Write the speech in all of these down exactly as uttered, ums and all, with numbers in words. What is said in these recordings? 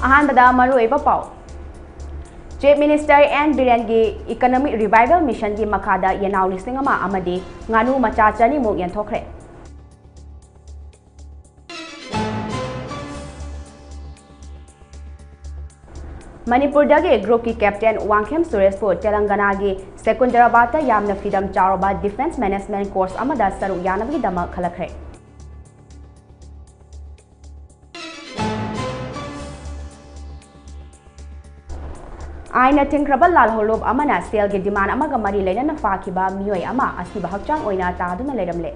ꯑꯍꯥꯟꯕꯗ ꯃꯔꯨꯑꯣꯏꯕ ꯄꯥꯎ꯫ Chief Minister ꯑꯦꯟ ꯕꯤꯔꯦꯟꯒꯤ Economic Revival Missionꯒꯤ ꯃꯈꯥꯗ ꯌꯦꯅꯥꯎ ꯂꯤꯁꯤꯡ ꯑꯃ ꯑꯃꯗꯤ ꯉꯥꯅꯨ ꯃꯆꯥ ꯆꯅꯤꯃꯨꯛ ꯌꯦꯟꯊꯣꯛꯈ꯭ꯔꯦ꯫ ꯃꯅꯤꯄꯨꯔꯗꯒꯤ groupꯀꯤ captain ꯋꯥꯡꯈꯦꯝ ꯁꯨꯔꯦꯁꯄꯨ ꯇꯦꯂꯪꯒꯅꯥꯒꯤ ꯁꯦꯀꯨꯟꯗꯔꯥꯕꯥꯗꯇ ꯌꯥꯝꯅ ꯐꯤꯗꯝ ꯆꯥꯎꯔꯕ Defence Management Course ꯑꯃꯗ ꯁꯔꯨꯛ ꯌꯥꯅꯕꯒꯤꯗꯃꯛ ꯈꯜꯂꯛꯈ꯭ꯔꯦ꯫ ꯑꯥꯏꯟꯅ ꯊꯤꯡꯈ꯭ꯔꯕ ꯂꯥꯜꯍꯧꯂꯨꯞ ꯑꯃꯅ ꯁꯦꯜꯒꯤ demand ꯑꯃꯒ ꯃꯔꯤ ꯂꯩꯅꯅ ꯐꯥꯈꯤꯕ ꯃꯤꯑꯣꯏ ꯑꯃ ꯑꯁꯤꯕ ꯍꯛꯆꯥꯡ ꯑꯣꯏꯅ ꯇꯥꯗꯨꯅ ꯂꯩꯔꯝꯂꯦ꯫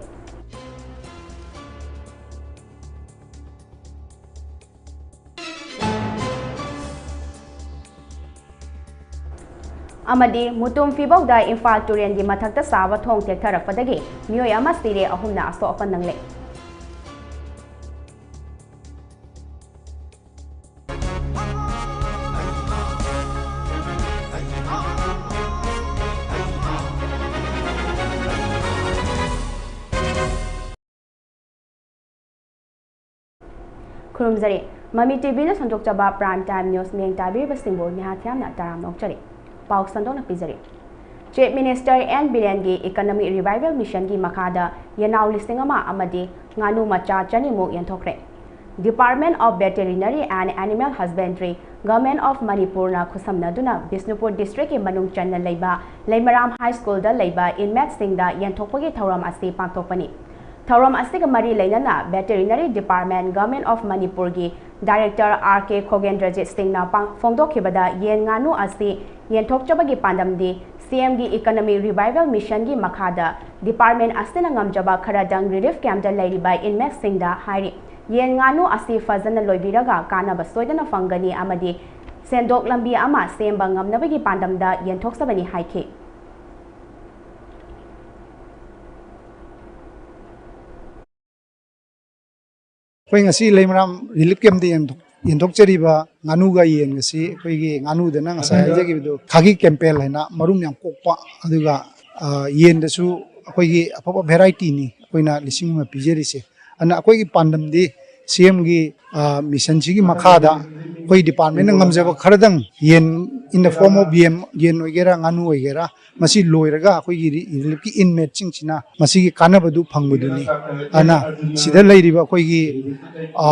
ꯑꯃꯗꯤ ꯃꯨꯇꯨꯝ ꯐꯤꯕꯧꯗ ꯏꯝꯐꯥꯜ ꯇꯨꯔꯦꯜꯒꯤ ꯃꯊꯛꯇ ꯁꯥꯕ ꯊꯣꯡ ꯇꯦꯛꯊꯔꯛꯄꯗꯒꯤ ꯃꯤꯑꯣꯏ ꯑꯃ ꯁꯤꯔꯦ, ꯑꯍꯨꯝꯅ ꯑꯁꯣꯛ ꯑꯄꯟ ꯅꯪꯂꯦ꯫ ꯈꯨꯔꯨꯝꯖꯔꯤ꯫ ꯃꯃꯤ ꯇꯤꯚꯤꯅ ꯁꯟꯗꯣꯛꯆꯕ Prime Time News ꯃꯤꯠꯌꯦꯡ ꯇꯥꯕꯤꯔꯤꯕꯁꯤꯡꯕꯨ ꯅꯤꯍꯥ ꯊꯤꯌꯥꯝꯅ ꯇꯔꯥꯝꯅ ꯑꯣꯛꯆꯔꯤ꯫ ꯄꯥꯎ ꯁꯟꯗꯣꯛꯅ ꯄꯤꯖꯔꯤ꯫ Chief Minister ꯑꯦꯟ ꯕꯤꯔꯦꯟꯒꯤ Economic Revival Missionꯒꯤ ꯃꯈꯥꯗ ꯌꯦꯅꯥꯎ ꯂꯤꯁꯤꯡ ꯑꯃ ꯑꯃꯗꯤ ꯉꯥꯅꯨ ꯃꯆꯥ ꯆꯅꯤꯃꯨꯛ ꯌꯦꯟꯊꯣꯛꯈ꯭ꯔꯦ꯫ Department of Veterinary and Animal Husbandry, Government of ꯃꯅꯤꯄꯨꯔꯅ ꯈꯨꯠꯁꯝꯅꯗꯨꯅ ꯕꯤꯁꯅꯨꯄꯨꯔ districtꯀꯤ ꯃꯅꯨꯡ ꯆꯟꯅ ꯂꯩꯕ ꯂꯩꯃꯔꯥꯝ High Schoolꯗ ꯂꯩꯕ inmateꯁꯤꯡꯗ ꯌꯦꯟꯊꯣꯛꯄꯒꯤ ꯊꯧꯔꯝ ꯑꯁꯤ ꯄꯥꯡꯊꯣꯛꯄꯅꯤ꯫ ꯊꯧꯔꯝ ꯑꯁꯤꯒ ꯃꯔꯤ ꯂꯩꯅꯅ Veterinary Department, Government of ꯃꯅꯤꯄꯨꯔꯒꯤ Director ꯑꯥꯔ ꯀꯦ ꯈꯣꯒꯦꯟꯗ꯭ꯔꯖꯤꯠ ꯁꯤꯡꯅ ꯄꯥꯡ-, ꯐꯣꯡꯗꯣꯛꯈꯤꯕꯗ, ꯌꯦꯟ ꯉꯥꯅꯨ ꯑꯁꯤ ꯌꯦꯟꯊꯣꯛꯆꯕꯒꯤ ꯄꯥꯟꯗꯝꯗꯤ ꯁꯤ ꯑꯦꯝꯒꯤ Economic Revival Missionꯒꯤ ꯃꯈꯥꯗ department ꯑꯁꯤꯅ ꯉꯝꯖꯕ ꯈꯔꯗꯪ relief campꯇ ꯂꯩꯔꯤꯕ inmateꯁꯤꯡꯗ ꯍꯥꯏꯔꯤ꯫ ꯌꯦꯟ ꯉꯥꯅꯨ ꯑꯁꯤ ꯐꯖꯅ ꯂꯣꯏꯕꯤꯔꯒ ꯀꯥꯟꯅꯕ ꯁꯣꯏꯗꯅ ꯐꯪꯒꯅꯤ ꯑꯃꯗꯤ ꯁꯦꯟꯗꯣꯛ ꯂꯝꯕꯤ ꯑꯃ ꯁꯦꯝꯕ ꯉꯝꯅꯕꯒꯤ ꯄꯥꯟꯗꯝꯗ ꯌꯦꯟꯊꯣꯛꯆꯕꯅꯤ ꯍꯥꯏꯈꯤ꯫ ꯑꯩꯈꯣꯏ ꯉꯁꯤ ꯂꯩꯃꯔꯥꯝ relief campꯇ ꯌꯦꯟꯊꯣꯛ-, ꯌꯦꯟꯊꯣꯛꯆꯔꯤꯕ ꯉꯥꯅꯨꯒ ꯌꯦꯟꯒꯁꯤ ꯑꯩꯈꯣꯏꯒꯤ ꯉꯥꯅꯨꯗꯅ ꯉꯁꯥꯏ ꯍꯥꯏꯖꯈꯤꯕꯗꯣ ꯈꯥꯒꯤ ꯀꯦꯝꯄꯦꯜ ꯍꯥꯏꯅ ꯃꯔꯨꯝ ꯌꯥꯝ ꯀꯣꯛꯄ, ꯑꯗꯨꯒ, ꯑ, ꯌꯦꯟꯗꯁꯨ ꯑꯩꯈꯣꯏꯒꯤ ꯑꯐꯕ varietyꯅꯤ ꯑꯩꯈꯣꯏꯅ ꯂꯤꯁꯤꯡ ꯑꯃ ꯄꯤꯖꯔꯤꯁꯦ꯫ ꯑꯗꯨꯅ ꯑꯩꯈꯣꯏꯒꯤ ꯄꯥꯟꯗꯝꯗꯤ ꯁꯤ ꯑꯦꯝꯒꯤ ꯃꯤꯁꯟꯁꯤꯒꯤ ꯃꯈꯥꯗ ꯑꯩꯈꯣꯏ ꯗꯤꯄꯥꯔꯠꯃꯦꯟꯅ ꯉꯝꯖꯕ ꯈꯔꯗꯪ ꯌꯦꯟ, in the form of ꯌꯦꯟ, ꯌꯦꯟ ꯑꯣꯏꯒꯦꯔꯥ, ꯉꯥꯅꯨ ꯑꯣꯏꯒꯦꯔꯥ, ꯃꯁꯤ ꯂꯣꯏꯔꯒ ꯑꯩꯈꯣꯏꯒꯤ ꯔꯤ-, ꯔꯤꯂꯤꯐꯀꯤ ꯏꯟꯃꯦꯠꯁꯤꯡꯁꯤꯅ ꯃꯁꯤꯒꯤ ꯀꯥꯟꯅꯕꯗꯨ ꯐꯪꯕꯗꯨꯅꯤ꯫ ꯑꯗꯨꯅ ꯁꯤꯗ ꯂꯩꯔꯤꯕ ꯑꯩꯈꯣꯏꯒꯤ, ꯑ,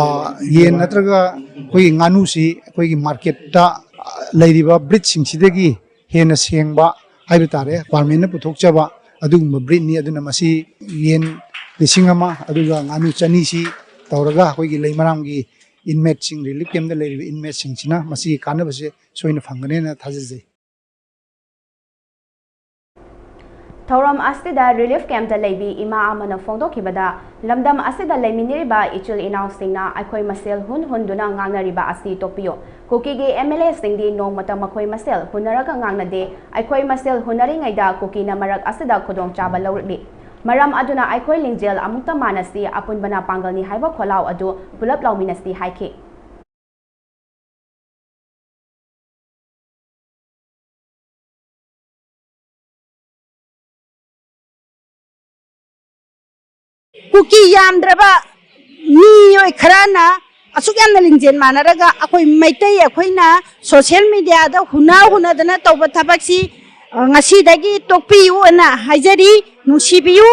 ꯌꯦꯟ ꯅꯠꯇ꯭ꯔꯒ ꯑꯩꯈꯣꯏꯒꯤ ꯉꯥꯅꯨꯁꯤ ꯑꯩꯈꯣꯏꯒꯤ ꯃꯥꯔꯀꯦꯠꯇ, ꯑ, ꯂꯩꯔꯤꯕ ꯕ꯭ꯔꯤꯠꯁꯤꯡꯁꯤꯗꯒꯤ ꯍꯦꯟꯅ ꯁꯦꯡꯕ ꯍꯥꯏꯕ ꯇꯥꯔꯦ, ꯗꯤꯄꯥꯔꯠꯃꯦꯟꯅ ꯄꯨꯊꯣꯛꯆꯕ ꯑꯗꯨꯒꯨꯝꯕ ꯕ꯭ꯔꯤꯠꯅꯤ꯫ ꯑꯗꯨꯅ ꯃꯁꯤ ꯌꯦꯟ ꯂꯤꯁꯤꯡ ꯑꯃ ꯑꯗꯨꯒ ꯉꯥꯅꯨ ꯆꯅꯤꯁꯤ ꯇꯧꯔꯒ ꯑꯩꯈꯣꯏꯒꯤ ꯂꯩꯃꯔꯥꯝꯒꯤ ꯏꯟꯃꯦꯠꯁꯤꯡ, ꯔꯤꯂꯤꯐ ꯀꯦꯝꯞꯇ ꯂꯩꯔꯤꯕ ꯏꯟꯃꯦꯠꯁꯤꯡꯁꯤꯅ ꯃꯁꯤꯒꯤ ꯀꯥꯟꯅꯕꯁꯦ ꯁꯣꯏꯅ ꯐꯪꯒꯅꯦꯅ ꯊꯥꯖꯖꯩ꯫ ꯊꯧꯔꯝ ꯑꯁꯤꯗ ꯔꯤꯂꯤꯐ ꯀꯦꯝꯞꯇ ꯂꯩꯕꯤ ꯏꯃꯥ ꯑꯃꯅ ꯐꯣꯡꯗꯣꯛꯈꯤꯕꯗ, ꯂꯝꯗꯝ ꯑꯁꯤꯗ ꯂꯩꯃꯤꯟꯅꯔꯤꯕ ꯏꯆꯤꯜ ꯏꯅꯥꯎꯁꯤꯡꯅ ꯑꯩꯈꯣꯏ ꯃꯁꯦꯜ ꯍꯨꯟ ꯍꯨꯟꯗꯨꯅ ꯉꯥꯡꯅꯔꯤꯕ ꯑꯁꯤ ꯇꯣꯛꯄꯤꯌꯨ꯫ ꯀꯨꯀꯤꯒꯤ ꯑꯦꯝ ꯑꯦꯜ ꯑꯦꯁꯤꯡꯗꯤ ꯅꯣꯡꯃꯇ ꯃꯈꯣꯏ ꯃꯁꯦꯜ ꯍꯨꯟꯅꯔꯒ ꯉꯥꯡꯅꯗꯦ꯫ ꯑꯩꯈꯣꯏ ꯃꯁꯦꯜ ꯍꯨꯟꯅꯔꯤꯉꯩꯗ ꯀꯨꯀꯤꯅ ꯃꯔꯛ ꯑꯁꯤꯗ ꯈꯨꯗꯣꯡꯆꯥꯕ ꯂꯧꯔꯛꯂꯤ꯫ ꯃꯔꯝ ꯑꯗꯨꯅ ꯑꯩꯈꯣꯏ ꯂꯤꯡꯖꯦꯜ ꯑꯃꯨꯛꯇ ꯃꯥꯟꯅꯁꯤ, ꯑꯄꯨꯟꯕꯅ ꯄꯥꯡꯒꯜꯅꯤ ꯍꯥꯏꯕ ꯈꯣꯜꯂꯥꯎ ꯑꯗꯨ ꯄꯨꯂꯞ ꯂꯥꯎꯃꯤꯟꯅꯁꯤ ꯍꯥꯏꯈꯤ꯫ ꯀꯨꯀꯤ ꯌꯥꯝꯗ꯭ꯔꯕ ꯃꯤꯑꯣꯏ ꯈꯔꯅ ꯑꯁꯨꯛ ꯌꯥꯝꯅ ꯂꯤꯡꯖꯦꯜ ꯃꯥꯟꯅꯔꯒ ꯑꯩꯈꯣꯏ ꯃꯩꯇꯩ ꯑꯩꯈꯣꯏꯅ ꯁꯣꯁꯤꯌꯦꯜ ꯃꯤꯗꯤꯌꯥꯗ ꯍꯨꯟꯅ ꯍꯨꯟꯅꯗꯅ ꯇꯧꯕ ꯊꯕꯛꯁꯤ, ꯑ, ꯉꯁꯤꯗꯒꯤ ꯇꯣꯛꯄꯤꯌꯨ ꯑꯅ ꯍꯥꯏꯖꯔꯤ꯫ ꯅꯨꯡꯁꯤꯕꯤꯌꯨ꯫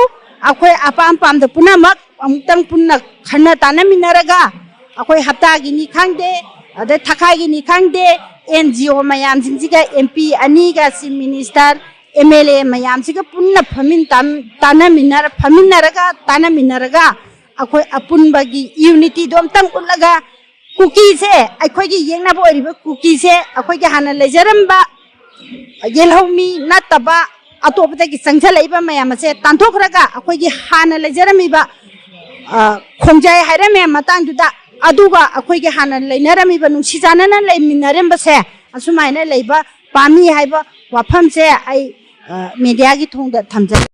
ꯑꯩꯈꯣꯏ ꯑꯄꯥꯝ ꯄꯥꯝꯗ ꯄꯨꯝꯅꯃꯛ ꯑꯃꯨꯛꯇꯪ ꯄꯨꯟꯅ ꯈꯟꯅ ꯇꯥꯟꯅꯃꯤꯟꯅꯔꯒ ꯑꯩꯈꯣꯏ ꯍꯞꯇꯥꯒꯤꯅꯤ ꯈꯪꯗꯦ, ꯑꯗꯩ ꯊꯈꯥꯏꯒꯤꯅꯤ ꯈꯪꯗꯦ, and G O ꯃꯌꯥꯝꯁꯤꯡꯁꯤꯒ, M P ꯑꯅꯤꯒ, chief minister, M L A ꯃꯌꯥꯝꯁꯤꯒ ꯄꯨꯟꯅ ꯐꯝꯃꯤꯟ ꯇꯥꯟ-, ꯇꯥꯟꯅꯃꯤꯟꯅꯔ-, ꯐꯝꯃꯤꯟꯅꯔꯒ ꯇꯥꯟꯅꯃꯤꯟꯅꯔꯒ ꯑꯩꯈꯣꯏ ꯑꯄꯨꯟꯕꯒꯤ ꯌꯨꯅꯤꯇꯤꯗꯣ ꯑꯝꯇꯪ ꯎꯠꯂꯒ ꯀꯨꯀꯤꯁꯦ, ꯑꯩꯈꯣꯏꯒꯤ ꯌꯦꯛꯅꯕ ꯑꯣꯏꯔꯤꯕ ꯀꯨꯀꯤꯁꯦ ꯑꯩꯈꯣꯏꯒꯤ ꯍꯥꯟꯅ ꯂꯩꯖꯔꯝꯕ ꯌꯦꯜꯍꯧꯃꯤ ꯅꯠꯇꯕ ꯑꯇꯣꯞꯄꯗꯒꯤ ꯆꯪꯁꯤꯜꯂꯛꯏꯕ ꯃꯌꯥꯝ ꯑꯁꯦ ꯇꯥꯟꯊꯣꯛꯈ꯭ꯔꯒ ꯑꯩꯈꯣꯏꯒꯤ ꯍꯥꯟꯅ ꯂꯩꯖꯔꯝꯃꯤꯕ, ꯑ, ꯈꯣꯡꯖꯥꯏ ꯍꯥꯏꯔꯝꯃꯦ ꯃꯇꯥꯡꯗꯨꯗ, ꯑꯗꯨꯒ ꯑꯩꯈꯣꯏꯒꯤ ꯍꯥꯟꯅ ꯂꯩꯅꯔꯝꯃꯤꯕ ꯅꯨꯡꯁꯤ ꯆꯥꯟꯅꯅ ꯂꯩꯃꯤꯟꯅꯔꯝꯕꯁꯦ ꯑꯁꯨꯃꯥꯏꯅ ꯂꯩꯕ ꯄꯥꯝꯃꯤ ꯍꯥꯏꯕ ꯋꯥꯐꯝꯁꯦ ꯑꯩ, ꯑ, ꯃꯦꯗꯤꯌꯥꯒꯤ ꯊꯣꯡꯗ ꯊꯝꯖꯒꯦ꯫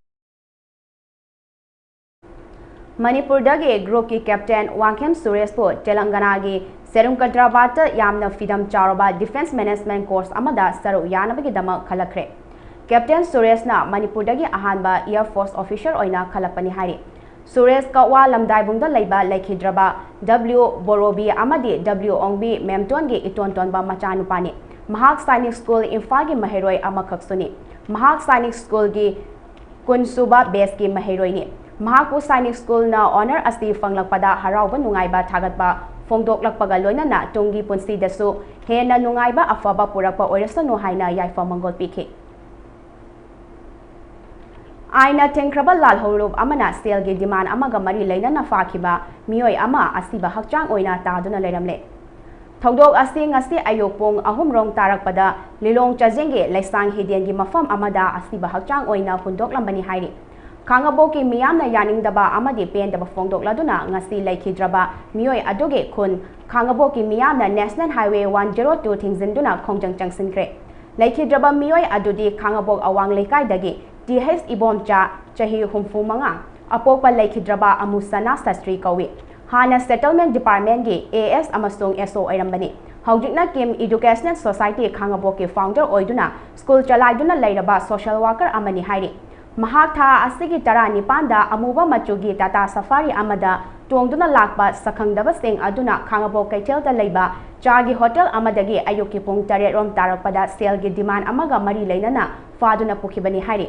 ꯃꯅꯤꯄꯨꯔꯗꯒꯤ ꯒ꯭ꯔꯨꯞꯀꯤ ꯀꯦꯞꯇꯦꯟ ꯋꯥꯡꯈꯦꯝ ꯁꯨꯔꯦꯁꯄꯨ ꯇꯦꯂꯪꯒꯅꯥꯒꯤ ꯁꯦꯔꯨꯝꯀꯟꯗ꯭ꯔꯥꯕꯥꯗꯇ ꯌꯥꯝꯅ ꯐꯤꯗꯝ ꯆꯥꯎꯔꯕ ꯗꯤꯐꯦꯟꯁ ꯃꯦꯅꯦꯖꯃꯦꯟꯠ ꯀꯣꯔꯁ ꯑꯃꯗ ꯁꯔꯨꯛ ꯌꯥꯅꯕꯒꯤꯗꯃꯛ ꯈꯜꯂꯛꯈ꯭ꯔꯦ꯫ ꯀꯦꯞꯇꯦꯟ ꯁꯨꯔꯦꯁꯅ ꯃꯅꯤꯄꯨꯔꯗꯒꯤ ꯑꯍꯥꯟꯕ ꯑꯦꯌꯔ ꯐꯣꯔꯁ ꯑꯣꯐꯤꯁꯔ ꯑꯣꯏꯅ ꯈꯜꯂꯛꯄꯅꯤ ꯍꯥꯏꯔꯤ꯫ ꯁꯨꯔꯦꯁ ꯀꯛꯋꯥ ꯂꯝꯗꯥꯏꯕꯨꯡꯗ ꯂꯩꯕ ꯂꯩꯈꯤꯗ꯭ꯔꯕ ꯗꯕ꯭ꯂꯤꯎ ꯕꯣꯔꯣꯕꯤ ꯑꯃꯗꯤ ꯗꯕ꯭ꯂꯤꯎ ꯑꯣꯡꯕꯤ ꯃꯦꯝꯇꯣꯟꯒꯤ ꯏꯇꯣꯟ ꯇꯣꯟꯕ ꯃꯆꯥꯅꯨꯄꯥꯅꯤ꯫ ꯃꯍꯥꯛ ꯁꯥꯏꯅꯤꯛ ꯁ꯭ꯀꯨꯜ ꯏꯝꯐꯥꯜꯒꯤ ꯃꯍꯩꯔꯣꯏ ꯑꯃꯈꯛꯁꯨꯅꯤ꯫ ꯃꯍꯥꯛ ꯁꯥꯏꯅꯤꯛ ꯁ꯭ꯀꯨꯜꯒꯤ ꯀꯨꯟ ꯁꯨꯕ ꯕꯦꯁꯀꯤ ꯃꯍꯩꯔꯣꯏꯅꯤ꯫ ꯃꯍꯥꯛꯄꯨ ꯁꯥꯏꯅꯤꯛ ꯁ꯭ꯀꯨꯜꯅ ꯑꯣꯅꯔ ꯑꯁꯤ ꯐꯪꯂꯛꯄꯗ ꯍꯔꯥꯎꯕ ꯅꯨꯡꯉꯥꯏꯕ ꯊꯥꯒꯠꯄ ꯐꯣꯡꯗꯣꯛꯂꯛꯄꯒ ꯂꯣꯏꯅꯅ ꯇꯨꯡꯒꯤ ꯄꯨꯟꯁꯤꯗꯁꯨ ꯍꯦꯟꯅ ꯅꯨꯡꯉꯥꯏꯕ ꯑꯐꯕ ꯄꯨꯔꯛꯄ ꯑꯣꯏꯔꯁꯅꯨ ꯍꯥꯏꯅ ꯌꯥꯏꯐ ꯃꯪꯒꯣꯜ ꯄꯤꯈꯤ꯫ ꯑꯥꯏꯟꯅ ꯊꯤꯡꯈ꯭ꯔꯕ ꯂꯥꯜꯍꯧꯂꯨꯞ ꯑꯃꯅ ꯁꯦꯜꯒꯤ ꯗꯤꯃꯥꯟ ꯑꯃꯒ ꯃꯔꯤ ꯂꯩꯅꯅ ꯐꯥꯈꯤꯕ ꯃꯤꯑꯣꯏ ꯑꯃ ꯑꯁꯤꯕ ꯍꯛꯆꯥꯡ ꯑꯣꯏꯅ ꯇꯥꯗꯨꯅ ꯂꯩꯔꯝꯂꯦ꯫ ꯊꯧꯗꯣꯛ ꯑꯁꯤ ꯉꯁꯤ ꯑꯌꯨꯛ ꯄꯨꯡ ꯑꯍꯨꯝ ꯔꯣꯝ ꯇꯥꯔꯛꯄꯗ ꯂꯤꯂꯣꯡ ꯆꯥꯖꯤꯡꯒꯤ ꯂꯩꯁꯥꯡ ꯍꯤꯗꯦꯟꯒꯤ ꯃꯐꯝ ꯑꯃꯗ ꯑꯁꯤꯕ ꯍꯛꯆꯥꯡ ꯑꯣꯏꯅ ꯍꯨꯟꯗꯣꯛꯂꯝꯕꯅꯤ ꯍꯥꯏꯔꯤ꯫ ꯈꯥꯉꯕꯣꯛꯀꯤ ꯃꯤꯌꯥꯝꯅ ꯌꯥꯅꯤꯡꯗꯕ ꯑꯃꯗꯤ ꯄꯦꯟꯗꯕ ꯐꯣꯡꯗꯣꯛꯂꯗꯨꯅ ꯉꯁꯤ ꯂꯩꯈꯤꯗ꯭ꯔꯕ ꯃꯤꯑꯣꯏ ꯑꯗꯨꯒꯤ ꯈꯨꯟ ꯈꯥꯉꯕꯣꯛꯀꯤ ꯃꯤꯌꯥꯝꯅ National Highway one zero two ꯊꯤꯡꯖꯤꯟꯗꯨꯅ ꯈꯣꯡꯖꯪ ꯆꯪꯁꯤꯟꯈ꯭ꯔꯦ꯫ ꯂꯩꯈꯤꯗ꯭ꯔꯕ ꯃꯤꯑꯣꯏ ꯑꯗꯨꯗꯤ ꯈꯥꯉꯕꯣꯛ ꯑꯋꯥꯡ ꯂꯩꯀꯥꯏꯗꯒꯤ ꯇꯤ ꯍꯩꯆ ꯏꯕꯣꯝꯆꯥ, ꯆꯍꯤ ꯍꯨꯝꯐꯨ ꯃꯉꯥ, ꯑꯄꯣꯛꯄ ꯂꯩꯈꯤꯗ꯭ꯔꯕ ꯑꯃꯨꯁꯅꯥ ꯁꯥꯁꯇ꯭ꯔꯤ ꯀꯧꯏ꯫ ꯍꯥꯟꯅ Settlement Departmentꯀꯤ ꯑꯦ ꯑꯦꯁ ꯑꯃꯁꯨꯡ ꯑꯦꯁ ꯑꯣ ꯑꯣꯏꯔꯝꯕꯅꯤ꯫ ꯍꯧꯖꯤꯛꯅ ꯀꯤꯝ Educational Society ꯈꯥꯉꯕꯣꯛꯀꯤ founder ꯑꯣꯏꯗꯨꯅ ꯁ꯭ꯀꯨꯜ ꯆꯂꯥꯏꯗꯨꯅ ꯂꯩꯔꯕ social worker ꯑꯃꯅꯤ ꯍꯥꯏꯔꯤ꯫ ꯃꯍꯥꯛ ꯊꯥ ꯑꯁꯤꯒꯤ ꯇꯔꯥꯅꯤꯄꯥꯟꯗ ꯑꯃꯨꯕ ꯃꯆꯨꯒꯤ Tata Safari ꯑꯃꯗ ꯇꯣꯡꯗꯨꯅ ꯂꯥꯛꯄ ꯁꯛꯈꯪꯗꯕꯁꯤꯡ ꯑꯗꯨꯅ ꯈꯥꯉꯕꯣꯛ ꯀꯩꯊꯦꯜꯗ ꯂꯩꯕ ꯆꯥꯒꯤ ꯍꯣꯇꯦꯜ ꯑꯃꯗꯒꯤ ꯑꯌꯨꯛꯀꯤ ꯄꯨꯡ ꯇꯔꯦꯠ ꯔꯣꯝ ꯇꯥꯔꯛꯄꯗ ꯁꯦꯜꯒꯤ demand ꯑꯃꯒ ꯃꯔꯤ ꯂꯩꯅꯅ ꯐꯥꯗꯨꯅ ꯄꯨꯈꯤꯕꯅꯤ ꯍꯥꯏꯔꯤ꯫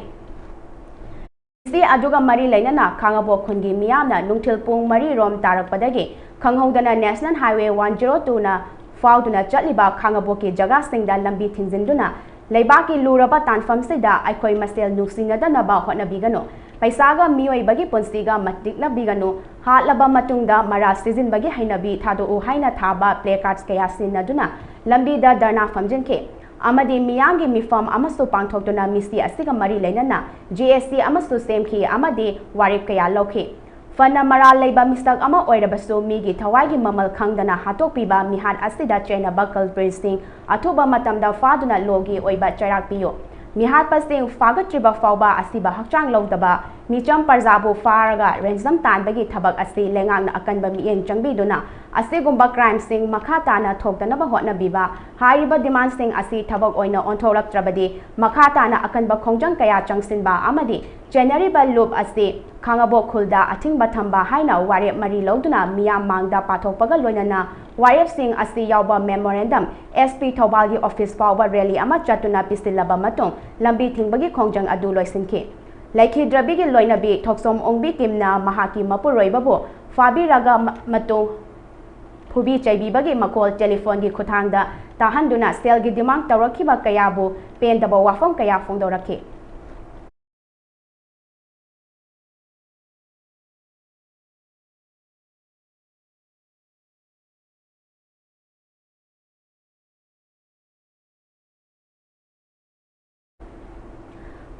ꯁꯤ ꯑꯗꯨꯒ ꯃꯔꯤ ꯂꯩꯅꯅ ꯈꯥꯉꯕꯣꯛ ꯈꯨꯟꯒꯤ ꯃꯤꯌꯥꯝꯅ ꯅꯨꯡꯊꯤꯜ ꯄꯨꯡ ꯃꯔꯤ ꯔꯣꯝ ꯇꯥꯔꯛꯄꯗꯒꯤ ꯈꯪꯍꯧꯗꯅ National Highway one zero twoꯅ ꯐꯥꯎꯗꯨꯅ ꯆꯠꯂꯤꯕ ꯈꯥꯉꯕꯣꯛꯀꯤ ꯖꯒꯥꯁꯤꯡꯗ ꯂꯝꯕꯤ ꯊꯤꯡꯖꯤꯟꯗꯨꯅ ꯂꯩꯕꯥꯛꯀꯤ ꯂꯨꯔꯕ ꯇꯥꯟꯐꯝꯁꯤꯗ ꯑꯩꯈꯣꯏ ꯃꯁꯦꯜ ꯅꯨꯡꯁꯤꯅꯗꯅꯕ ꯍꯣꯠꯅꯕꯤꯒꯅꯨ, ꯄꯩꯁꯥꯒ ꯃꯤꯑꯣꯏꯕꯒꯤ ꯄꯨꯟꯁꯤꯒ ꯃꯇꯤꯛꯅꯕꯤꯒꯅꯨ, ꯍꯥꯠꯂꯕ ꯃꯇꯨꯡꯗ ꯃꯔꯥ ꯁꯤꯖꯤꯟꯕꯒꯤ ꯍꯩꯅꯕꯤ ꯊꯥꯗꯣꯛꯎ ꯍꯥꯏꯅ ꯊꯥꯕ placards ꯀꯌꯥ ꯁꯤꯖꯤꯟꯅꯗꯨꯅ ꯂꯝꯕꯤꯗ ꯙꯔꯅꯥ ꯐꯝꯖꯤꯟꯈꯤ ꯑꯃꯗꯤ ꯃꯤꯌꯥꯝꯒꯤ ꯃꯤꯐꯝ ꯑꯃꯁꯨ ꯄꯥꯡꯊꯣꯛꯇꯨꯅ ꯃꯤꯁꯤ ꯑꯁꯤꯒ ꯃꯔꯤ ꯂꯩꯅꯅ ꯖꯤ ꯑꯦꯁ ꯇꯤ ꯑꯃꯁꯨ ꯁꯦꯝꯈꯤ ꯑꯃꯗꯤ ꯋꯥꯔꯦꯞ ꯀꯌꯥ ꯂꯧꯈꯤ꯫ ꯐꯅ ꯃꯔꯥꯜ ꯂꯩꯕ ꯃꯤꯁꯛ ꯑꯃ ꯑꯣꯏꯔꯕꯁꯨ ꯃꯤꯒꯤ ꯊꯋꯥꯏꯒꯤ ꯃꯃꯜ ꯈꯪꯗꯅ ꯍꯥꯠꯇꯣꯛꯄꯤꯕ ꯃꯤꯍꯥꯠ ꯑꯁꯤꯗ ꯆꯦꯟꯅꯕ culpritꯁꯤꯡ ꯑꯊꯨꯕ ꯃꯇꯝꯗ ꯐꯥꯗꯨꯅ ꯂꯣꯒꯤ ꯑꯣꯏꯕ ꯆꯩꯔꯥꯛ ꯄꯤꯌꯨ꯫ ꯃꯤꯍꯥꯠꯄꯁꯤꯡ ꯐꯥꯒꯠꯇ꯭ꯔꯤꯕ ꯐꯥꯎꯕ ꯑꯁꯤꯕ ꯍꯛꯆꯥꯡ ꯂꯧꯗꯕ ꯃꯤꯆꯝ ꯄ꯭ꯔꯖꯥꯕꯨ ꯐꯥꯔꯒ ꯔꯦꯟꯖꯝ ꯇꯥꯟꯕꯒꯤ ꯊꯕꯛ ꯑꯁꯤ ꯂꯩꯉꯥꯛꯅ ꯑꯀꯟꯕ ꯃꯤꯠꯌꯦꯡ ꯆꯪꯕꯤꯗꯨꯅ ꯑꯁꯤꯒꯨꯝꯕ ꯀ꯭ꯔꯥꯏꯝꯁꯤꯡ ꯃꯈꯥ ꯇꯥꯅ ꯊꯣꯛꯇꯅꯕ ꯍꯣꯠꯅꯕꯤꯕ꯫ ꯍꯥꯏꯔꯤꯕ ꯗꯤꯃꯥꯟꯁꯤꯡ ꯑꯁꯤ ꯊꯕꯛ ꯑꯣꯏꯅ ꯑꯣꯟꯊꯣꯔꯛꯇ꯭ꯔꯕꯗꯤ ꯃꯈꯥ ꯇꯥꯅ ꯑꯀꯟꯕ ꯈꯣꯡꯖꯪ ꯀꯌꯥ ꯆꯪꯁꯤꯟꯕ ꯑꯃꯗꯤ ꯆꯦꯟꯅꯔꯤꯕ ꯂꯨꯞ ꯑꯁꯤ ꯈꯥꯉꯕꯣꯛ ꯈꯨꯜꯗ ꯑꯊꯤꯡꯕ ꯊꯝꯕ ꯍꯥꯏꯅ ꯋꯥꯔꯦꯞ ꯃꯔꯤ ꯂꯧꯗꯨꯅ ꯃꯤꯌꯥꯝ ꯃꯥꯡꯗ ꯄꯥꯊꯣꯛꯄꯒ ꯂꯣꯏꯅꯅ ꯋꯥꯔꯦꯞꯁꯤꯡ ꯑꯁꯤ ꯌꯥꯎꯕ memorandum S P ꯊꯧꯕꯥꯜꯒꯤ office ꯐꯥꯎꯕ rally ꯑꯃ ꯆꯠꯇꯨꯅ ꯄꯤꯁꯤꯜꯂꯕ ꯃꯇꯨꯡ ꯂꯝꯕꯤ ꯊꯤꯡꯕꯒꯤ ꯈꯣꯡꯖꯪ ꯑꯗꯨ ꯂꯣꯏꯁꯤꯟꯈꯤ꯫ ꯂꯩꯈꯤꯗ꯭ꯔꯕꯤꯒꯤ ꯂꯣꯏꯅꯕꯤ ꯊꯣꯛꯆꯣꯝ ꯑꯣꯡꯕꯤ ꯀꯤꯝꯅ ꯃꯍꯥꯛꯀꯤ ꯃꯄꯨꯔꯣꯏꯕꯕꯨ ꯐꯥꯕꯤꯔꯒ ꯃ-, ꯃꯇꯨꯡ ꯐꯨꯕꯤ ꯆꯩꯕꯤꯕꯒꯤ ꯃꯈꯣꯜ ꯇꯦꯂꯤꯐꯣꯟꯒꯤ ꯈꯨꯠꯊꯥꯡꯗ ꯇꯥꯍꯟꯗꯨꯅ ꯁꯦꯜꯒꯤ demand ꯇꯧꯔꯛꯈꯤꯕ ꯀꯌꯥꯕꯨ ꯄꯦꯟꯗꯕ ꯋꯥꯐꯝ ꯀꯌꯥ ꯐꯣꯡꯗꯣꯔꯛꯈꯤ꯫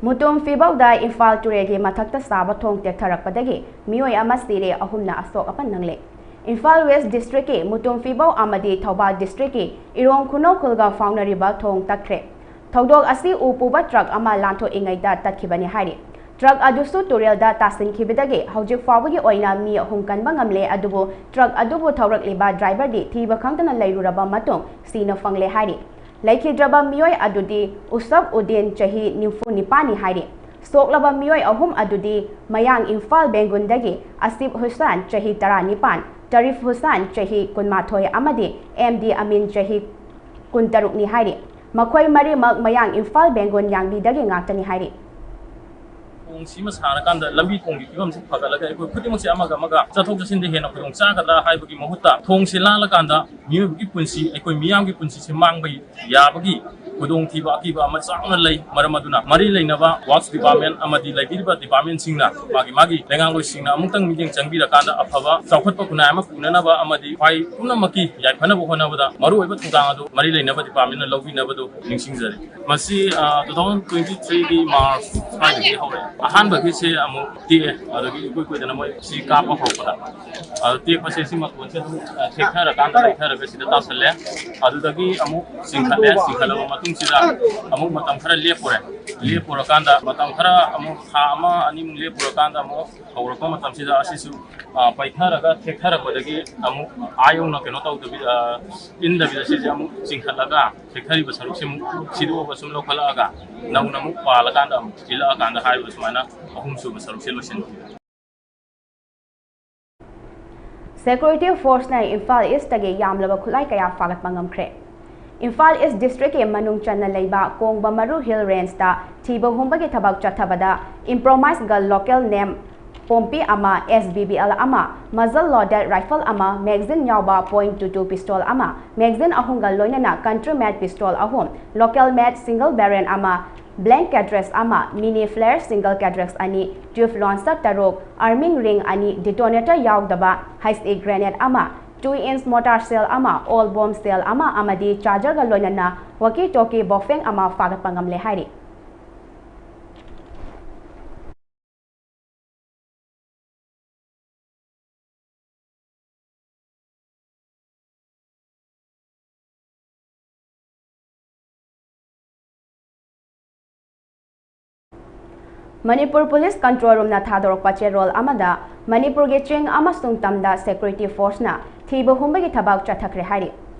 ꯃꯨꯇꯨꯝ ꯐꯤꯕꯧꯗ ꯏꯝꯐꯥꯜ ꯇꯨꯔꯦꯜꯒꯤ ꯃꯊꯛꯇ ꯁꯥꯕ ꯊꯣꯡ ꯇꯦꯛꯊꯔꯛꯄꯗꯒꯤ ꯃꯤꯑꯣꯏ ꯑꯃ ꯁꯤꯔꯦ, ꯑꯍꯨꯝꯅ ꯑꯁꯣꯛ ꯑꯄꯟ ꯅꯪꯂꯦ꯫ ꯏꯝꯐꯥꯜ West Districtꯀꯤ ꯃꯨꯇꯨꯝ ꯐꯤꯕꯧ ꯑꯃꯗꯤ ꯊꯧꯕꯥꯜ Districtꯀꯤ ꯏꯔꯣꯡ ꯈꯨꯅꯧ ꯈꯨꯜꯒ ꯐꯥꯎꯅꯔꯤꯕ ꯊꯣꯡ ꯇꯠꯈ꯭ꯔꯦ꯫ ꯊꯧꯗꯣꯛ ꯑꯁꯤ ꯎ ꯄꯨꯕ ꯇ꯭ꯔꯛ ꯑꯃ ꯂꯥꯟꯊꯣꯛꯏꯉꯩꯗ ꯇꯠꯈꯤꯕꯅꯤ ꯍꯥꯏꯔꯤ꯫ ꯇ꯭ꯔꯛ ꯑꯗꯨꯁꯨ ꯇꯨꯔꯦꯜꯗ ꯇꯥꯁꯤꯟꯈꯤꯕꯗꯒꯤ ꯍꯧꯖꯤꯛ ꯐꯥꯎꯕꯒꯤ ꯑꯣꯏꯅ ꯃꯤ ꯑꯍꯨꯝ ꯀꯟꯕ ꯉꯝꯂꯦ, ꯑꯗꯨꯕꯨ ꯇ꯭ꯔꯛ ꯑꯗꯨꯕꯨ ꯊꯧꯔꯛꯂꯤꯕ driverꯗꯤ ꯊꯤꯕ ꯈꯪꯗꯅ ꯂꯩꯔꯨꯔꯕ ꯃꯇꯨꯡ ꯁꯤꯅ ꯐꯪꯂꯦ ꯍꯥꯏꯔꯤ꯫ ꯂꯩꯈꯤꯗ꯭ꯔꯕ ꯃꯤꯑꯣꯏ ꯑꯗꯨꯗꯤ ꯎꯁꯞ ꯎꯗꯤꯟ, ꯆꯍꯤ ꯅꯤꯐꯨ ꯅꯤꯄꯥꯟꯅꯤ ꯍꯥꯏꯔꯤ꯫ ꯁꯣꯛꯂꯕ ꯃꯤꯑꯣꯏ ꯑꯍꯨꯝ ꯑꯗꯨꯗꯤ ꯃꯌꯥꯡ ꯏꯝꯐꯥꯜ ꯕꯦꯡꯒꯨꯟꯗꯒꯤ ꯑꯁꯤꯐ ꯍꯨꯁꯥꯟ, ꯆꯍꯤ ꯇꯔꯥꯅꯤꯄꯥꯟ, ꯇꯔꯤꯐ ꯍꯨꯁꯥꯟ, ꯆꯍꯤ ꯀꯨꯟꯃꯥꯊꯣꯏ, ꯑꯃꯗꯤ ꯑꯦꯝ ꯗꯤ ꯑꯃꯤꯟ, ꯆꯍꯤ ꯀꯨꯟꯇꯔꯨꯛꯅꯤ ꯍꯥꯏꯔꯤ꯫ ꯃꯈꯣꯏ ꯃꯔꯤꯃꯛ ꯃꯌꯥꯡ ꯏꯝꯐꯥꯜ ꯕꯦꯡꯒꯨꯟ ꯌꯥꯡꯕꯤꯗꯒꯤ ꯉꯥꯛꯇꯅꯤ ꯍꯥꯏꯔꯤ꯫ ꯊꯣꯡꯁꯤꯃ ꯁꯥꯔꯀꯥꯟꯗ ꯂꯝꯕꯤ ꯊꯣꯡꯒꯤ ꯐꯤꯕꯝꯁꯤ ꯐꯒꯠꯂꯒ ꯑꯩꯈꯣꯏ ꯈꯨꯗꯤꯡꯃꯛꯁꯦ ꯑꯃꯒ ꯑꯃꯒ ꯆꯠꯊꯣꯛ ꯆꯠꯁꯤꯟꯗ ꯍꯦꯟꯅ ꯈꯨꯗꯣꯡ ꯆꯥꯒꯗ꯭ꯔꯥ ꯍꯥꯏꯕꯒꯤ ꯃꯍꯨꯠꯇ ꯊꯣꯡꯁꯤ ꯂꯥꯜꯂꯀꯥꯟꯗ ꯃꯤꯑꯣꯏꯕꯒꯤ ꯄꯨꯟꯁꯤ, ꯑꯩꯈꯣꯏ ꯃꯤꯌꯥꯝꯒꯤ ꯄꯨꯟꯁꯤꯁꯦ ꯃꯥꯡꯕ ꯌꯥꯕꯒꯤ ꯈꯨꯗꯣꯡꯊꯤꯕ ꯑꯀꯤꯕ ꯑꯃ ꯆꯥꯎꯅ ꯂꯩ꯫ ꯃꯔꯝ ꯑꯗꯨꯅ ꯃꯔꯤ ꯂꯩꯅꯕ Works Department ꯑꯃꯗꯤ ꯂꯩꯕꯤꯔꯤꯕ departmentꯁꯤꯡꯅ ꯃꯥꯒꯤ ꯃꯥꯒꯤ ꯂꯩꯉꯥꯛꯂꯣꯏꯁꯤꯡꯅ ꯑꯃꯨꯛꯇꯪ ꯃꯤꯠꯌꯦꯡ ꯆꯪꯕꯤꯔꯀꯥꯟꯗ ꯑꯐꯕ ꯆꯥꯎꯈꯠꯄ ꯈꯨꯟꯅꯥꯏ ꯑꯃ ꯄꯨꯅꯅꯕ ꯑꯃꯗꯤ ꯈ꯭ꯋꯥꯏ ꯄꯨꯝꯅꯃꯛꯀꯤ ꯌꯥꯏꯐꯅꯕ ꯍꯣꯠꯅꯕꯗ ꯃꯔꯨꯑꯣꯏꯕ ꯊꯧꯗꯥꯡ ꯑꯗꯨ ꯃꯔꯤ ꯂꯩꯅꯕ departmentꯅ ꯂꯧꯕꯤꯅꯕꯗꯨ ꯅꯤꯡꯁꯤꯡꯖꯔꯤ꯫ ꯃꯁꯤ, ꯑ, two thousand twenty threeꯒꯤ March ꯁ꯭ꯋꯥꯏꯗꯒꯤ ꯍꯧꯔꯛꯑꯦ꯫ ꯑꯍꯥꯟꯕꯒꯤꯁꯦ ꯑꯃꯨꯛ ꯇꯦꯛꯑꯦ, ꯑꯗꯒꯤ ꯏꯀꯨꯏ ꯀꯨꯏꯗꯅ ꯃꯣꯏ ꯁꯤ ꯀꯥꯞꯄ ꯍꯧꯔꯛꯄꯗ, ꯑꯗꯨ ꯇꯦꯛꯄꯁꯦ ꯁꯤ ꯃꯇꯣꯟꯁꯦ ꯑꯗꯨꯝ, ꯑ, ꯊꯦꯛꯊꯔꯀꯥꯟꯗ ꯂꯩꯊꯔꯒ ꯁꯤꯗ ꯇꯥꯁꯜꯂꯦ꯫ ꯑꯗꯨꯗꯒꯤ ꯑꯃꯨꯛ ꯆꯤꯡꯈꯠꯂꯦ, ꯆꯤꯡꯈꯠꯂꯕ ꯃꯇꯨꯡ ꯁꯤꯗ ꯑꯃꯨꯛ ꯃꯇꯝ ꯈꯔ ꯂꯦꯞꯄꯨꯔꯦ꯫ ꯂꯦꯞꯄꯨꯔꯀꯥꯟꯗ ꯃꯇꯝ ꯈꯔ ꯑꯃꯨꯛ ꯊꯥ ꯑꯃ ꯑꯅꯤꯃꯨꯛ ꯂꯦꯞꯄꯨꯔꯀꯥꯟꯗ ꯑꯃꯨꯛ ꯍꯧꯔꯛꯄ ꯃꯇꯝꯁꯤꯗ ꯑꯁꯤꯁꯨ, ꯑ, ꯄꯩꯊꯔꯒ ꯊꯦꯛꯊꯔꯛꯄꯗꯒꯤ ꯑꯃꯨꯛ ꯑꯥ ꯌꯧꯅ ꯀꯩꯅꯣ ꯇꯧꯗꯕꯤꯗ, ꯑ, ꯏꯟꯗꯕꯤꯗ ꯁꯤꯁꯦ ꯑꯃꯨꯛ ꯆꯤꯡꯈꯠꯂꯒ ꯊꯦꯛꯊꯔꯤꯕ ꯁꯔꯨꯛꯁꯦ ꯑꯃꯨꯛ ꯁꯤꯗꯣꯛꯑꯒ ꯁꯨꯝ ꯂꯧꯈꯠꯂꯛꯑꯒ ꯅꯧꯅ ꯑꯃꯨꯛ ꯄꯥꯜꯂꯀꯥꯟꯗ ꯑꯃꯨꯛ ꯏꯜꯂꯛꯑꯀꯥꯟꯗ ꯍꯥꯏꯔꯤꯕ ꯁꯨꯃꯥꯏꯅ ꯑꯍꯨꯝꯁꯨꯕ ꯁꯔꯨꯛꯁꯦ ꯂꯣꯏꯁꯤꯟꯈꯤ꯫ Security Forceꯅ ꯏꯝꯐꯥꯜ ꯏꯁꯇꯒꯤ ꯌꯥꯝꯂꯕ ꯈꯨꯠꯂꯥꯏ ꯀꯌꯥ ꯐꯥꯒꯠꯄ ꯉꯝꯈ꯭ꯔꯦ꯫ ꯏꯝꯐꯥꯜ ꯏꯁ ꯗꯤꯁꯇ꯭ꯔꯤꯛꯀꯤ ꯃꯅꯨꯡ ꯆꯟꯅ ꯂꯩꯕ ꯀꯣꯡꯕ ꯃꯔꯨ ꯍꯤꯜ ꯔꯦꯟꯖꯇ ꯊꯤꯕ ꯍꯨꯝꯕꯒꯤ ꯊꯕꯛ ꯆꯠꯊꯕꯗ ꯏꯝꯄ꯭ꯔꯣꯃꯥꯏꯖ ꯒꯟ ꯂꯣꯀꯦꯜ ꯅꯦꯝ ꯄꯣꯝꯄꯤ ꯑꯃ, ꯑꯦꯁ ꯕꯤ ꯕꯤ ꯑꯦꯜ ꯑꯃ, ꯃꯖꯜ ꯂꯣꯗꯦꯗ ꯔꯥꯏꯐꯜ ꯑꯃ, ꯃꯦꯒꯥꯖꯤꯟ ꯌꯥꯎꯕ ꯄꯣꯏꯟ ꯇꯨ ꯇꯨ ꯄꯤꯁꯇꯣꯜ ꯑꯃ, ꯃꯦꯒꯥꯖꯤꯟ ꯑꯍꯨꯝꯒ ꯂꯣꯏꯅꯅ ꯀꯟꯇ꯭ꯔꯤ ꯃꯦꯗ ꯄꯤꯁꯇꯣꯜ ꯑꯍꯨꯝ, ꯂꯣꯀꯦꯜ ꯃꯦꯗ ꯁꯤꯡꯒꯜ ꯕꯦꯔꯦꯜ ꯑꯃ, ꯕ꯭ꯂꯦꯡ ꯀꯥꯔꯇ꯭ꯔꯤꯖ ꯑꯃ, ꯃꯤꯅꯤ ꯐ꯭ꯂꯦꯌꯔ ꯁꯤꯡꯒꯜ ꯀꯥꯔꯇ꯭ꯔꯤꯖ ꯑꯅꯤ, ꯇ꯭ꯌꯨꯕ ꯂꯣꯟꯆꯔ ꯇꯔꯨꯛ, ꯑꯥꯔꯃꯤꯡ ꯔꯤꯡ ꯑꯅꯤ, ꯗꯤꯇꯣꯅꯦꯇꯔ ꯌꯥꯎꯗꯕ ꯍꯩꯆ ꯏ ꯒ꯭ꯔꯦꯅꯦꯗ ꯑꯃ, ꯇꯨ ꯏꯟꯆ ꯃꯣꯔꯇꯥꯔ ꯁꯦꯜ ꯑꯃ, ꯑꯣꯜ ꯕꯣꯝ ꯁꯦꯜ ꯑꯃ ꯑꯃꯗꯤ ꯆꯥꯔꯖꯔꯒ ꯂꯣꯏꯅꯅ ꯋꯥꯀꯤ ꯇꯣꯀꯤ ꯕꯣꯐꯦꯡ ꯑꯃ ꯐꯥꯒꯠꯄ ꯉꯝꯂꯦ ꯍꯥꯏꯔꯤ꯫ ꯃꯅꯤꯄꯨꯔ ꯄꯨꯂꯤꯁ ꯀꯟꯇ꯭ꯔꯣꯜ ꯔꯨꯝꯅ ꯊꯥꯗꯣꯔꯛꯄ ꯆꯦꯔꯣꯜ ꯑꯃꯗ ꯃꯅꯤꯄꯨꯔꯒꯤ ꯆꯤꯡ ꯑꯃꯁꯨꯡ ꯇꯝꯗ ꯁꯦꯀ꯭ꯌꯨꯔꯤꯇꯤ ꯐꯣꯔꯁꯅ ꯊꯤꯕ ꯍꯨꯝꯕꯒꯤ ꯊꯕꯛ ꯆꯠꯊꯈ꯭ꯔꯦ ꯍꯥꯏꯔꯤ꯫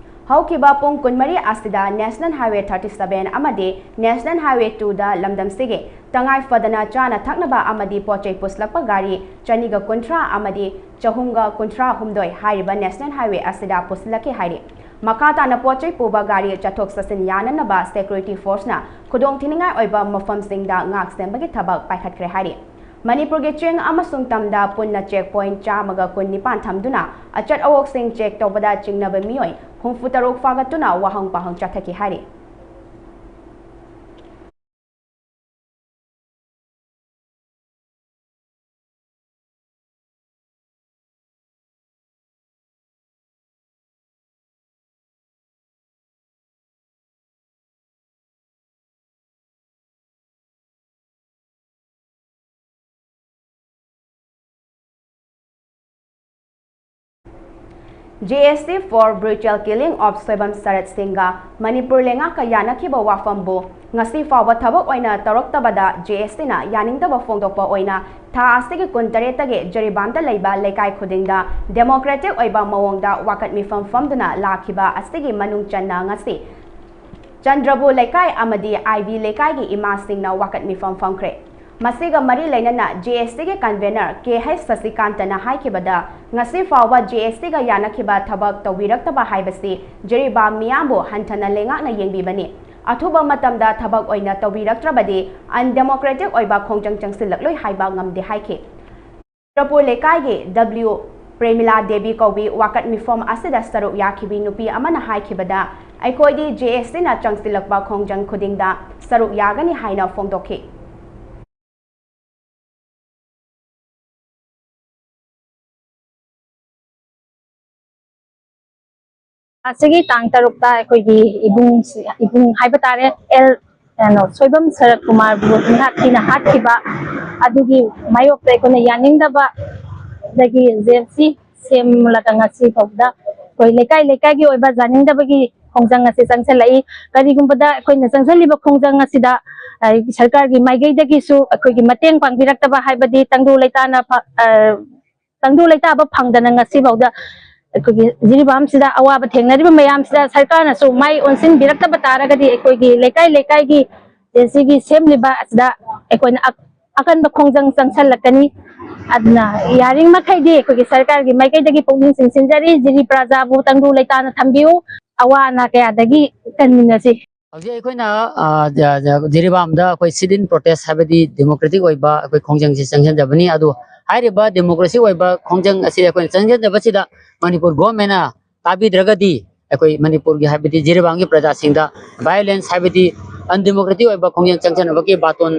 ꯍꯧꯈꯤꯕ ꯄꯨꯡ ꯀꯨꯟꯃꯔꯤ ꯑꯁꯤꯗ ꯅꯦꯁꯅꯦꯜ ꯍꯥꯏꯋꯦ ꯊꯥꯔꯇꯤ ꯁꯚꯦꯟ ꯑꯃꯗꯤ ꯅꯦꯁꯅꯦꯜ ꯍꯥꯏꯋꯦ ꯇꯨꯗ ꯂꯝꯗꯝꯁꯤꯒꯤ ꯇꯉꯥꯏ ꯐꯗꯅ ꯆꯥꯅ ꯊꯛꯅꯕ ꯑꯃꯗꯤ ꯄꯣꯠ ꯆꯩ ꯄꯨꯁꯤꯜꯂꯛꯄ ꯒꯥꯔꯤ ꯆꯅꯤꯒ ꯀꯨꯟꯊ꯭ꯔꯥ ꯑꯃꯗꯤ ꯆꯍꯨꯝꯒ ꯀꯨꯟꯊ꯭ꯔꯥ ꯍꯨꯝꯗꯣꯏ ꯍꯥꯏꯔꯤꯕ ꯅꯦꯁꯅꯦꯜ ꯍꯥꯏꯋꯦ ꯑꯁꯤꯗ ꯄꯨꯁꯤꯜꯂꯛꯈꯤ ꯍꯥꯏꯔꯤ꯫ ꯃꯈꯥ ꯇꯥꯅ ꯄꯣꯠ ꯆꯩ ꯄꯨꯕ ꯒꯥꯔꯤ ꯆꯠꯊꯣꯛ ꯆꯠꯁꯤꯟ ꯌꯥꯅꯅꯕ ꯁꯦꯀ꯭ꯌꯨꯔꯤꯇꯤ ꯐꯣꯔꯁꯅ ꯈꯨꯗꯣꯡꯊꯤꯅꯤꯡꯉꯥꯏ ꯑꯣꯏꯕ ꯃꯐꯝꯁꯤꯡꯗ ꯉꯥꯛ ꯁꯦꯟꯕꯒꯤ ꯊꯕꯛ ꯄꯥꯏꯈꯠꯈ꯭ꯔꯦ ꯍꯥꯏꯔꯤ꯫ ꯃꯅꯤꯄꯨꯔꯒꯤ ꯆꯤꯡ ꯑꯃꯁꯨꯡ ꯇꯝꯗ ꯄꯨꯟꯅ ꯆꯦꯛ ꯄꯣꯏꯟ ꯆꯥꯝꯃꯒ ꯀꯨꯟꯅꯤꯄꯥꯟ ꯊꯝꯗꯨꯅ ꯑꯆꯠ ꯑꯋꯣꯛꯁꯤꯡ ꯆꯦꯛ ꯇꯧꯕꯗ ꯆꯤꯡꯅꯕ ꯃꯤꯑꯣꯏ ꯍꯨꯝꯐꯨ ꯇꯔꯨꯛ ꯐꯥꯒꯠꯇꯨꯅ ꯋꯥꯍꯪ ꯄꯥꯎꯍꯪ ꯆꯠꯊꯈꯤ ꯍꯥꯏꯔꯤ꯫ Justice for brutal killing of Soibam ꯁꯔꯠ ꯁꯤꯡꯒ ꯃꯅꯤꯄꯨꯔ ꯂꯩꯉꯥꯛꯀ ꯌꯥꯅꯈꯤꯕ ꯋꯥꯐꯝꯕꯨ ꯉꯁꯤ ꯐꯥꯎꯕ ꯊꯕꯛ ꯑꯣꯏꯅ ꯇꯧꯔꯛꯇꯕꯗ J S T ꯅ ꯌꯥꯅꯤꯡꯗꯕ ꯐꯣꯡꯗꯣꯛꯄ ꯑꯣꯏꯅ ꯊꯥ ꯑꯁꯤꯒꯤ ꯀꯨꯟꯇꯔꯦꯠꯇꯒꯤ ꯖꯤꯔꯤꯕꯥꯝꯗ ꯂꯩꯕ ꯂꯩꯀꯥꯏ ꯈꯨꯗꯤꯡꯗ democratic ꯑꯣꯏꯕ ꯃꯑꯣꯡꯗ ꯋꯥꯀꯠ ꯃꯤꯐꯝ ꯐꯝꯗꯨꯅ ꯂꯥꯛꯈꯤꯕ ꯑꯁꯤꯒꯤ ꯃꯅꯨꯡ ꯆꯟꯅ ꯉꯁꯤ ꯆꯟꯗ꯭ꯔꯕꯨ ꯂꯩꯀꯥꯏ ꯑꯃꯗꯤ I B ꯂꯩꯀꯥꯏꯒꯤ ꯏꯃꯥꯁꯤꯡꯅ ꯋꯥꯀꯠ ꯃꯤꯐꯝ ꯐꯝꯈ꯭ꯔꯦ꯫ ꯃꯁꯤꯒ ꯃꯔꯤ ꯂꯩꯅꯅ J S T ꯒꯤ convener K H ꯁꯁꯤꯀꯥꯟꯇꯅ ꯍꯥꯏꯈꯤꯕꯗ, ꯉꯁꯤ ꯐꯥꯎꯕ J S T ꯒ ꯌꯥꯅꯈꯤꯕ ꯊꯕꯛ ꯇꯧꯕꯤꯔꯛꯇꯕ ꯍꯥꯏꯕꯁꯤ ꯖꯤꯔꯤꯕꯥꯝ ꯃꯤꯌꯥꯝꯕꯨ ꯍꯟꯊꯅ ꯂꯩꯉꯥꯛꯅ ꯌꯦꯡꯕꯤꯕꯅꯤ꯫ ꯑꯊꯨꯕ ꯃꯇꯝꯗ ꯊꯕꯛ ꯑꯣꯏꯅ ꯇꯧꯕꯤꯔꯛꯇ꯭ꯔꯕꯗꯤ undemocratic ꯑꯣꯏꯕ ꯈꯣꯡꯖꯪ ꯆꯪꯁꯤꯜꯂꯛꯂꯣꯏ ꯍꯥꯏꯕ ꯉꯝꯗꯦ ꯍꯥꯏꯈꯤ꯫ ꯆꯨꯔꯆꯥꯟꯄꯨꯔ ꯂꯩꯀꯥꯏꯒꯤ W ꯄ꯭ꯔꯦꯃꯤꯂꯥ ꯗꯦꯕꯤ ꯀꯧꯕꯤ ꯋꯥꯀꯠ ꯃꯤꯐꯝ ꯑꯁꯤꯗ ꯁꯔꯨꯛ ꯌꯥꯈꯤꯕꯤ ꯅꯨꯄꯤ ꯑꯃꯅ ꯍꯥꯏꯈꯤꯕꯗ, ꯑꯩꯈꯣꯏꯗꯤ J S T ꯅ ꯆꯪꯁꯤꯜꯂꯛꯄ ꯈꯣꯡꯖꯪ ꯈꯨꯗꯤꯡꯗ ꯁꯔꯨꯛ ꯌꯥꯒꯅꯤ ꯍꯥꯏꯅ ꯐꯣꯡꯗꯣꯛꯈꯤ꯫ ꯑꯁꯤꯒꯤ ꯇꯥꯡ ꯇꯔꯨꯛꯇ ꯑꯩꯈꯣꯏꯒꯤ ꯏꯕꯨꯡ, ꯏꯕꯨꯡ ꯍꯥꯏꯕ ꯇꯥꯔꯦ, ꯑꯦꯜ, ꯀꯩꯅꯣ, ꯁꯣꯏꯕꯝ ꯁꯔꯠ ꯀꯨꯃꯥꯔꯕꯨ ꯃꯤꯍꯥꯠ ꯊꯤꯅ ꯍꯥꯠꯈꯤꯕ ꯑꯗꯨꯒꯤ ꯃꯥꯌꯣꯛꯇ ꯑꯩꯈꯣꯏꯅ ꯌꯥꯅꯤꯡꯗꯕꯗꯒꯤ J S T ꯁꯦꯝꯂꯒ ꯉꯁꯤ ꯐꯥꯎꯕꯗ ꯑꯩꯈꯣꯏ ꯂꯩꯀꯥꯏ ꯂꯩꯀꯥꯏꯒꯤ ꯑꯣꯏꯕ ꯌꯥꯅꯤꯡꯗꯕꯒꯤ ꯈꯣꯡꯖꯪ ꯑꯁꯤ ꯆꯪꯁꯤꯜꯂꯛꯏ꯫ ꯀꯔꯤꯒꯨꯝꯕꯗ ꯑꯩꯈꯣꯏꯅ ꯆꯪꯁꯤꯜꯂꯤꯕ ꯈꯣꯡꯖꯪ ꯑꯁꯤꯗ, ꯑ, ꯁꯔꯀꯥꯔꯒꯤ ꯃꯥꯏꯀꯩꯗꯒꯤꯁꯨ ꯑꯩꯈꯣꯏꯒꯤ ꯃꯇꯦꯡ ꯄꯥꯡꯕꯤꯔꯛꯇꯕ, ꯍꯥꯏꯕꯗꯤ ꯇꯪꯗꯨ ꯂꯩꯇꯥꯅ ꯐ-, ꯑ, ꯇꯪꯗꯨ ꯂꯩꯇꯥꯕ ꯐꯪꯗꯅ ꯉꯁꯤꯐꯥꯎꯗ ꯑꯩꯈꯣꯏꯒꯤ ꯖꯤꯔꯤꯕꯥꯝꯁꯤꯗ ꯑꯋꯥꯕ ꯊꯦꯡꯅꯔꯤꯕ ꯃꯌꯥꯝꯁꯤꯗ ꯁꯔꯀꯥꯔꯅꯁꯨ ꯃꯥꯏ ꯑꯣꯟꯁꯤꯟꯕꯤꯔꯛꯇꯕ ꯇꯥꯔꯒꯗꯤ ꯑꯩꯈꯣꯏꯒꯤ ꯂꯩꯀꯥꯏ ꯂꯩꯀꯥꯏꯒꯤ ꯁꯤꯒꯤ ꯁꯦꯝꯂꯤꯕ ꯑꯁꯤꯗ ꯑꯩꯈꯣꯏꯅ ꯑ-, ꯑꯀꯟꯕ ꯈꯣꯡꯖꯪ ꯆꯪꯁꯜꯂꯛꯀꯅꯤ꯫ ꯑꯗꯨꯅ ꯌꯥꯔꯤꯃꯈꯩꯗꯤ ꯑꯩꯈꯣꯏꯒꯤ ꯁꯔꯀꯥꯔꯒꯤ ꯃꯥꯏꯀꯩꯗꯒꯤ ꯄꯨꯛꯅꯤꯡ ꯆꯤꯡꯁꯤꯟꯖꯔꯤ, ꯖꯤꯔꯤ ꯄ꯭ꯔꯖꯥꯕꯨ ꯇꯪꯗꯨ ꯂꯩꯇꯥꯅ ꯊꯝꯕꯤꯌꯨ, ꯑꯋꯥ ꯑꯅꯥ ꯀꯌꯥꯗꯒꯤ ꯀꯟꯃꯤꯟꯅꯁꯤ꯫ ꯍꯧꯖꯤꯛ ꯑꯩꯈꯣꯏꯅ, ꯑ, ꯖ-, ꯖ-, ꯖꯤꯔꯤꯕꯥꯝꯗ ꯑꯩꯈꯣꯏ sit-in protest ꯍꯥꯏꯕꯗꯤ democratic ꯑꯣꯏꯕ ꯑꯩꯈꯣꯏ ꯈꯣꯡꯖꯪꯁꯤ ꯆꯪꯁꯤꯟꯖꯕꯅꯤ꯫ ꯑꯗꯣ ꯍꯥꯏꯔꯤꯕ democracy ꯑꯣꯏꯕ ꯈꯣꯡꯖꯪ ꯑꯁꯤ ꯑꯩꯈꯣꯏꯅ ꯆꯪꯁꯤꯟꯖꯕꯁꯤꯗ ꯃꯅꯤꯄꯨꯔ government ꯅ ꯇꯥꯕꯤꯗ꯭ꯔꯒꯗꯤ ꯑꯩꯈꯣꯏ ꯃꯅꯤꯄꯨꯔꯒꯤ ꯍꯥꯏꯕꯗꯤ ꯖꯤꯔꯤꯕꯥꯝꯒꯤ ꯄ꯭ꯔꯖꯥꯁꯤꯡꯗ violence ꯍꯥꯏꯕꯗꯤ undemocratic ꯑꯣꯏꯕ ꯈꯣꯡꯖꯪ ꯆꯪꯁꯤꯟꯅꯕꯒꯤ ꯕꯥꯇꯣꯟ,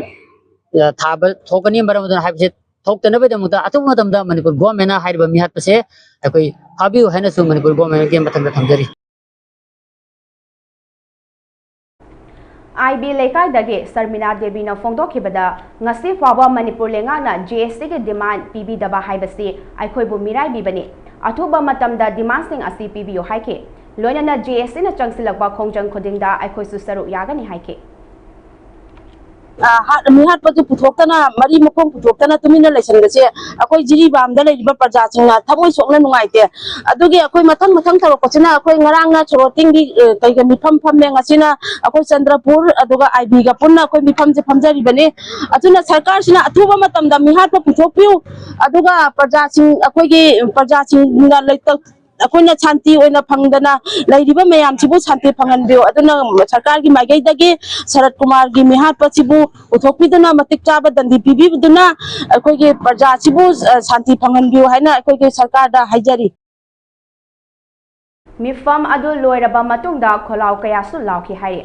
ꯑ, ꯊꯥꯕ ꯊꯣꯛꯀꯅꯤ꯫ ꯃꯔꯝ ꯑꯗꯨꯅ ꯍꯥꯏꯕꯁꯦ ꯊꯣꯛꯇꯅꯕꯒꯤꯗꯃꯛꯇ ꯑꯊꯨꯕ ꯃꯇꯝꯗ ꯃꯅꯤꯄꯨꯔ government ꯅ ꯍꯥꯏꯔꯤꯕ ꯃꯤꯍꯥꯠꯄꯁꯦ ꯑꯩꯈꯣꯏ ꯐꯥꯕꯤꯌꯨ ꯍꯥꯏꯅꯁꯨ ꯃꯅꯤꯄꯨꯔ government ꯀꯤ ꯃꯊꯪꯗ ꯊꯝꯖꯔꯤ꯫ I B ꯂꯩꯀꯥꯏꯗꯒꯤ ꯁꯔꯃꯤꯂꯥ ꯗꯦꯕꯤꯅ ꯐꯣꯡꯗꯣꯛꯈꯤꯕꯗ, ꯉꯁꯤ ꯐꯥꯎꯕ ꯃꯅꯤꯄꯨꯔ ꯂꯩꯉꯥꯛꯅ J S T ꯒꯤ demand ꯄꯤꯕꯤꯗꯕ ꯍꯥꯏꯕꯁꯤ ꯑꯩꯈꯣꯏꯕꯨ ꯃꯤꯔꯥꯏꯕꯤꯕꯅꯤ꯫ ꯑꯊꯨꯕ ꯃꯇꯝꯗ ꯗꯤꯃꯥꯟꯁꯤꯡ ꯑꯁꯤ ꯄꯤꯕꯤꯌꯨ ꯍꯥꯏꯈꯤ꯫ ꯂꯣꯏꯅꯅ ꯖꯦ ꯑꯦ ꯁꯤꯅ ꯆꯪꯁꯤꯜꯂꯛꯄ ꯈꯣꯡꯖꯪ ꯈꯨꯗꯤꯡꯗ ꯑꯩꯈꯣꯏꯁꯨ ꯁꯔꯨꯛ ꯌꯥꯒꯅꯤ ꯍꯥꯏꯈꯤ꯫ ꯑ, ꯍꯥꯠ-, ꯃꯤꯍꯥꯠꯄꯁꯨ ꯄꯨꯊꯣꯛꯇꯅ, ꯃꯔꯤ ꯃꯈꯣꯡ ꯄꯨꯊꯣꯛꯇꯅ ꯇꯨꯃꯤꯟꯅ ꯂꯩꯁꯟꯕꯁꯦ ꯑꯩꯈꯣꯏ ꯖꯤꯔꯤꯕꯥꯝꯗ ꯂꯩꯔꯤꯕ ꯄ꯭ꯔꯖꯥꯁꯤꯡꯅ ꯊꯃꯣꯏ ꯁꯣꯛꯅ ꯅꯨꯡꯉꯥꯏꯇꯦ꯫ ꯑꯗꯨꯒꯤ ꯑꯩꯈꯣꯏ ꯃꯊꯪ ꯃꯊꯪ ꯇꯧꯔꯛꯄꯁꯤꯅ ꯑꯩꯈꯣꯏ ꯉꯔꯥꯡꯅ ꯁꯣꯔꯣꯇꯤꯡꯒꯤ, ꯑ, ꯀꯩꯒ ꯃꯤꯐꯝ ꯐꯝꯃꯦ, ꯉꯁꯤꯅ ꯑꯩꯈꯣꯏ ꯆꯟꯗ꯭ꯔꯄꯨꯔ ꯑꯗꯨꯒ ꯑꯥꯏ ꯕꯤꯒ ꯄꯨꯟꯅ ꯑꯩꯈꯣꯏ ꯃꯤꯐꯝꯁꯦ ꯐꯝꯖꯔꯤꯕꯅꯤ꯫ ꯑꯗꯨꯅ ꯁꯔꯀꯥꯔꯁꯤꯅ ꯑꯊꯨꯕ ꯃꯇꯝꯗ ꯃꯤꯍꯥꯠꯄ ꯄꯨꯊꯣꯛꯄꯤꯌꯨ, ꯑꯗꯨꯒ ꯄ꯭ꯔꯖꯥꯁꯤꯡ, ꯑꯩꯈꯣꯏꯒꯤ ꯄ꯭ꯔꯖꯥꯁꯤꯡꯅ ꯂꯩꯇ-, ꯑꯩꯈꯣꯏꯅ ꯁꯥꯟꯇꯤ ꯑꯣꯏꯅ ꯐꯪꯗꯅ ꯂꯩꯔꯤꯕ ꯃꯌꯥꯝꯁꯤꯕꯨ ꯁꯥꯟꯇꯤ ꯐꯪꯍꯟꯕꯤꯌꯨ꯫ ꯑꯗꯨꯅ ꯁꯔꯀꯥꯔꯒꯤ ꯃꯥꯏꯀꯩꯗꯒꯤ ꯁꯔꯠ ꯀꯨꯃꯥꯔꯒꯤ ꯃꯤꯍꯥꯠꯄꯁꯤꯕꯨ ꯄꯨꯊꯣꯛꯄꯤꯗꯨꯅ ꯃꯇꯤꯛ ꯆꯥꯕ ꯗꯟꯗꯤ ꯄꯤꯕꯤꯗꯨꯅ ꯑꯩꯈꯣꯏꯒꯤ ꯄ꯭ꯔꯖꯥꯁꯤꯕꯨ, ꯑ, ꯁꯥꯟꯇꯤ ꯐꯪꯍꯟꯕꯤꯌꯨ ꯍꯥꯏꯅ ꯑꯩꯈꯣꯏꯒꯤ ꯁꯔꯀꯥꯔꯗ ꯍꯥꯏꯖꯔꯤ꯫ ꯃꯤꯐꯝ ꯑꯗꯨ ꯂꯣꯏꯔꯕ ꯃꯇꯨꯡꯗ ꯈꯣꯜꯂꯥꯎ ꯀꯌꯥꯁꯨ ꯂꯥꯎꯈꯤ ꯍꯥꯏꯔꯤ꯫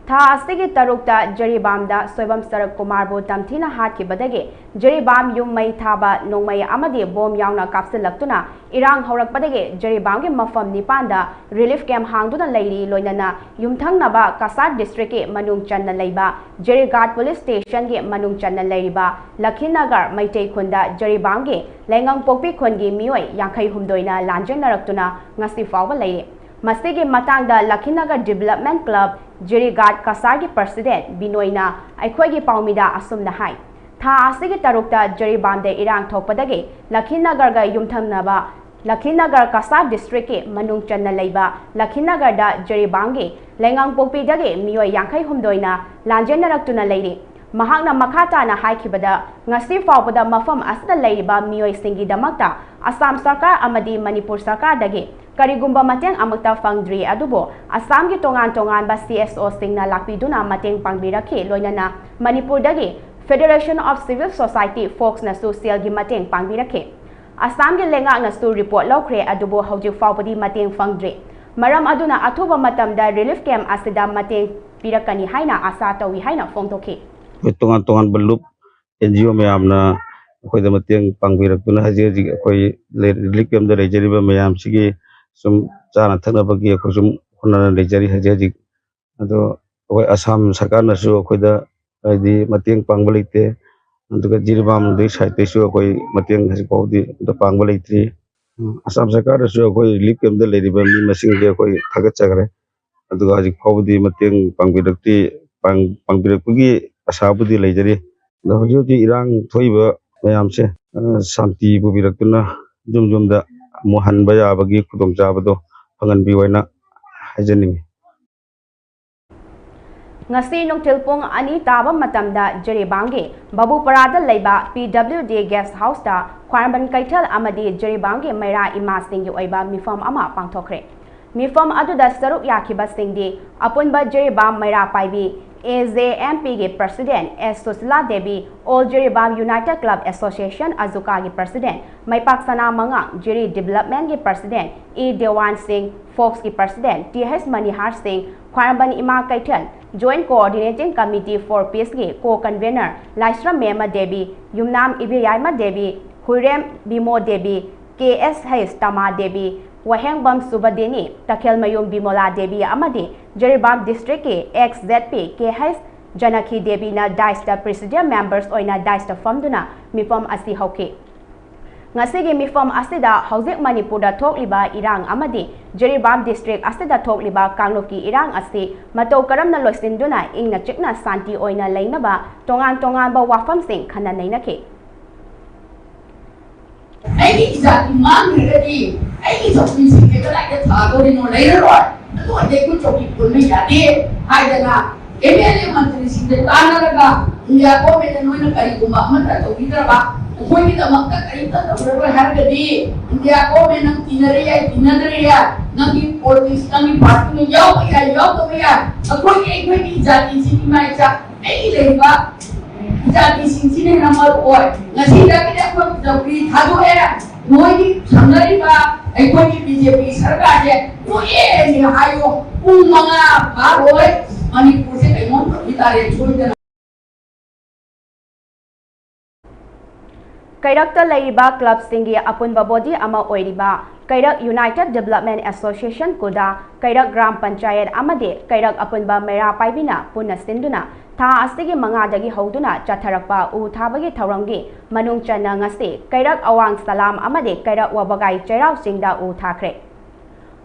ꯊꯥ ꯑꯁꯤꯒꯤ ꯇꯔꯨꯛꯇ ꯖꯤꯔꯤꯕꯥꯝꯗ ꯁꯣꯏꯕꯝ ꯁꯔꯠ ꯀꯨꯃꯥꯔꯕꯨ ꯇꯝꯊꯤꯅ ꯍꯥꯠꯈꯤꯕꯗꯒꯤ ꯖꯤꯔꯤꯕꯥꯝ ꯌꯨꯝ ꯃꯩ ꯊꯥꯕ ꯅꯣꯡꯃꯩ ꯑꯃꯗꯤ ꯕꯣꯝ ꯌꯥꯎꯅ ꯀꯥꯞꯁꯤꯜꯂꯛꯇꯨꯅ ꯏꯔꯥꯡ ꯍꯧꯔꯛꯄꯗꯒꯤ ꯖꯤꯔꯤꯕꯥꯝꯒꯤ ꯃꯐꯝ ꯅꯤꯄꯥꯟꯗ ꯔꯤꯂꯤꯐ ꯀꯦꯝꯞ ꯍꯥꯡꯗꯨꯅ ꯂꯩꯔꯤ꯫ ꯂꯣꯏꯅꯅ ꯌꯨꯝꯊꯪꯅꯕ ꯀꯁꯥꯔ ꯗꯤꯁꯇ꯭ꯔꯤꯛꯀꯤ ꯃꯅꯨꯡ ꯆꯟꯅ ꯂꯩꯕ ꯖꯤꯔꯤꯒꯥꯠ ꯄꯨꯂꯤꯁ ꯁ꯭ꯇꯦꯁꯟꯒꯤ ꯃꯅꯨꯡ ꯆꯟꯅ ꯂꯩꯔꯤꯕ ꯂꯈꯤꯅꯒꯔ ꯃꯩꯇꯩ ꯈꯨꯟꯗ ꯖꯤꯔꯤꯕꯥꯝꯒꯤ ꯂꯩꯉꯪꯄꯣꯛꯄꯤ ꯈꯨꯟꯒꯤ ꯃꯤꯑꯣꯏ ꯌꯥꯡꯈꯩ ꯍꯨꯝꯗꯣꯏꯅ ꯂꯥꯟꯖꯦꯟꯅꯔꯛꯇꯨꯅ ꯉꯁꯤ ꯐꯥꯎꯕ ꯂꯩꯔꯤ꯫ ꯃꯁꯤꯒꯤ ꯃꯇꯥꯡꯗ ꯂꯈꯤꯅꯒꯔ ꯗꯤꯕꯦꯂꯞꯃꯦꯟ ꯀ꯭ꯂꯕ ꯖꯤꯔꯤꯒꯥꯠ ꯀꯁꯥꯔꯒꯤ ꯄ꯭ꯔꯁꯤꯗꯦꯟꯠ ꯕꯤꯅꯣꯏꯅ ꯑꯩꯈꯣꯏꯒꯤ ꯄꯥꯎꯃꯤꯗ ꯑꯁꯨꯝꯅ ꯍꯥꯏ, ꯊꯥ ꯑꯁꯤꯒꯤ ꯇꯔꯨꯛꯇ ꯖꯤꯔꯤꯕꯥꯝꯗ ꯏꯔꯥꯡ ꯊꯣꯛꯄꯗꯒꯤ ꯂꯈꯤꯅꯒꯔꯒ ꯌꯨꯝꯊꯪꯅꯕ ꯂꯈꯤꯅꯒꯔ ꯀꯁꯥꯔ ꯗꯤꯁꯇ꯭ꯔꯤꯛꯀꯤ ꯃꯅꯨꯡ ꯆꯟꯅ ꯂꯩꯕ ꯂꯈꯤꯅꯒꯔꯗ ꯖꯤꯔꯤꯕꯥꯝꯒꯤ ꯂꯩꯉꯥꯡꯄꯣꯛꯄꯤꯗꯒꯤ ꯃꯤꯑꯣꯏ ꯌꯥꯡꯈꯩ ꯍꯨꯝꯗꯣꯏꯅ ꯂꯥꯟꯖꯦꯟꯅꯔꯛꯇꯨꯅ ꯂꯩꯔꯤ꯫ ꯃꯍꯥꯛꯅ ꯃꯈꯥ ꯇꯥꯅ ꯍꯥꯏꯈꯤꯕꯗ, ꯉꯁꯤ ꯐꯥꯎꯕꯗ ꯃꯐꯝ ꯑꯁꯤꯗ ꯂꯩꯔꯤꯕ ꯃꯤꯑꯣꯏꯁꯤꯡꯒꯤꯗꯃꯛꯇ ꯑꯁꯥꯝ ꯁꯔꯀꯥꯔ ꯑꯃꯗꯤ ꯃꯅꯤꯄꯨꯔ ꯁꯔꯀꯥꯔꯗꯒꯤ ꯀꯔꯤꯒꯨꯝꯕ ꯃꯇꯦꯡ ꯑꯃꯠꯇ ꯐꯪꯗ꯭ꯔꯤ, ꯑꯗꯨꯕꯨ ꯑꯁꯥꯝꯒꯤ ꯇꯣꯉꯥꯟ ꯇꯣꯉꯥꯟꯕ ꯁꯤ ꯑꯦꯁ ꯑꯣꯁꯤꯡꯅ ꯂꯥꯛꯄꯤꯗꯨꯅ ꯃꯇꯦꯡ ꯄꯥꯡꯕꯤꯔꯛꯈꯤ, ꯂꯣꯏꯅꯅ ꯃꯅꯤꯄꯨꯔꯗꯒꯤ Federation of Civil Society ꯐꯣꯛꯁꯅꯁꯨ ꯁꯦꯜꯒꯤ ꯃꯇꯦꯡ ꯄꯥꯡꯕꯤꯔꯛꯈꯤ꯫ ꯑꯁꯥꯝꯒꯤ ꯂꯩꯉꯥꯛꯅꯁꯨ ꯔꯤꯄꯣꯔꯠ ꯂꯧꯈ꯭ꯔꯦ, ꯑꯗꯨꯕꯨ ꯍꯧꯖꯤꯛ ꯐꯥꯎꯕꯗꯤ ꯃꯇꯦꯡ ꯐꯪꯗ꯭ꯔꯤ꯫ ꯃꯔꯝ ꯑꯗꯨꯅ ꯑꯊꯨꯕ ꯃꯇꯝꯗ ꯔꯤꯂꯤꯐ ꯀꯦꯝꯞ ꯑꯁꯤꯗ ꯃꯇꯦꯡ ꯄꯤꯔꯛꯀꯅꯤ ꯍꯥꯏꯅ ꯑꯥꯁꯥ ꯇꯧꯏ ꯍꯥꯏꯅ ꯐꯣꯡꯗꯣꯛꯈꯤ꯫ ꯑꯩꯈꯣꯏ ꯇꯣꯉꯥꯟ ꯇꯣꯉꯥꯟꯕ ꯂꯨꯞ, ꯑꯦꯟ ꯖꯤ ꯑꯣ ꯃꯌꯥꯝꯅ ꯑꯩꯈꯣꯏꯗ ꯃꯇꯦꯡ ꯄꯥꯡꯕꯤꯔꯛꯇꯨꯅ ꯍꯧꯖꯤꯛ ꯍꯧꯖꯤꯛ ꯑꯩꯈꯣꯏ ꯂꯩ-, ꯔꯤꯂꯤꯐ ꯀꯦꯝꯞꯇ ꯂꯩꯖꯔꯤꯕ ꯃꯌꯥꯝꯁꯤꯒꯤ ꯁꯨꯝ ꯆꯥꯅ ꯊꯛꯅꯕꯒꯤ ꯑꯩꯈꯣꯏ ꯁꯨꯝ ꯍꯣꯠꯅꯅ ꯂꯩꯖꯔꯤ ꯍꯧꯖꯤꯛ ꯍꯧꯖꯤꯛ꯫ ꯑꯗꯣ ꯑꯩꯈꯣꯏ ꯑꯁꯥꯝ ꯁꯔꯀꯥꯔꯅꯁꯨ ꯑꯩꯈꯣꯏꯗ ꯍꯥꯏꯗꯤ ꯃꯇꯦꯡ ꯄꯥꯡꯕ ꯂꯩꯇꯦ꯫ ꯑꯗꯨꯒ ꯖꯤꯔꯤꯕꯥꯝꯗꯒꯤ ꯁꯥꯏꯠꯇꯩꯁꯨ ꯑꯩꯈꯣꯏ ꯃꯇꯦꯡ ꯍꯧꯖꯤꯛ ꯐꯥꯎꯕꯗꯤ ꯑꯝꯇ ꯄꯥꯡꯕ ꯂꯩꯇ꯭ꯔꯤ꯫ ꯑꯁꯥꯝ ꯁꯔꯀꯥꯔꯗꯁꯨ ꯑꯩꯈꯣꯏ ꯔꯤꯂꯤꯐ ꯀꯦꯝꯞꯇ ꯂꯩꯔꯤꯕ ꯃꯤ ꯃꯁꯤꯡꯁꯦ ꯑꯩꯈꯣꯏ ꯊꯥꯒꯠꯆꯈ꯭ꯔꯦ꯫ ꯑꯗꯨꯒ ꯍꯧꯖꯤꯛ ꯐꯥꯎꯕꯗꯤ ꯃꯇꯦꯡ ꯄꯥꯡꯕꯤꯔꯛꯇꯦ꯫ ꯄꯥꯡ-, ꯄꯥꯡꯕꯤꯔꯛꯄꯒꯤ ꯑꯁꯥꯕꯨꯗꯤ ꯂꯩꯖꯔꯤ꯫ ꯑꯗꯣ ꯍꯧꯖꯤꯛ ꯍꯧꯖꯤꯛ ꯏꯔꯥꯡ ꯊꯣꯛꯏꯕ ꯃꯌꯥꯝꯁꯦ, ꯑ, ꯁꯥꯟꯇꯤ ꯄꯨꯕꯤꯔꯛꯇꯨꯅ ꯌꯨꯝ ꯌꯨꯝꯗ ꯑꯃꯨꯛ ꯍꯟꯕ ꯌꯥꯕꯒꯤ ꯈꯨꯗꯣꯡꯆꯥꯕꯗꯣ ꯐꯪꯍꯟꯕꯤꯌꯨ ꯍꯥꯏꯅ ꯍꯥꯏꯖꯅꯤꯡꯉꯤ꯫ ꯉꯁꯤ ꯅꯨꯡꯊꯤꯜ ꯄꯨꯡ ꯑꯅꯤ ꯇꯥꯕ ꯃꯇꯝꯗ ꯖꯤꯔꯤꯕꯥꯝꯒꯤ ꯕꯥꯕꯨꯄꯔꯥꯗ ꯂꯩꯕ ꯄꯤ ꯗꯕ꯭ꯂꯤꯎ ꯗꯤ ꯒꯦꯁ ꯍꯥꯎꯁꯇ ꯈ꯭ꯋꯥꯏꯔꯝꯕꯟ ꯀꯩꯊꯦꯜ ꯑꯃꯗꯤ ꯖꯤꯔꯤꯕꯥꯝꯒꯤ ꯃꯩꯔꯥ ꯏꯃꯥꯁꯤꯡꯒꯤ ꯑꯣꯏꯕ ꯃꯤꯐꯝ ꯑꯃ ꯄꯥꯡꯊꯣꯛꯈ꯭ꯔꯦ꯫ ꯃꯤꯐꯝ ꯑꯗꯨꯗ ꯁꯔꯨꯛ ꯌꯥꯈꯤꯕꯁꯤꯡꯗꯤ ꯑꯄꯨꯟꯕ ꯖꯤꯔꯤꯕꯥꯝ ꯃꯩꯔꯥ ꯄꯥꯏꯕꯤ ꯑꯦ ꯖꯦ ꯑꯦꯝ ꯄꯤꯒꯤ president S Sushila Devi, all Jiribam united club association ꯑꯖꯨꯀꯥꯒꯤ ꯄ꯭ꯔꯁꯤꯗꯦꯟ ꯃꯩꯄꯥꯛ ꯁꯅꯥ ꯃꯉꯥꯡ, ꯖꯤꯔꯤ ꯗꯤꯕꯦꯂꯞꯃꯦꯟꯒꯤ ꯄ꯭ꯔꯁꯤꯗꯦꯟ ꯏ ꯗꯦꯋꯥꯟ ꯁꯤꯡ, ꯐꯣꯛꯁꯀꯤ president T H Manihar Singh, Khwairakpam Ima Keithel joint coordinating committee for ꯄꯤꯁꯀꯤ co convener Laishram Memma Devi, Yumnam Ibeyaima Devi, Huirem Bimo Devi, K S H Tama Devi, Wahengbam Subadini, Takhelmayum Bimola Devi ꯑꯃꯗꯤ ꯖꯤꯔꯤꯕꯥꯝ ꯗꯤꯁꯇ꯭ꯔꯤꯛꯀꯤ X Z P K H Janakhi ꯗꯦꯕꯤꯅ ꯗꯥꯏꯁꯇ ꯄ꯭ꯔꯤꯁꯤꯗꯤꯌꯝ ꯃꯦꯝꯕꯔꯁ ꯑꯣꯏꯅ ꯗꯥꯏꯁꯇ ꯐꯝꯗꯨꯅ ꯃꯤꯐꯝ ꯑꯁꯤ ꯍꯧꯈꯤ꯫ ꯉꯁꯤꯒꯤ ꯃꯤꯐꯝ ꯑꯁꯤꯗ ꯍꯧꯖꯤꯛ ꯃꯅꯤꯄꯨꯔꯗ ꯊꯣꯛꯂꯤꯕ ꯏꯔꯥꯡ ꯑꯃꯗꯤ ꯖꯤꯔꯤꯕꯥꯝ ꯗꯤꯁꯇ꯭ꯔꯤꯛ ꯑꯁꯤꯗ ꯊꯣꯛꯂꯤꯕ ꯀꯥꯡꯂꯨꯞꯀꯤ ꯏꯔꯥꯡ ꯑꯁꯤ ꯃꯇꯧ ꯀꯔꯝꯅ ꯂꯣꯏꯁꯤꯟꯗꯨꯅ ꯏꯪꯅ ꯆꯤꯛꯅ ꯁꯥꯟꯇꯤ ꯑꯣꯏꯅ ꯂꯩꯅꯕ ꯇꯣꯉꯥꯟ ꯇꯣꯉꯥꯟꯕ ꯋꯥꯐꯝꯁꯤꯡ ꯈꯟꯅ ꯅꯩꯅꯈꯤ꯫ ꯑꯩꯒꯤ ꯏꯖꯥꯇꯤ ꯃꯥꯡꯈ꯭ꯔꯒꯗꯤ ꯑꯩꯒꯤ ꯆꯧꯀ꯭ꯔꯤꯁꯤꯡꯁꯦ ꯀꯗꯥꯏꯗ ꯊꯥꯗꯣꯔꯤꯅꯣ? ꯂꯩꯔꯔꯣꯏ꯫ ꯑꯗꯨ ꯑꯣꯏꯔꯗꯤ ꯑꯩꯈꯣꯏ ꯆꯧꯀ꯭ꯔꯤ ꯄꯨꯟꯕ ꯌꯥꯗꯦ ꯍꯥꯏꯗꯅ ꯑꯦꯝ ꯑꯦꯜ ꯑꯦ ꯃꯟꯇ꯭ꯔꯤꯁꯤꯡꯗ ꯇꯥꯟꯅꯔꯒ ꯏꯟꯗꯤꯌꯥ ꯒꯣꯔꯃꯦꯟꯅ ꯅꯣꯏꯅ ꯀꯔꯤꯒꯨꯝꯕ ꯑꯃꯠꯇ ꯇꯧꯕꯤꯗ꯭ꯔꯕ, ꯑꯩꯈꯣꯏꯒꯤꯗꯃꯛꯇ ꯀꯔꯤꯝꯇ ꯇꯧꯔꯔꯣꯏ ꯍꯥꯏꯔꯒꯗꯤ ꯏꯟꯗꯤꯌꯥ ꯒꯣꯔꯃꯦꯟ ꯅꯪ ꯇꯤꯟꯅꯔꯦ ꯌꯥꯏ, ꯇꯤꯟꯅꯗ꯭ꯔꯦ ꯌꯥꯏ, ꯅꯪꯒꯤ ꯄꯣꯂꯤꯇꯤꯛꯁ, ꯅꯪꯒꯤ ꯄꯥꯔꯇꯤꯅ ꯌꯥꯎꯕ ꯌꯥꯏ, ꯌꯥꯎꯗꯕ ꯌꯥꯏ, ꯑꯩꯈꯣꯏꯒꯤ, ꯑꯩꯈꯣꯏꯒꯤ ꯏꯖꯥꯇꯤꯁꯤꯡ, ꯏꯃꯥ ꯏꯆꯥ, ꯑꯩꯒꯤ ꯂꯩꯔꯤꯕ ꯏꯖꯥꯇꯤꯁꯤꯡꯁꯤꯅ ꯍꯦꯟꯅ ꯃꯔꯨ ꯑꯣꯏ꯫ ꯉꯁꯤꯗꯒꯤꯗꯤ ꯑꯩꯈꯣꯏ ꯆꯧꯀ꯭ꯔꯤ ꯊꯥꯗꯣꯛꯑꯦ꯫ ꯅꯣꯏꯒꯤ ꯁꯪꯅꯔꯤꯕ ꯑꯩꯈꯣꯏꯒꯤ ꯕꯤ ꯖꯦ ꯄꯤ ꯁꯔꯀꯥꯔꯁꯦ ꯇꯣꯛꯑꯦꯅ ꯍꯥꯏꯌꯣ꯫ ꯄꯨꯡ ꯃꯉꯥ ꯐꯥꯔꯣꯏ ꯃꯅꯤꯄꯨꯔꯁꯦ ꯀꯩꯅꯣꯝ ꯇꯧꯈꯤ ꯇꯥꯔꯦ ꯁꯣꯏꯗꯅ꯫ ꯀꯩꯔꯛꯇ ꯂꯩꯔꯤꯕ ꯀ꯭ꯂꯕꯁꯤꯡꯒꯤ ꯑꯄꯨꯟꯕ ꯕꯣꯗꯤ ꯑꯃ ꯑꯣꯏꯔꯤꯕ ꯀꯩꯔꯛ ꯌꯨꯅꯥꯏꯇꯦꯗ ꯗꯤꯕꯦꯂꯞꯃꯦꯟ ꯑꯦꯁꯣꯁꯤꯌꯦꯁꯟ, ꯀꯨꯗꯥ, ꯀꯩꯔꯛ ꯒ꯭ꯔꯥꯝ ꯄꯟꯆꯥꯌꯠ ꯑꯃꯗꯤ ꯀꯩꯔꯛ ꯑꯄꯨꯟꯕ ꯃꯩꯔꯥ ꯄꯥꯏꯕꯤꯅ ꯄꯨꯟꯅ ꯁꯤꯟꯗꯨꯅ ꯊꯥ ꯑꯁꯤꯒꯤ ꯃꯉꯥꯗꯒꯤ ꯍꯧꯗꯨꯅ ꯆꯠꯊꯔꯛꯄ ꯎ ꯊꯥꯕꯒꯤ ꯊꯧꯔꯝꯒꯤ ꯃꯅꯨꯡ ꯆꯟꯅ ꯉꯁꯤ ꯀꯩꯔꯛ ꯑꯋꯥꯡ ꯁꯂꯥꯝ ꯑꯃꯗꯤ ꯀꯩꯔꯛ ꯋꯥꯕꯒꯥꯏ ꯆꯩꯔꯥꯎ ꯆꯤꯡꯗ ꯎ ꯊꯥꯈ꯭ꯔꯦ꯫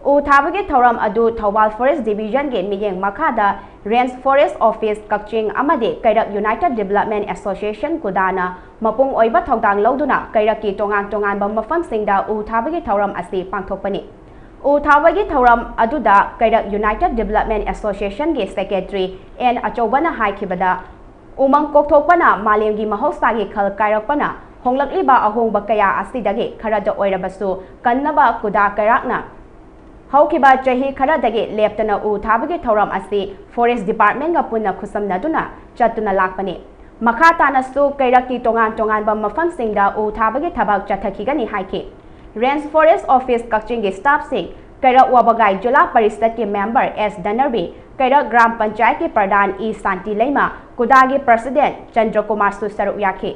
ꯎ ꯊꯥꯕꯒꯤ ꯊꯧꯔꯝ ꯑꯗꯨ ꯊꯧꯕꯥꯜ ꯐꯣꯔꯦꯁ ꯗꯤꯕꯤꯖꯟꯒꯤ ꯃꯤꯠꯌꯦꯡ ꯃꯈꯥꯗ ꯔꯦꯟꯖ ꯐꯣꯔꯦꯁ ꯑꯣꯐꯤꯁ ꯀꯛꯆꯤꯡ ꯑꯃꯗꯤ ꯀꯩꯔꯛ ꯌꯨꯅꯥꯏꯇꯦꯗ ꯗꯤꯕꯦꯂꯞꯃꯦꯟ ꯑꯦꯁꯣꯁꯤꯌꯦꯁꯟ, ꯀꯨꯗꯥꯅ ꯃꯄꯨꯡ ꯑꯣꯏꯕ ꯊꯧꯗꯥꯡ ꯂꯧꯗꯨꯅ ꯀꯩꯔꯛꯀꯤ ꯇꯣꯉꯥꯟ ꯇꯣꯉꯥꯟꯕ ꯃꯐꯝꯁꯤꯡꯗ ꯎ ꯊꯥꯕꯒꯤ ꯊꯧꯔꯝ ꯑꯁꯤ ꯄꯥꯡꯊꯣꯛꯄꯅꯤ꯫ ꯎ ꯊꯥꯕꯒꯤ ꯊꯧꯔꯝ ꯑꯗꯨꯗ ꯀꯩꯔꯛ ꯌꯨꯅꯥꯏꯇꯦꯗ ꯗꯤꯕꯦꯂꯞꯃꯦꯟ ꯑꯦꯁꯣꯁꯤꯌꯦꯁꯟꯒꯤ ꯁꯦꯀ꯭ꯔꯦꯇꯔꯤ ꯑꯦꯟ ꯑꯆꯧꯕꯅ ꯍꯥꯏꯈꯤꯕꯗ, ꯎꯃꯪ ꯀꯣꯛꯊꯣꯛꯄꯅ ꯃꯥꯂꯦꯝꯒꯤ ꯃꯍꯧꯁꯥꯒꯤ ꯈꯜ ꯀꯥꯏꯔꯛꯄꯅ ꯍꯣꯡꯂꯛꯂꯤꯕ ꯑꯍꯣꯡꯕ ꯀꯌꯥ ꯑꯁꯤꯗꯒꯤ ꯈꯔꯗ ꯑꯣꯏꯔꯕꯁꯨ ꯀꯟꯅꯕ ꯀꯨꯗꯥ ꯀꯩꯔꯥꯛꯅ ꯍꯧꯈꯤꯕ ꯆꯍꯤ ꯈꯔꯗꯒꯤ ꯂꯦꯞꯇꯅ ꯎ ꯊꯥꯕꯒꯤ ꯊꯧꯔꯝ ꯑꯁꯤ ꯐꯣꯔꯦꯁ ꯗꯤꯄꯥꯔꯠꯃꯦꯟꯒ ꯄꯨꯟꯅ ꯈꯨꯠꯁꯝꯅꯗꯨꯅ ꯆꯠꯇꯨꯅ ꯂꯥꯛꯄꯅꯤ꯫ ꯃꯈꯥ ꯇꯥꯅꯁꯨ ꯀꯩꯔꯛꯀꯤ ꯇꯣꯉꯥꯟ ꯇꯣꯉꯥꯟꯕ ꯃꯐꯝꯁꯤꯡꯗ ꯎ ꯊꯥꯕꯒꯤ ꯊꯕꯛ ꯆꯠꯊꯈꯤꯒꯅꯤ ꯍꯥꯏꯈꯤ꯫ ꯔꯦꯟꯖ ꯐꯣꯔꯦꯁ ꯑꯣꯐꯤꯁ ꯀꯛꯆꯤꯡꯒꯤ ꯁ꯭ꯇꯥꯐꯁꯤꯡ, ꯀꯩꯔꯛ ꯋꯥꯕꯒꯥꯏ ꯖꯤꯂꯥ ꯄꯔꯤꯁꯗꯀꯤ ꯃꯦꯝꯕꯔ ꯑꯦꯁ ꯙꯅꯔꯕꯤ, ꯀꯩꯔꯛ ꯒ꯭ꯔꯥꯝ ꯄꯟꯆꯥꯌꯠꯀꯤ ꯄ꯭ꯔꯙꯥꯟ ꯏ ꯁꯥꯟꯇꯤ ꯂꯩꯃ, ꯀꯨꯗꯥꯒꯤ ꯄ꯭ꯔꯁꯤꯗꯦꯟ ꯆꯟꯗ꯭ꯔꯀꯨꯃꯥꯔꯁꯨ ꯁꯔꯨꯛ ꯌꯥꯈꯤ꯫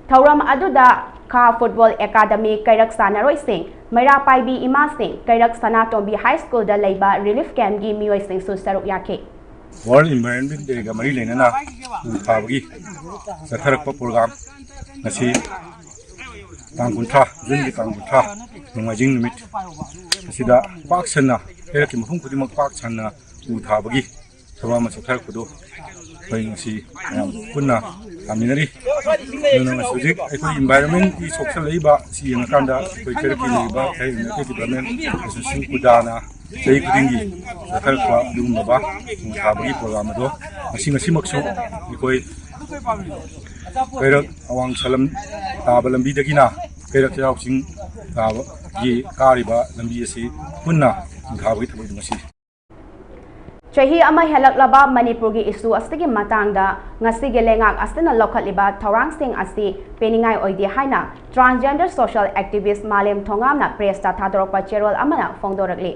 ꯊꯧꯔꯝ ꯑꯗꯨꯗ ꯈꯥ ꯐꯨꯠꯕꯣꯜ ꯑꯦꯀꯥꯗꯃꯤ ꯀꯩꯔꯛ ꯁꯥꯟꯅꯔꯣꯏꯁꯤꯡ, ꯃꯩꯔꯥ ꯄꯥꯏꯕꯤ ꯏꯃꯥꯁꯤꯡ, ꯀꯩꯔꯛ ꯁꯅꯥꯇꯣꯝꯕꯤ ꯍꯥꯏ ꯁ꯭ꯀꯨꯜꯗ ꯂꯩꯕ ꯔꯤꯂꯤꯐ ꯀꯦꯝꯞꯀꯤ ꯃꯤꯑꯣꯏꯁꯤꯡꯁꯨ ꯁꯔꯨꯛ ꯌꯥꯈꯤ꯫ ꯋꯥꯔꯜꯗ ꯏꯟꯚꯥꯏꯔꯣꯟꯃꯦꯟ ꯗꯦꯒ ꯃꯔꯤ ꯂꯩꯅꯅ ꯎ ꯊꯥꯕꯒꯤ ꯆꯠꯊꯔꯛꯄ ꯄ꯭ꯔꯣꯒ꯭ꯔꯥꯝ ꯉꯁꯤ ꯇꯥꯡ ꯀꯨꯟꯊ꯭ꯔꯥ, ꯖꯨꯟꯒꯤ ꯇꯥꯡ ꯀꯨꯟꯊ꯭ꯔꯥ, ꯅꯣꯡꯃꯥꯏꯖꯤꯡ ꯅꯨꯃꯤꯠ ꯑꯁꯤꯗ ꯄꯥꯛ ꯁꯟꯅ ꯀꯩꯔꯛꯀꯤ ꯃꯐꯝ ꯈꯨꯗꯤꯡꯃꯛ ꯄꯥꯛ ꯁꯟꯅ ꯎ ꯊꯥꯕꯒꯤ ꯊꯕꯛ ꯑꯃ ꯆꯠꯊꯔꯛꯄꯗꯨ ꯑꯩꯈꯣꯏ ꯉꯁꯤ ꯃꯌꯥꯝ ꯄꯨꯟꯅ ꯊꯥꯃꯤꯟꯅꯔꯤ꯫ ꯑꯗꯨꯅ ꯉꯁꯤ ꯍꯧꯖꯤꯛ ꯑꯩꯈꯣꯏ ꯏꯟꯚꯥꯏꯔꯣꯟꯃꯦꯟꯒꯤ ꯁꯣꯛꯆꯜꯂꯛꯏꯕ ꯑꯁꯤ ꯌꯦꯡꯉꯀꯥꯟꯗ ꯑꯩꯈꯣꯏ ꯀꯩꯔꯛꯀꯤ ꯂꯩꯔꯤꯕ ꯀꯩꯔꯛ ꯗꯤꯄꯥꯔꯠꯃꯦꯟ ꯑꯁꯣꯁꯤꯌꯦꯁꯟ ꯀꯨꯗꯥꯅ ꯆꯍꯤ ꯈꯨꯗꯤꯡꯒꯤ ꯆꯠꯊꯔꯛꯄ ꯑꯗꯨꯒꯨꯝꯂꯕ ꯎ ꯊꯥꯕꯒꯤ ꯄ꯭ꯔꯣꯒ꯭ꯔꯥꯝ ꯑꯗꯣ ꯉꯁꯤ, ꯉꯁꯤꯃꯛꯁꯨ ꯑꯩꯈꯣꯏ ꯀꯩꯔꯛ ꯑꯋꯥꯡ ꯁꯂꯝ ꯇꯥꯕ ꯂꯝꯕꯤꯗꯒꯤꯅ ꯀꯩꯔꯛ ꯆꯩꯔꯥꯎ ꯆꯤꯡ ꯇꯥꯕꯒꯤ ꯀꯥꯔꯤꯕ ꯂꯝꯕꯤ ꯑꯁꯤ ꯄꯨꯟꯅ ꯎ ꯊꯥꯕꯒꯤ ꯊꯕꯛ ꯉꯁꯤ ꯆꯍꯤ ꯑꯃ ꯍꯦꯜꯂꯛꯂꯕ ꯃꯅꯤꯄꯨꯔꯒꯤ ꯏꯁꯨ ꯑꯁꯤꯒꯤ ꯃꯇꯥꯡꯗ ꯉꯁꯤꯒꯤ ꯂꯩꯉꯥꯛ ꯑꯁꯤꯅ ꯂꯧꯈꯠꯂꯤꯕ ꯊꯧꯔꯥꯡꯁꯤꯡ ꯑꯁꯤ ꯄꯦꯟꯅꯤꯡꯉꯥꯏ ꯑꯣꯏꯗꯦ ꯍꯥꯏꯅ transgender social activist ꯃꯥꯂꯦꯝ ꯊꯣꯉꯥꯝꯅ ꯄ꯭ꯔꯦꯁꯇ ꯊꯥꯗꯣꯔꯛꯄ ꯆꯦꯔꯣꯜ ꯑꯃꯅ ꯐꯣꯡꯗꯣꯔꯛꯂꯤ꯫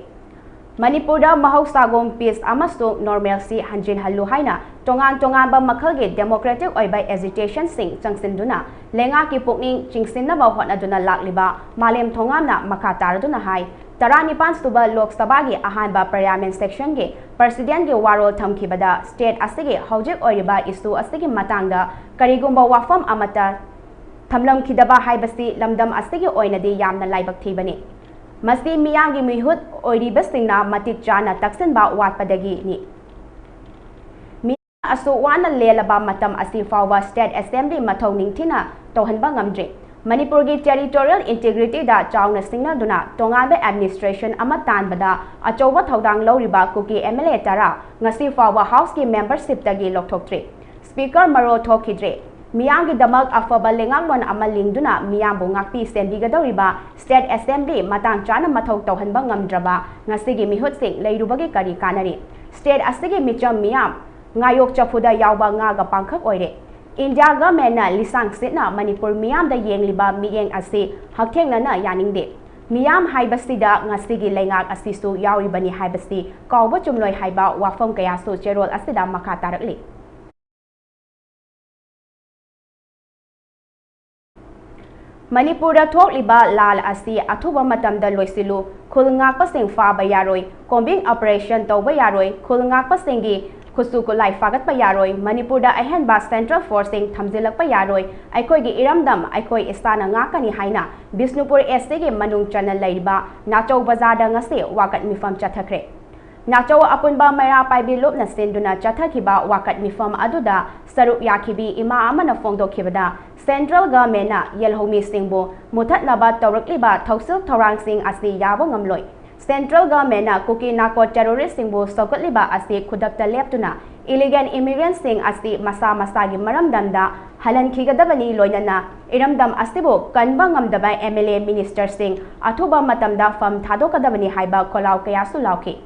ꯃꯅꯤꯄꯨꯔꯗ ꯃꯍꯧꯁꯥꯒꯨꯝ peace ꯑꯃꯁꯨꯡ normalcy ꯍꯟꯖꯤꯟꯍꯜꯂꯨ ꯍꯥꯏꯅ ꯇꯣꯉꯥꯟ ꯇꯣꯉꯥꯟꯕ ꯃꯈꯜꯒꯤ democratic ꯑꯣꯏꯕ agitationꯁꯤꯡ ꯆꯪꯁꯤꯟꯗꯨꯅ ꯂꯩꯉꯥꯛꯀꯤ ꯄꯨꯛꯅꯤꯡ ꯆꯤꯡꯁꯤꯟꯅꯕ ꯍꯣꯠꯅꯗꯨꯅ ꯂꯥꯛꯂꯤꯕ ꯃꯥꯂꯦꯝ ꯊꯣꯉꯥꯝꯅ ꯃꯈꯥ ꯇꯥꯔꯗꯨꯅ ꯍꯥꯏ, ꯇꯔꯥꯅꯤꯄꯥꯟ ꯁꯨꯕ ꯂꯣꯛ ꯁꯚꯥꯒꯤ ꯑꯍꯥꯟꯕ parliament sessionꯒꯤ presidentꯒꯤ ꯋꯥꯔꯣꯜ ꯊꯝꯈꯤꯕꯗ state ꯑꯁꯤꯒꯤ ꯍꯧꯖꯤꯛ ꯑꯣꯏꯔꯤꯕ issue ꯑꯁꯤꯒꯤ ꯃꯇꯥꯡꯗ ꯀꯔꯤꯒꯨꯝꯕ ꯋꯥꯐꯝ ꯑꯃꯠꯇ ꯊꯝꯂꯝꯈꯤꯗꯕ ꯍꯥꯏꯕꯁꯤ ꯂꯝꯗꯝ ꯑꯁꯤꯒꯤ ꯑꯣꯏꯅꯗꯤ ꯌꯥꯝꯅ ꯂꯥꯏꯕꯛ ꯊꯤꯕꯅꯤ꯫ ꯃꯁꯤ ꯃꯤꯌꯥꯝꯒꯤ ꯃꯤꯍꯨꯠ ꯑꯣꯏꯔꯤꯕꯁꯤꯡꯅ ꯃꯇꯤꯛ ꯆꯥꯅ ꯇꯛꯁꯤꯟꯕ ꯋꯥꯠꯄꯗꯒꯤꯅꯤ꯫ ꯃꯤꯌꯥꯝꯅ ꯑꯁꯨꯛ ꯋꯥꯅ ꯂꯦꯜꯂꯕ ꯃꯇꯝ ꯑꯁꯤ ꯐꯥꯎꯕ state assembly ꯃꯊꯧ ꯅꯤꯡꯊꯤꯅ ꯇꯧꯍꯟꯕ ꯉꯝꯗ꯭ꯔꯤ꯫ ꯃꯅꯤꯄꯨꯔꯒꯤ territorial integrityꯗ ꯆꯥꯎꯅ ꯁꯤꯡꯅꯗꯨꯅ ꯇꯣꯉꯥꯟꯕ administration ꯑꯃ ꯇꯥꯟꯕꯗ ꯑꯆꯧꯕ ꯊꯧꯗꯥꯡ ꯂꯧꯔꯤꯕ ꯀꯨꯀꯤ MLA ꯇꯔꯥ ꯉꯁꯤ ꯐꯥꯎꯕ houseꯀꯤ membershipꯇꯒꯤ ꯂꯧꯊꯣꯛꯇ꯭ꯔꯤ꯫ Speaker ꯃꯔꯣꯜ ꯊꯣꯛꯈꯤꯗ꯭ꯔꯦ꯫ ꯃꯤꯌꯥꯝꯒꯤꯗꯃꯛ ꯑꯐꯕ ꯂꯩꯉꯥꯛꯂꯣꯟ ꯑꯃ ꯂꯤꯡꯗꯨꯅ ꯃꯤꯌꯥꯝꯕꯨ ꯉꯥꯛꯄꯤ ꯁꯦꯟꯕꯤꯒꯗꯧꯔꯤꯕ state assembly ꯃꯇꯥꯡ ꯆꯥꯅ ꯃꯊꯧ ꯇꯧꯍꯟꯕ ꯉꯝꯗ꯭ꯔꯕ ꯉꯁꯤꯒꯤ ꯃꯤꯍꯨꯠꯁꯤꯡ ꯂꯩꯔꯨꯕꯒꯤ ꯀꯔꯤ ꯀꯥꯟꯅꯔꯤ? State ꯑꯁꯤꯒꯤ ꯃꯤꯆꯝ ꯃꯤꯌꯥꯝ ꯉꯥꯌꯣꯛ ꯆꯐꯨꯗ ꯌꯥꯎꯕ ꯉꯥꯒ ꯄꯥꯡꯈꯛ ꯑꯣꯏꯔꯦ꯫ India governmentꯅ ꯂꯤꯁꯥꯡ ꯁꯤꯠꯅ ꯃꯅꯤꯄꯨꯔ ꯃꯤꯌꯥꯝꯗ ꯌꯦꯡꯂꯤꯕ ꯃꯤꯠꯌꯦꯡ ꯑꯁꯤ ꯍꯛꯊꯦꯡꯅꯅ ꯌꯥꯅꯤꯡꯗꯦ꯫ ꯃꯤꯌꯥꯝ ꯍꯥꯏꯕꯁꯤꯗ ꯉꯁꯤꯒꯤ ꯂꯩꯉꯥꯛ ꯑꯁꯤꯁꯨ ꯌꯥꯎꯔꯤꯕꯅꯤ ꯍꯥꯏꯕꯁꯤ ꯀꯥꯎꯕ ꯆꯨꯝꯂꯣꯏ ꯍꯥꯏꯕ ꯋꯥꯐꯝ ꯀꯌꯥꯁꯨ ꯆꯦꯔꯣꯜ ꯑꯁꯤꯗ ꯃꯈꯥ ꯇꯥꯔꯛꯂꯤ꯫ ꯃꯅꯤꯄꯨꯔꯗ ꯊꯣꯛꯂꯤꯕ ꯂꯥꯜ ꯑꯁꯤ ꯑꯊꯨꯕ ꯃꯇꯝꯗ ꯂꯣꯏꯁꯤꯜꯂꯨ, ꯈꯨꯜ ꯉꯥꯛꯄꯁꯤꯡ ꯐꯥꯕ ꯌꯥꯔꯣꯏ, combing operation ꯇꯧꯕ ꯌꯥꯔꯣꯏ, ꯈꯨꯜ ꯉꯥꯛꯄꯁꯤꯡꯒꯤ ꯈꯨꯠꯁꯨ ꯈꯨꯠꯂꯥꯏ ꯐꯥꯒꯠꯄ ꯌꯥꯔꯣꯏ, ꯃꯅꯤꯄꯨꯔꯗ ꯑꯍꯦꯟꯕ central forceꯁꯤꯡ ꯊꯝꯖꯤꯜꯂꯛꯄ ꯌꯥꯔꯣꯏ, ꯑꯩꯈꯣꯏꯒꯤ ꯏꯔꯝꯗꯝ ꯑꯩꯈꯣꯏ ꯏꯁꯥꯅ ꯉꯥꯛꯀꯅꯤ ꯍꯥꯏꯅ ꯕꯤꯁꯅꯨꯄꯨꯔ SCꯒꯤ ꯃꯅꯨꯡ ꯆꯟꯅ ꯂꯩꯔꯤꯕ ꯅꯥꯆꯧ ꯕꯖꯥꯔꯗ ꯉꯁꯤ ꯋꯥꯀꯠ ꯃꯤꯐꯝ ꯆꯠꯊꯈ꯭ꯔꯦ꯫ ꯅꯥꯆꯧ ꯑꯄꯨꯟꯕ ꯃꯩꯔꯥ ꯄꯥꯏꯕꯤ ꯂꯨꯞꯅ ꯁꯤꯟꯗꯨꯅ ꯆꯠꯊꯈꯤꯕ ꯋꯥꯀꯠ ꯃꯤꯐꯝ ꯑꯗꯨꯗ ꯁꯔꯨꯛ ꯌꯥꯈꯤꯕꯤ ꯏꯃꯥ ꯑꯃꯅ ꯐꯣꯡꯗꯣꯛꯈꯤꯕꯗ, central governmentꯅ ꯌꯦꯜꯍꯧꯃꯤꯁꯤꯡꯕꯨ ꯃꯨꯊꯠꯅꯕ ꯇꯧꯔꯛꯂꯤꯕ ꯊꯧꯁꯤꯜ ꯊꯧꯔꯥꯡꯁꯤꯡ ꯑꯁꯤ ꯌꯥꯕ ꯉꯝꯂꯣꯏ꯫ Central governmentꯅ ꯀꯨꯀꯤ ꯅꯥꯀꯣ terroristꯁꯤꯡꯕꯨ ꯁꯧꯒꯠꯂꯤꯕ ꯑꯁꯤ ꯈꯨꯗꯛꯇ ꯂꯦꯞꯇꯨꯅ illegal immigrantꯁꯤꯡ ꯑꯁꯤ ꯃꯁꯥ ꯃꯁꯥꯒꯤ ꯃꯔꯝꯗꯝꯗ ꯍꯜꯍꯟꯈꯤꯒꯗꯕꯅꯤ, ꯂꯣꯏꯅꯅ ꯏꯔꯝꯗꯝ ꯑꯁꯤꯕꯨ ꯀꯟꯕ ꯉꯝꯗꯕ MLA ministerꯁꯤꯡ ꯑꯊꯨꯕ ꯃꯇꯝꯗ ꯐꯝ ꯊꯥꯗꯣꯛꯀꯗꯕꯅꯤ ꯍꯥꯏꯕ ꯈꯣꯜꯂꯥꯎ ꯀꯌꯥꯁꯨ ꯂꯥꯎꯈꯤ꯫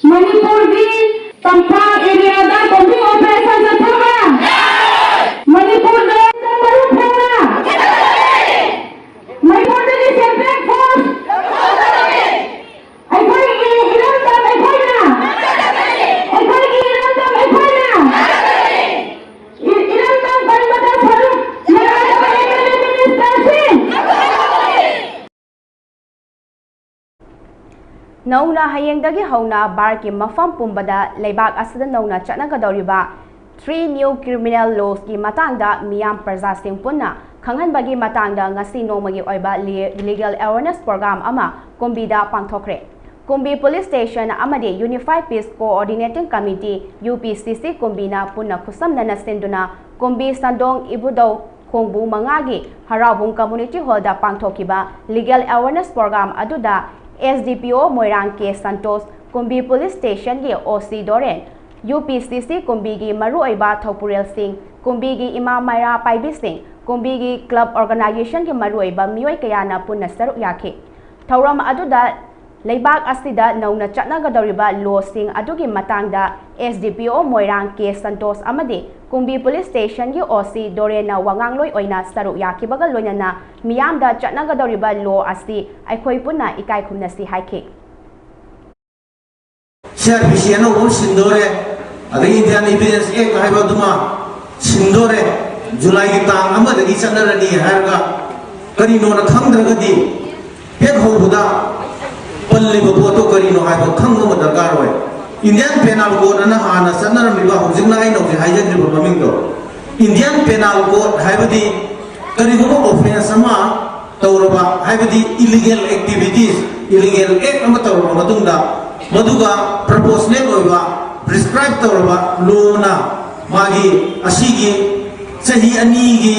ꯃꯅꯤꯄꯨꯔꯒꯤ ꯇꯝꯄꯥꯛ ꯑꯦꯔꯤꯌꯥꯗ ꯀꯣꯝꯕꯤꯡ ꯑꯣꯄꯔꯦꯁꯟ ꯆꯠꯊꯕ꯫ ꯃꯅꯤꯄꯨꯔꯗ ꯃꯔꯨꯞ ꯐꯪꯅ ꯃꯅꯤꯄꯨꯔꯗꯒꯤ ꯁꯦꯟꯇ꯭ꯔꯦꯜ ꯐꯣꯔꯁ꯫ ꯑꯩꯈꯣꯏꯒꯤ ꯏꯔꯝꯗꯝ ꯑꯩꯈꯣꯏꯅ꯫ ꯑꯩꯈꯣꯏꯒꯤ ꯏꯔꯝꯗꯝ ꯑꯩꯈꯣꯏꯅ꯫ ꯏ- ꯏꯔꯝꯗꯝ ꯀꯟꯕꯗ ꯁꯔꯨꯛ ꯌꯥꯅꯕ ꯑꯦꯝ ꯑꯦꯜ ꯑꯦ ꯃꯤꯅꯤꯁꯇꯔꯁꯤꯡ꯫ ꯅꯧꯅ ꯍꯌꯦꯡꯗꯒꯤ ꯍꯧꯅ ꯚꯥꯔꯠꯀꯤ ꯃꯐꯝ ꯄꯨꯝꯕꯗ ꯂꯩꯕꯥꯛ ꯑꯁꯤꯗ ꯅꯧꯅ ꯆꯠꯅꯒꯗꯧꯔꯤꯕ Three New Criminal Lawsꯀꯤ ꯃꯇꯥꯡꯗ ꯃꯤꯌꯥꯝ ꯄ꯭ꯔꯖꯥꯁꯤꯡ ꯄꯨꯟꯅ ꯈꯪꯍꯟꯕꯒꯤ ꯃꯇꯥꯡꯗ ꯉꯁꯤ ꯅꯣꯡꯃꯒꯤ ꯑꯣꯏꯕ ꯂꯤ- Legal Awareness Program ꯑꯃ ꯀꯨꯝꯕꯤꯗ ꯄꯥꯡꯊꯣꯛꯈ꯭ꯔꯦ꯫ ꯀꯨꯝꯕꯤ Police Station ꯑꯃꯗꯤ Unified Peace Coordinating Committee, U P C C, ꯀꯨꯝꯕꯤꯅ ꯄꯨꯟꯅ ꯈꯨꯠꯁꯝꯅꯅ ꯁꯤꯟꯗꯨꯅ ꯀꯨꯝꯕꯤ ꯁꯟꯗꯣꯡ ꯏꯕꯨꯙꯧ ꯈꯣꯡꯕꯨ ꯃꯉꯥꯒꯤ ꯍꯔꯥꯎꯕꯨꯡ Community Hallꯗ ꯄꯥꯡꯊꯣꯛꯈꯤꯕ Legal Awareness Program ꯑꯗꯨꯗ S D P O ꯃꯣꯏꯔꯥꯡ ꯀꯦ Santosh, ꯀꯨꯝꯕꯤ Police Stationꯒꯤ O C ꯗꯣꯔꯦꯟ, U P C C ꯀꯨꯝꯕꯤꯒꯤ ꯃꯔꯨꯑꯣꯏꯕ ꯊꯧꯄꯨꯔꯦꯜꯁꯤꯡ, ꯀꯨꯝꯕꯤꯒꯤ ꯏꯃꯥ ꯃꯩꯔꯥ ꯄꯥꯏꯕꯤꯁꯤꯡ, ꯀꯨꯝꯕꯤꯒꯤ club organizationꯒꯤ ꯃꯔꯨꯑꯣꯏꯕ ꯃꯤꯑꯣꯏ ꯀꯌꯥꯅ ꯄꯨꯟꯅ ꯁꯔꯨꯛ ꯌꯥꯈꯤ꯫ ꯊꯧꯔꯝ ꯑꯗꯨꯗ ꯂꯩꯕꯥꯛ ꯑꯁꯤꯗ ꯅꯧꯅ ꯆꯠꯅꯒꯗꯧꯔꯤꯕ lawꯁꯤꯡ ꯑꯗꯨꯒꯤ ꯃꯇꯥꯡꯗ S D P O ꯃꯣꯏꯔꯥꯡ ꯀꯦ ꯁꯟꯇꯣꯁ ꯑꯃꯗꯤ ꯀꯨꯝꯕꯤ Police Stationꯒꯤ O C ꯗꯣꯔꯦꯟꯅ ꯋꯥꯉꯥꯡꯂꯣꯏ ꯑꯣꯏꯅ ꯁꯔꯨꯛ ꯌꯥꯈꯤꯕꯒ ꯂꯣꯏꯅꯅ ꯃꯤꯌꯥꯝꯗ ꯆꯠꯅꯒꯗꯧꯔꯤꯕ law ꯑꯁꯤ ꯑꯩꯈꯣꯏ ꯄꯨꯟꯅ ꯏꯀꯥꯏ ꯈꯨꯝꯅꯁꯤ ꯍꯥꯏꯈꯤ꯫ C R P C ꯑꯅꯧꯕ ꯑꯃ ꯁꯤꯟꯗꯣꯔꯦ, ꯑꯗꯒꯤ Indian Evidence Act ꯍꯥꯏꯕ ꯑꯗꯨꯃ ꯁꯤꯟꯗꯣꯔꯦ, ꯖꯨꯂꯥꯏꯒꯤ ꯇꯥꯡ ꯑꯃꯗꯒꯤ ꯆꯠꯅꯔꯅꯤ ꯍꯥꯏꯔꯒ ꯀꯔꯤꯅꯣꯅ ꯈꯪꯗ꯭ꯔꯒꯗꯤ ꯍꯦꯛ ꯍꯧꯕꯗ ꯄꯜꯂꯤꯕ ꯄꯣꯠꯇꯣ ꯀꯔꯤꯅꯣ ꯍꯥꯏꯕ ꯈꯪꯕ ꯑꯃ ꯗꯔꯀꯥꯔ ꯑꯣꯏ꯫ Indian Penal Code ꯑꯅ ꯍꯥꯟꯅ ꯆꯠꯅꯔꯝꯃꯤꯕ, ꯍꯧꯖꯤꯛꯅ ꯑꯩꯅ ꯍꯧꯖꯤꯛ ꯍꯥꯏꯖꯈ꯭ꯔꯤꯕ ꯃꯃꯤꯡꯗꯣ, Indian Penal Code ꯍꯥꯏꯕꯗꯤ ꯀꯔꯤꯒꯨꯝꯕ offence ꯑꯃ ꯇꯧꯔꯕ, ꯍꯥꯏꯕꯗꯤ illegal activities, illegal act ꯑꯃ ꯇꯧꯔꯕ ꯃꯇꯨꯡꯗ ꯃꯗꯨꯒ proportionate ꯑꯣꯏꯕ prescribe ꯇꯧꯔꯕ lawꯅ ꯃꯥꯒꯤ ꯑꯁꯤꯒꯤ ꯆꯍꯤ ꯑꯅꯤꯒꯤ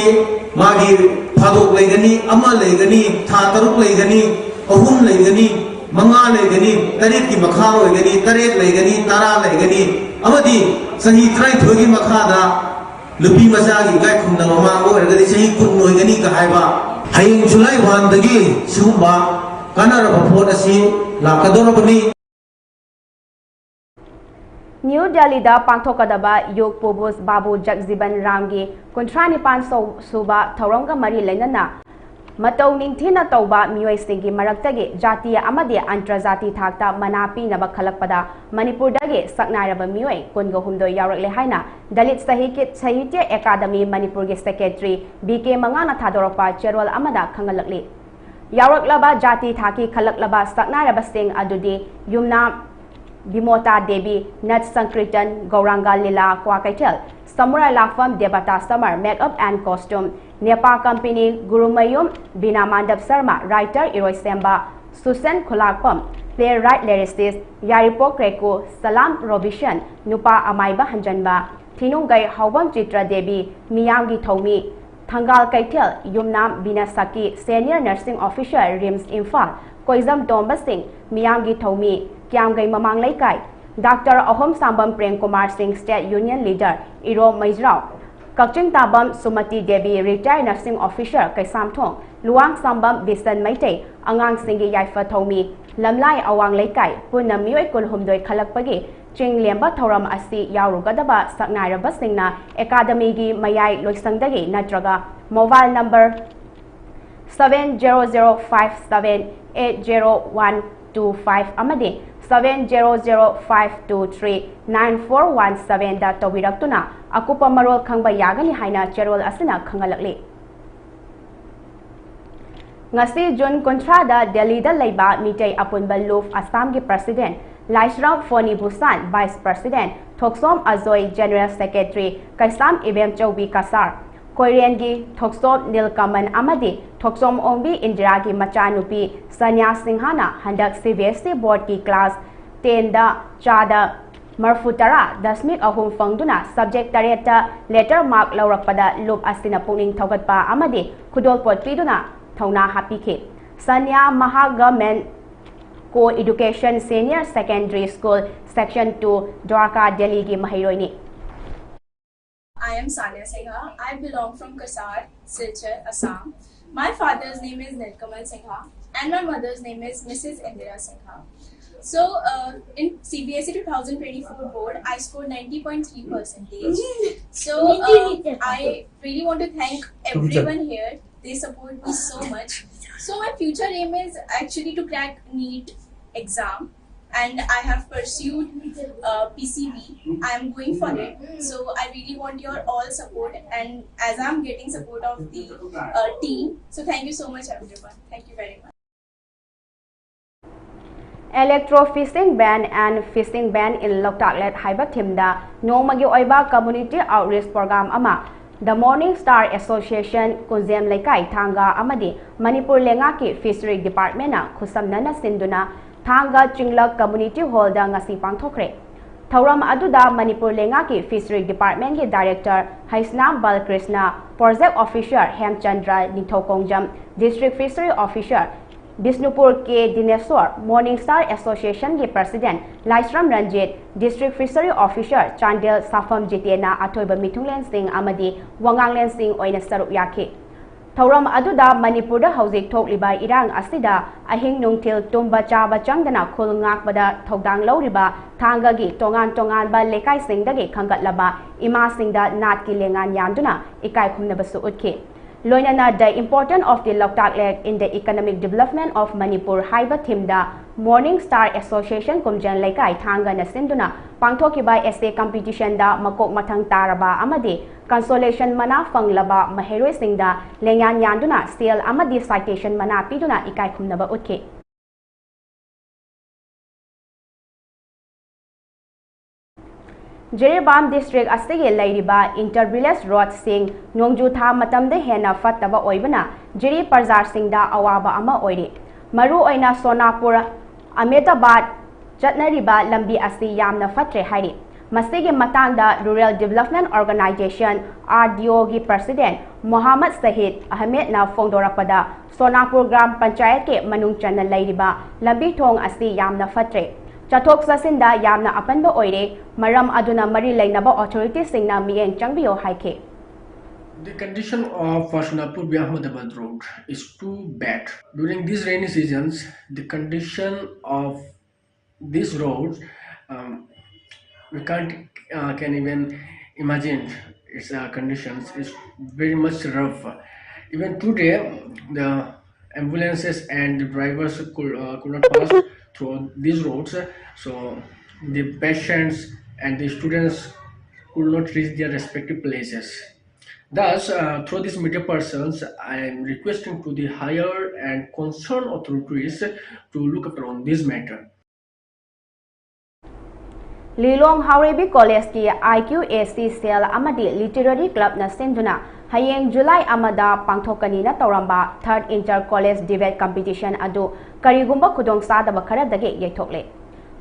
ꯃꯥꯒꯤ ꯐꯥꯗꯣꯛ ꯂꯩꯒꯅꯤ, ꯑꯃ ꯂꯩꯒꯅꯤ, ꯊꯥ ꯇꯔꯨꯛ ꯂꯩꯒꯅꯤ, ꯑꯍꯨꯝ ꯂꯩꯒꯅꯤ, ꯃꯉꯥ ꯂꯩꯒꯅꯤ, ꯇꯔꯦꯠꯀꯤ ꯃꯈꯥ ꯑꯣꯏꯒꯅꯤ, ꯇꯔꯦꯠ ꯂꯩꯒꯅꯤ, ꯇꯔꯥ ꯂꯩꯒꯅꯤ, ꯑꯃꯗꯤ ꯆꯍꯤ ꯇꯔꯥꯅꯤꯊꯣꯏꯒꯤ ꯃꯈꯥꯗ ꯅꯨꯄꯤ ꯃꯆꯥꯒꯤ ꯏꯀꯥꯏ ꯈꯨꯝꯅꯕ ꯃꯥꯡꯕ ꯑꯣꯏꯔꯒꯗꯤ ꯆꯍꯤ ꯀꯨꯟ ꯑꯣꯏꯒꯅꯤ ꯀ ꯍꯥꯏꯕ꯫ ꯍꯌꯦꯡ ꯖꯨꯂꯥꯏ ꯋꯥꯟꯗꯒꯤ ꯁꯤꯒꯨꯝꯕ ꯀꯥꯟꯅꯔꯕ ꯄꯣꯠ ꯑꯁꯤ ꯂꯥꯛꯀꯗꯧꯔꯕꯅꯤ꯫ ꯅ꯭ꯌꯨ ꯗꯦꯜꯂꯤꯗ ꯄꯥꯡꯊꯣꯛꯀꯗꯕ ꯌꯨꯒ ꯄꯨꯔꯨꯁ ꯕꯥꯕꯨ ꯖꯒꯖꯤꯕꯟ ꯔꯥꯝꯒꯤ ꯀꯨꯟꯊ꯭ꯔꯥ ꯅꯤꯄꯥꯟ ꯁꯨꯕ ꯊꯧꯔꯝꯒ ꯃꯔꯤ ꯂꯩꯅꯅ ꯃꯇꯧ ꯅꯤꯡꯊꯤꯅ ꯇꯧꯕ ꯃꯤꯑꯣꯏꯁꯤꯡꯒꯤ ꯃꯔꯛꯇꯒꯤ ꯖꯥꯇꯤ ꯑꯃꯗꯤ ꯑꯟꯇꯔꯖꯥꯇꯤ ꯊꯥꯛꯇ ꯃꯅꯥ ꯄꯤꯅꯕ ꯈꯜꯂꯛꯄꯗ ꯃꯅꯤꯄꯨꯔꯗꯒꯤ ꯁꯛꯅꯥꯏꯔꯕ ꯃꯤꯑꯣꯏ ꯀꯨꯟꯒ ꯍꯨꯝꯗꯣꯏ ꯌꯥꯎꯔꯛꯂꯦ ꯍꯥꯏꯅ ꯗꯂꯤꯠ ꯁꯥꯍꯤꯇ꯭ꯌ, ꯁꯥꯍꯤꯇ꯭ꯌ ꯑꯦꯀꯥꯗꯃꯤ ꯃꯅꯤꯄꯨꯔꯒꯤ ꯁꯦꯀ꯭ꯔꯦꯇꯔꯤ ꯕꯤ ꯀꯦ ꯃꯉꯥꯅ ꯊꯥꯗꯣꯔꯛꯄ ꯆꯦꯔꯣꯜ ꯑꯃꯗ ꯈꯪꯍꯜꯂꯛꯂꯤ꯫ ꯌꯥꯎꯔꯛꯂꯕ ꯖꯥꯇꯤ ꯊꯥꯛꯀꯤ ꯈꯜꯂꯛꯂꯕ ꯁꯛꯅꯥꯏꯔꯕꯁꯤꯡ ꯑꯗꯨꯗꯤ ꯌꯨꯝꯅꯥꯝ ꯕꯤꯃꯣꯇꯥ ꯗꯦꯕꯤ, ꯅꯠ ꯁꯪꯀ꯭ꯔꯤꯇꯟ, ꯒꯧꯔꯥꯡꯒ ꯂꯤꯂꯥ, ꯀ꯭ꯋꯥꯀꯩꯊꯦꯜ, ꯁꯃꯨꯔꯥꯏ ꯂꯥꯛꯐꯝ, Debata Samar, makeup and costume, Nepa company, Gurumayum, Bina Mandap Sharma, writer, Iroisemba Sushen Khulakpam, playwright, ꯂꯦꯔꯤꯁꯤꯁ ꯌꯥꯔꯤꯄꯣꯛ ꯀ꯭ꯔꯦꯀꯨ, ꯁꯂꯥꯝ ꯔꯣꯕꯤꯁꯟ, ꯅꯨꯄꯥ ꯑꯃꯥꯏꯕ ꯍꯟꯖꯟꯕ, ꯊꯤꯅꯨꯡꯒꯩ ꯍꯥꯎꯕꯝ ꯆꯤꯇ꯭ꯔ ꯗꯦꯕꯤ, ꯃꯤꯌꯥꯝꯒꯤ ꯊꯧꯃꯤ, ꯊꯪꯒꯥꯜ ꯀꯩꯊꯦꯜ, ꯌꯨꯝꯅꯥꯝ ꯕꯤꯅꯥ ꯁꯈꯤ, ꯁꯦꯅꯤꯌꯔ ꯅꯔꯁꯤꯡ ꯑꯣꯐꯤꯁꯔ, ꯔꯤꯝꯁ, ꯏꯝꯐꯥꯜ, ꯀꯣꯏꯖꯝ ꯇꯣꯝꯕ ꯁꯤꯡ, ꯃꯤꯌꯥꯝꯒꯤ ꯊꯧꯃꯤ, ꯀ꯭ꯌꯥꯝꯒꯩ ꯃꯃꯥꯡ ꯂꯩꯀꯥꯏ, ꯗꯥꯛꯇꯔ ꯑꯍꯣꯝ ꯁꯥꯝꯕꯝ ꯄ꯭ꯔꯦꯝ ꯀꯨꯃꯥꯔ ꯁꯤꯡ, ꯁ꯭ꯇꯦꯠ ꯌꯨꯅꯤꯌꯟ ꯂꯤꯗꯔ, ꯏꯔꯣꯝ ꯃꯩꯖ꯭ꯔꯥꯎ, ꯀꯛꯆꯤꯡ ꯇꯥꯕꯝ ꯁꯨꯃꯇꯤ ꯗꯦꯕꯤ, ꯔꯤꯇꯥꯌꯔ ꯅꯔꯁꯤꯡ ꯑꯣꯐꯤꯁꯔ, ꯀꯩꯁꯥꯝꯊꯣꯡ, ꯂꯨꯋꯥꯡ ꯁꯥꯝꯕꯝ ꯕꯤꯁꯟ ꯃꯩꯇꯩ, ꯑꯉꯥꯡꯁꯤꯡꯒꯤ ꯌꯥꯏꯐ ꯊꯧꯃꯤ, ꯂꯝꯂꯥꯏ ꯑꯋꯥꯡ ꯂꯩꯀꯥꯏ, ꯄꯨꯟꯅ ꯃꯤꯑꯣꯏ ꯀꯨꯟꯍꯨꯝꯗꯣꯏ ꯈꯜꯂꯛꯄꯒꯤ ꯆꯤꯡ ꯂꯦꯝꯕ ꯊꯧꯔꯝ ꯑꯁꯤ ꯌꯥꯎꯔꯨꯒꯗꯕ ꯁꯛꯅꯥꯏꯔꯕꯁꯤꯡꯅ ꯑꯦꯀꯥꯗꯃꯤꯒꯤ ꯃꯌꯥꯏ ꯂꯣꯏꯁꯪꯗꯒꯤ ꯅꯠꯇ꯭ꯔꯒ mobile number seven zero zero five seven eight zero one two five ꯑꯃꯗꯤ seven zero zero five two three nine four one sevenꯗ ꯇꯧꯕꯤꯔꯛꯇꯨꯅ ꯑꯀꯨꯞꯄ ꯃꯔꯣꯜ ꯈꯪꯕ ꯌꯥꯒꯅꯤ ꯍꯥꯏꯅ ꯆꯦꯔꯣꯜ ꯑꯁꯤꯅ ꯈꯪꯍꯜꯂꯛꯂꯤ꯫ ꯉꯁꯤ ꯖꯨꯟ ꯀꯨꯟꯊ꯭ꯔꯥꯗ ꯗꯦꯜꯂꯤꯗ ꯂꯩꯕ ꯃꯤꯇꯩ ꯑꯄꯨꯟꯕ ꯂꯨꯞ ꯑꯁꯥꯝꯒꯤ president Laishram Phoni Bhushan, vice president Thoksom Ajoy, general secretary Keisham Ibemchoubi Cachar, ꯀꯣꯏꯔꯦꯟꯒꯤ ꯊꯣꯛꯁꯣꯝ ꯅꯤꯜꯀꯃꯟ ꯑꯃꯗꯤ ꯊꯣꯛꯁꯣꯝ ꯑꯣꯡꯕꯤ ꯏꯟꯗꯤꯔꯥꯒꯤ ꯃꯆꯥꯅꯨꯄꯤ ꯁꯅ꯭ꯌꯥ ꯁꯤꯡꯍꯅ ꯍꯟꯗꯛ ꯁꯤ ꯕꯤ ꯑꯦꯁ ꯏ ꯕꯣꯔꯗꯀꯤ ꯀ꯭ꯂꯥꯁ ꯇꯦꯟꯗ ꯆꯥꯗ ꯃꯔꯐꯨ ꯇꯔꯥ ꯗꯁꯃꯤꯛ ꯑꯍꯨꯝ ꯐꯪꯗꯨꯅ ꯁꯕꯖꯦꯛ ꯇꯔꯦꯠꯇ ꯂꯦꯇꯔ ꯃꯥꯔꯛ ꯂꯧꯔꯛꯄꯗ ꯂꯨꯞ ꯑꯁꯤꯅ ꯄꯨꯛꯅꯤꯡ ꯊꯧꯒꯠꯄ ꯑꯃꯗꯤ ꯈꯨꯗꯣꯜꯄꯣꯠ ꯄꯤꯗꯨꯅ ꯊꯧꯅꯥ ꯍꯥꯞꯄꯤꯈꯤ꯫ ꯁꯅ꯭ꯌꯥ ꯃꯍꯥ government co education senior secondary school section two Dwarka ꯗꯦꯜꯂꯤꯒꯤ ꯃꯍꯩꯔꯣꯏꯅꯤ꯫ I am Sanya Singha. I belong from Kasar, Silchar, Assam. My father's name is Nilkamal Singha and my mother's name is Missus Indira Singha. So, uh, in C B S E two thousand twenty-four board, I scored ninety point three percentage. So, uh, I really want to thank everyone here. They support me so much. So, my future aim is actually to crack NEET exam, and I have pursued uh, P C B. I am going for it. So, I really want your all support, and as I'm getting support of the uh, team. So, thank you so much, everyone. Thank you very much. Electro Fishing Ban and Fishing Ban in Loktak Lake ꯍꯥꯏꯕ theme ꯗ ꯅꯣꯡꯃꯒꯤ ꯑꯣꯏꯕ community outreach program ꯑꯃ The Morning Star Association, ꯀꯨꯟꯖꯦꯝ ꯂꯩꯀꯥꯏ, ꯊꯥꯡꯒ ꯑꯃꯗꯤ ꯃꯅꯤꯄꯨꯔ ꯂꯩꯉꯥꯛꯀꯤ Fishery Department ꯅ ꯈꯨꯠꯁꯝꯅꯅ ꯁꯤꯟꯗꯨꯅ ꯊꯥꯡꯒ ꯆꯤꯡꯂꯛ Community Hall ꯗ ꯉꯁꯤ ꯄꯥꯡꯊꯣꯛꯈ꯭ꯔꯦ꯫ ꯊꯧꯔꯝ ꯑꯗꯨꯗ ꯃꯅꯤꯄꯨꯔ ꯂꯩꯉꯥꯛꯀꯤ Fishery Department ꯀꯤ Director Heisnam ꯕꯥꯂꯀ꯭ꯔꯤꯁꯅ, Project Officer ꯍꯦꯝꯆꯟꯗ꯭ꯔ ꯅꯤꯡꯊꯧꯀꯣꯡꯖꯝ, District Fishery Officer Bishnupur ꯀꯦ ꯗꯤꯅꯦꯁꯣꯔ, Morning Star Association ꯒꯤ President ꯂꯥꯏꯁ꯭ꯔꯝ Ranjit, District Fishery Officer Chandel ꯁꯥꯐꯝ ꯖꯤꯇꯦꯟꯅ ꯑꯊꯣꯏꯕ ꯃꯤꯊꯨꯡꯂꯦꯟꯁꯤꯡ ꯑꯃꯗꯤ ꯋꯥꯉꯥꯡꯂꯦꯟꯁꯤꯡ ꯑꯣꯏꯅ ꯁꯔꯨꯛ ꯌꯥꯈꯤ꯫ ꯊꯧꯔꯝ ꯑꯗꯨꯗ ꯃꯅꯤꯄꯨꯔꯗ ꯍꯧꯖꯤꯛ ꯊꯣꯛꯂꯤꯕ ꯏꯔꯥꯡ ꯑꯁꯤꯗ ꯑꯍꯤꯡ ꯅꯨꯡꯊꯤꯜ ꯇꯨꯝꯕ ꯆꯥꯕ ꯆꯪꯗꯅ ꯈꯨꯜ ꯉꯥꯛꯄꯗ ꯊꯧꯗꯥꯡ ꯂꯧꯔꯤꯕ ꯊꯥꯡꯒꯒꯤ ꯇꯣꯉꯥꯟ ꯇꯣꯉꯥꯟꯕ ꯂꯩꯀꯥꯏꯁꯤꯡꯗꯒꯤ ꯈꯟꯒꯠꯂꯕ ꯏꯃꯥꯁꯤꯡꯗ ꯅꯥꯠꯀꯤ ꯂꯦꯡꯉꯥꯟ ꯌꯥꯟꯗꯨꯅ ꯏꯀꯥꯏ ꯈꯨꯝꯅꯕꯁꯨ ꯎꯠꯈꯤ꯫ ꯂꯣꯏꯅꯅ The Importance of the Loktak Lake in the Economic Development of Manipur ꯍꯥꯏꯕ theme ꯗ Morning Star Association ꯀꯨꯝꯖꯦꯝ ꯂꯩꯀꯥꯏ ꯊꯥꯡꯒꯅ ꯁꯤꯟꯗꯨꯅ ꯄꯥꯡꯊꯣꯛꯈꯤꯕ essay competition ꯗ ꯃꯀꯣꯛ ꯃꯊꯪ ꯇꯥꯔꯕ ꯑꯃꯗꯤ consolation ꯃꯅꯥ ꯐꯪꯂꯕ ꯃꯍꯩꯔꯣꯏꯁꯤꯡꯗ ꯂꯦꯡꯌꯥꯟ ꯌꯥꯟꯗꯨꯅ ꯁꯦꯜ ꯑꯃꯗꯤ citation ꯃꯅꯥ ꯄꯤꯗꯨꯅ ꯏꯀꯥꯏ ꯈꯨꯝꯅꯕ ꯎꯠꯈꯤ꯫ ꯖꯤꯔꯤꯕꯥꯝ district ꯑꯁꯤꯒꯤ ꯂꯩꯔꯤꯕ inter village road ꯁꯤꯡ ꯅꯣꯡꯖꯨ ꯊꯥ ꯃꯇꯝꯗ ꯍꯦꯟꯅ ꯐꯠꯇꯕ ꯑꯣꯏꯕꯅ ꯖꯤꯔꯤ ꯄ꯭ꯔꯖꯥꯁꯤꯡꯗ ꯑꯋꯥꯕ ꯑꯃ ꯑꯣꯏꯔꯤ꯫ ꯃꯔꯨꯑꯣꯏꯅ ꯁꯣꯅꯥꯄꯨꯔ ꯑꯍꯃꯦꯗꯥꯕꯥꯗ ꯆꯠꯅꯔꯤꯕ ꯂꯝꯕꯤ ꯑꯁꯤ ꯌꯥꯝꯅ ꯐꯠꯇ꯭ꯔꯦ ꯍꯥꯏꯔꯤ꯫ ꯃꯁꯤꯒꯤ ꯃꯇꯥꯡꯗ Rural Development Organisation, RDO ꯒꯤ President ꯃꯣꯍꯥꯃꯗ ꯁꯍꯤꯗ ꯑꯍꯃꯦꯗꯅ ꯐꯣꯡꯗꯣꯔꯛꯄꯗ, ꯁꯣꯅꯥꯄꯨꯔ ꯒ꯭ꯔꯥꯝ ꯄꯟꯆꯥꯌꯠꯀꯤ ꯃꯅꯨꯡ ꯆꯟꯅ ꯂꯩꯔꯤꯕ ꯂꯝꯕꯤ ꯊꯣꯡ ꯑꯁꯤ ꯌꯥꯝꯅ ꯐꯠꯇ꯭ꯔꯦ꯫ ꯆꯠꯊꯣꯛ ꯆꯠꯁꯤꯟꯗ ꯌꯥꯝꯅ ꯑꯄꯟꯕ ꯑꯣꯏꯔꯦ꯫ ꯃꯔꯝ ꯑꯗꯨꯅ ꯃꯔꯤ ꯂꯩꯅꯕ authority ꯁꯤꯡꯅ ꯃꯤꯠꯌꯦꯡ ꯆꯪꯕꯤꯌꯨ ꯍꯥꯏꯈꯤ꯫ The condition of Sonapur Ahmedabad road is too bad. During these rainy seasons, the condition of These roads, um, we can't uh, can even imagine its uh, conditions. Is very much rough. Even today, the ambulances and the drivers could, uh, could not pass through these roads. So the patients and the students could not reach their respective places. Thus, uh, through these media persons, I am requesting to the higher and concerned authorities to look after on this matter. ꯂꯤꯂꯣꯡ ꯍꯥꯎꯔꯩꯕꯤ ꯀꯣꯂꯦꯖꯀꯤ ꯑꯥꯏ Q ꯑꯦ ꯁꯤ ꯁꯦꯜ ꯑꯃꯗꯤ literary ꯀ꯭ꯂꯕꯅ ꯁꯤꯟꯗꯨꯅ ꯍꯌꯦꯡ July ꯑꯃꯗ ꯄꯥꯡꯊꯣꯛꯀꯅꯤꯅ ꯇꯧꯔꯝꯕ ꯊꯔꯠ inter college debate competition ꯑꯗꯨ ꯀꯔꯤꯒꯨꯝꯕ ꯈꯨꯗꯣꯡꯆꯥꯗꯕ ꯈꯔꯗꯒꯤ ꯌꯩꯊꯣꯛꯂꯦ꯫